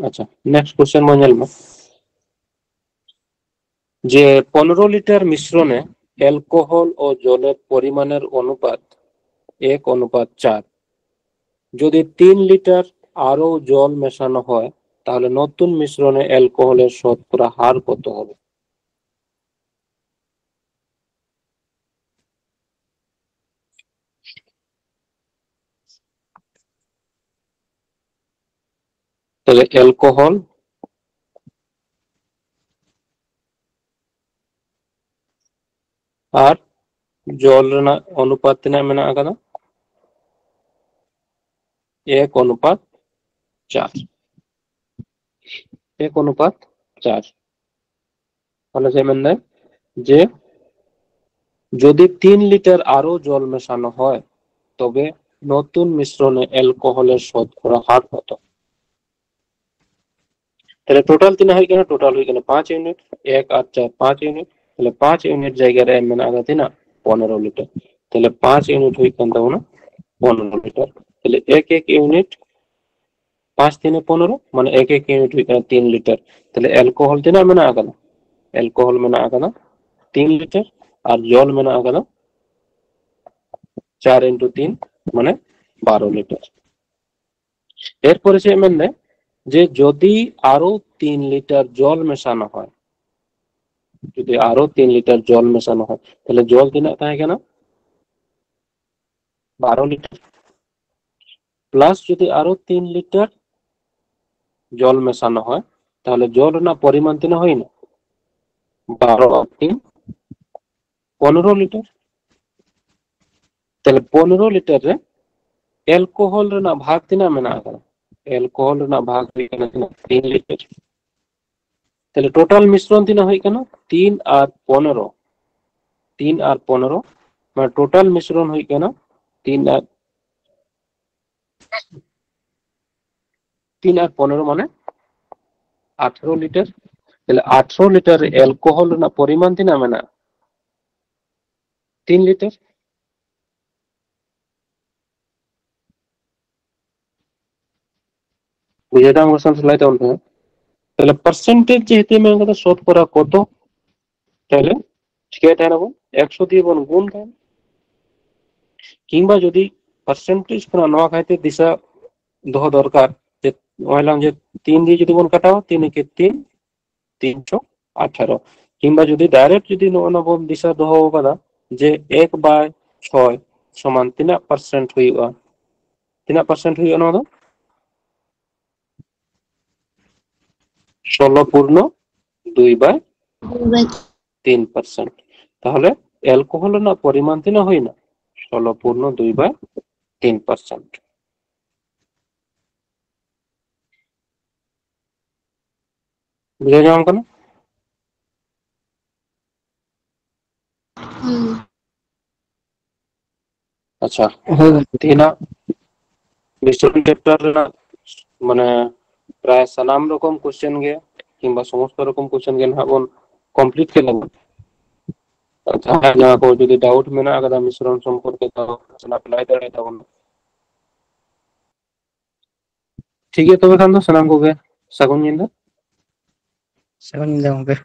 ᱟᱪᱪᱷᱟ, ᱱᱮᱠᱥᱴ ᱠᱚᱥᱪᱮᱱ ᱵᱚᱱ ᱧᱮᱞ ᱢᱟ, ᱡᱮ ᱯᱚᱱᱨᱚ ᱞᱤᱴᱟᱨ ᱢᱤᱥᱨᱚᱱᱮ ᱮᱞᱠᱳᱦᱚᱞ ও জলের পরিমাণের অনুপাত এক অনুপাত চার। যদি তিন লিটার আরও জল মেশানো হয়, তাহলে নতুন মিশ্রণে অ্যালকোহলের শতকরা হার কত হবে? ᱛᱟᱦᱞᱮ ᱮᱞᱠᱳᱦᱚᱞ ᱟᱨ ᱡᱚᱞ ᱨᱮᱱᱟᱜ ᱚᱱᱩᱯᱟᱛ ᱛᱤᱱᱟᱹᱜ ᱢᱮᱱᱟᱜ ᱟᱠᱟᱫᱟ? ᱮᱠ ᱚᱱᱩᱯᱟᱛ ᱪᱟᱨ᱾ ᱮᱠ ᱚᱱᱩᱯᱟᱛ ᱪᱟᱨ᱾ ᱛᱟᱦᱞᱮ ᱪᱮᱫ ᱢᱮᱱᱫᱟᱭ? ᱡᱮ ᱡᱩᱫᱤ ᱛᱤᱱ লিটার আরো জল মেশানো হয়, তবে নতুন মিশ্রণে অ্যালকোহলের শতকরা হার কত? ᱛᱟᱦᱞᱮ ᱴᱳᱴᱟᱞ ᱛᱤᱱᱟᱹᱜ ᱦᱩᱭᱩᱜ ᱠᱟᱱᱟ? ᱴᱳᱴᱟᱞ ᱦᱩᱭᱩᱜ ᱠᱟᱱᱟ ᱯᱟᱸᱪ ᱤᱭᱩᱱᱤᱴ, ᱮᱠ ᱟᱨ ᱪᱟᱨ ᱯᱟᱸᱪ ᱤᱭᱩᱱᱤᱴ᱾ ᱛᱟᱦᱞᱮ ᱯᱟᱸᱪ ᱤᱭᱩᱱᱤᱴ ᱡᱟᱭᱜᱟ ᱨᱮ ᱮᱢ ᱢᱮᱱᱟᱜ ᱟᱠᱟᱫᱟ ᱛᱤᱱᱟᱹᱜ? ᱯᱚᱱᱨᱚ ᱞᱤᱴᱟᱨ᱾ ᱛᱟᱦᱞᱮ ᱯᱟᱸᱪ ᱤᱭᱩᱱᱤᱴ ᱦᱩᱭᱩᱜ ᱠᱟᱱ ᱛᱟᱵᱚᱱᱟ ᱯᱚᱱᱨᱚ ᱞᱤᱴᱟᱨ᱾ ᱛᱟᱦᱞᱮ ᱮᱠ ᱮᱠ ᱤᱭᱩᱱᱤᱴ, ᱯᱟᱸᱪ ᱛᱤᱱᱮ ᱯᱚᱱᱨᱚ, ᱢᱟᱱᱮ ᱮᱠ ᱮᱠ ᱤᱭᱩᱱᱤᱴ ᱦᱩᱭᱩᱜ ᱠᱟᱱᱟ ᱛᱤᱱ ᱞᱤᱴᱟᱨ᱾ ᱛᱟᱦᱞᱮ ᱮᱞᱠᱳᱦᱚᱞ ᱛᱤᱱᱟᱹᱜ ᱢᱮᱱᱟᱜ ᱟᱠᱟᱫᱟ? ᱮᱞᱠᱳᱦᱚᱞ ᱢᱮᱱᱟᱜ ᱟᱠᱟᱫᱟ ᱛᱤᱱ ᱞᱤᱴᱟᱨ, ᱟᱨ ᱡᱚᱞ ᱢᱮᱱᱟᱜ ᱟᱠᱟᱫᱟ ᱪᱟᱨ ᱤᱱᱴᱩ ᱛᱤᱱ, ᱢᱟᱱᱮ ᱵᱟᱨᱚ ᱞᱤᱴᱟᱨ᱾ ᱮᱨᱯᱚᱨᱮ ᱪᱮᱫ ᱢᱮᱱᱫᱟᱭ? ᱡᱮ ᱡᱩᱫᱤ ᱟᱨᱚ ᱛᱤᱱ লিটার জল মেশানো হয়, ᱡᱩᱫᱤ ᱟᱨᱚ ᱛᱤᱱ লিটার ᱡᱚᱞ ᱢᱮᱥᱟᱱᱚ ᱦᱚᱭ, ᱛᱟᱦᱞᱮ ᱡᱚᱞ ᱛᱤᱱᱟᱹᱜ ᱛᱟᱦᱮᱸ ᱠᱟᱱᱟ? ᱵᱟᱨᱚ ᱞᱤᱴᱟᱨ᱾ ᱯᱞᱟᱥ ᱡᱩᱫᱤ ᱟᱨᱚ ᱛᱤᱱ লিটার ᱡᱚᱞ ᱢᱮᱥᱟᱱᱚ ᱦᱚᱭ, ᱛᱟᱦᱚᱞᱮ ᱡᱚᱞ ᱨᱮᱱᱟᱜ ᱯᱚᱨᱤᱢᱟᱱ ᱛᱤᱱᱟᱹᱜ ᱦᱩᱭᱱᱟ? ᱵᱟᱨᱚ ᱟᱨ ᱛᱤᱱ ᱯᱚᱱᱮᱨᱚ ᱞᱤᱴᱟᱨ᱾ ᱛᱟᱦᱚᱞᱮ ᱯᱚᱱᱮᱨᱚ ᱞᱤᱴᱟᱨ ᱨᱮ ᱮᱞᱠᱳᱦᱚᱞ ᱨᱮᱱᱟᱜ ᱵᱷᱟᱜᱽ ᱛᱤᱱᱟᱹᱜ ᱢᱮᱱᱟᱜ ᱟᱠᱟᱫᱟ? ᱮᱞᱠᱳᱦᱚᱞ ᱨᱮᱱᱟᱜ ᱵᱷᱟᱜᱽ ᱦᱩᱭᱩᱜ ᱠᱟᱱᱟ ᱛᱤᱱᱟᱹᱜ? ᱛᱤᱱ ᱞᱤᱴᱟᱨ᱾ ᱛᱟᱦᱚᱞᱮ ᱴᱳᱴᱟᱞ ᱢᱤᱥᱨᱚᱱ ᱛᱤᱱᱟᱹᱜ ᱦᱩᱭᱩᱜ ᱠᱟᱱᱟ? ᱛᱤᱱ ᱟᱨ ᱯᱚᱱᱮᱨᱚ᱾ ᱛᱤᱱ ᱟᱨ ᱯᱚᱱᱮᱨᱚ, ᱢᱟᱱᱮ ᱴᱳᱴᱟᱞ ᱢᱤᱥᱨᱚᱱ ᱦᱩᱭᱩᱜ ᱠᱟᱱᱟ ᱛᱤᱱ ᱟᱨ ᱛᱤᱱ ᱟᱨ ᱯᱚᱱᱮᱨᱚ ᱢᱟᱱᱮ ᱟᱴᱷᱨᱚ ᱞᱤᱴᱟᱨ᱾ ᱛᱟᱦᱚᱞᱮ ᱟᱴᱷᱨᱚ ᱞᱤᱴᱟᱨ ᱨᱮ ᱮᱞᱠᱳᱦᱚᱞ ᱨᱮᱱᱟᱜ ᱯᱚᱨᱤᱢᱟᱱ ᱛᱤᱱᱟᱹᱜ ᱢᱮᱱᱟᱜᱼᱟ? ᱛᱤᱱ ᱞᱤᱴᱟᱨ᱾ ᱵᱩᱡᱷᱟᱹᱣ ᱫᱟᱢ ᱠᱚᱥᱪᱮᱱ ᱥᱮᱞᱟᱭ ᱛᱟᱵᱚᱱ ᱯᱮ᱾ ᱛᱟᱦᱚᱞᱮ ᱯᱟᱨᱥᱮᱱᱴᱮᱡᱽ ᱡᱮᱦᱮᱛᱩ ᱢᱮᱱ ᱠᱟᱫᱟ, ᱥᱚᱛᱠᱚᱨᱟ ᱠᱚᱛᱚ? ᱛᱟᱦᱚᱞᱮ ᱪᱤᱠᱟᱹᱭ ᱛᱟᱦᱮᱱᱟ ᱵᱚᱱ? ᱮᱠᱥᱚ ᱫᱤᱭᱮ ᱵᱚᱱ ᱜᱩᱱ ᱛᱟᱦᱮᱱᱟ᱾ ᱠᱤᱝᱵᱟ ᱡᱩᱫᱤ ᱯᱟᱨᱥᱮᱱᱴᱮᱡᱽ ᱠᱷᱚᱱᱟᱜ ᱱᱚᱣᱟ ᱠᱟᱭᱛᱮ ᱫᱤᱥᱟᱹ ᱫᱚᱦᱚ ᱫᱚᱨᱠᱟᱨ ᱡᱮ ᱱᱚᱜᱼᱚᱭ ᱞᱟᱝ ᱡᱮ ᱛᱤᱱ ᱫᱤᱭᱮ ᱡᱩᱫᱤ ᱵᱚᱱ ᱠᱟᱴᱟᱣᱟ, ᱛᱤᱱ ᱮᱠᱮ ᱛᱤᱱ, ᱛᱤᱱ ᱪᱚ ᱟᱴᱷᱟᱨᱚ᱾ ᱠᱤᱝᱵᱟ ᱡᱩᱫᱤ ᱰᱟᱭᱨᱮᱠᱴ ᱡᱩᱫᱤ ᱱᱚᱜᱼᱚ ᱱᱟ ᱵᱚᱱ ᱫᱤᱥᱟᱹ ᱫᱚᱦᱚ ᱠᱟᱫᱟ ᱡᱮ ᱮᱠ ᱵᱟᱭ ᱪᱷᱚᱭ ᱥᱚᱢᱟᱱ ᱛᱤᱱᱟᱹᱜ ᱯᱟᱨᱥᱮᱱᱴ ᱦᱩᱭᱩᱜᱼᱟ? ᱛᱤᱱᱟᱹᱜ ᱯᱟᱨᱥᱮᱱᱴ ᱦᱩᱭᱩᱜᱼᱟ ᱱᱚᱣᱟ ᱫᱚ? ᱥᱳᱞᱳ ᱯᱩᱨᱱᱚ ᱫᱩᱭ ᱵᱟᱭ ᱛᱤᱱ ᱯᱟᱨᱥᱮᱱᱴ᱾ ᱛᱟᱦᱚᱞᱮ ᱮᱞᱠᱳᱦᱚᱞ ᱨᱮᱱᱟᱜ ᱯᱚᱨᱤᱢᱟᱱ ᱛᱤᱱᱟᱹᱜ ᱦᱩᱭᱱᱟ? ᱥᱳᱞᱳ ᱯᱩᱨᱱᱚ ᱫᱩᱭ ᱵᱟᱭ ᱛᱤᱱ ᱯᱟᱨᱥᱮᱱᱴ᱾ ᱵᱩᱡᱷᱟᱹᱣ ᱧᱟᱢ ᱠᱟᱱᱟ? ᱦᱩᱸ᱾ ᱟᱪᱪᱷᱟ, ᱦᱳᱭ ᱜᱚᱢᱠᱮ᱾ ᱛᱮᱦᱮᱧᱟᱜ ᱢᱤᱥᱨᱚᱱ ᱪᱮᱯᱴᱟᱨ ᱨᱮᱱᱟᱜ ᱢᱟᱱᱮ ᱯᱨᱟᱭ ᱥᱟᱱᱟᱢ ᱨᱚᱠᱚᱢ ᱠᱚᱥᱪᱮᱱ ᱜᱮ ᱠᱤᱝᱵᱟ ᱥᱚᱢᱚᱥᱛᱚ ᱨᱚᱠᱚᱢ ᱠᱚᱥᱪᱮᱱ ᱜᱮ ᱱᱟᱦᱟᱜ ᱵᱚᱱ ᱠᱚᱢᱯᱞᱤᱴ ᱠᱮᱫ ᱞᱮᱠᱟ᱾ ᱡᱟᱦᱟᱸᱭ ᱱᱚᱣᱟ ᱠᱚ ᱡᱩᱫᱤ ᱰᱟᱣᱩᱴ ᱢᱮᱱᱟᱜ ᱟᱠᱟᱫᱟ ᱢᱤᱥᱨᱚᱱ ᱥᱚᱢᱯᱚᱨᱠᱮ, ᱛᱚ ᱥᱟᱱᱟᱢ ᱞᱟᱹᱭ ᱫᱟᱲᱮᱭᱟᱜ ᱛᱟᱵᱚᱱᱟ᱾ ᱴᱷᱤᱠ ᱜᱮᱭᱟ, ᱛᱚᱵᱮ ᱠᱷᱟᱱ ᱫᱚ ᱥᱟᱱᱟᱢ ᱠᱚᱜᱮ ᱥᱟᱹᱜᱩᱱ ᱧᱤᱫᱟᱹ᱾ ᱥᱟᱹᱜᱩᱱ ᱧᱤᱫᱟᱹ ᱜᱚᱢᱠᱮ᱾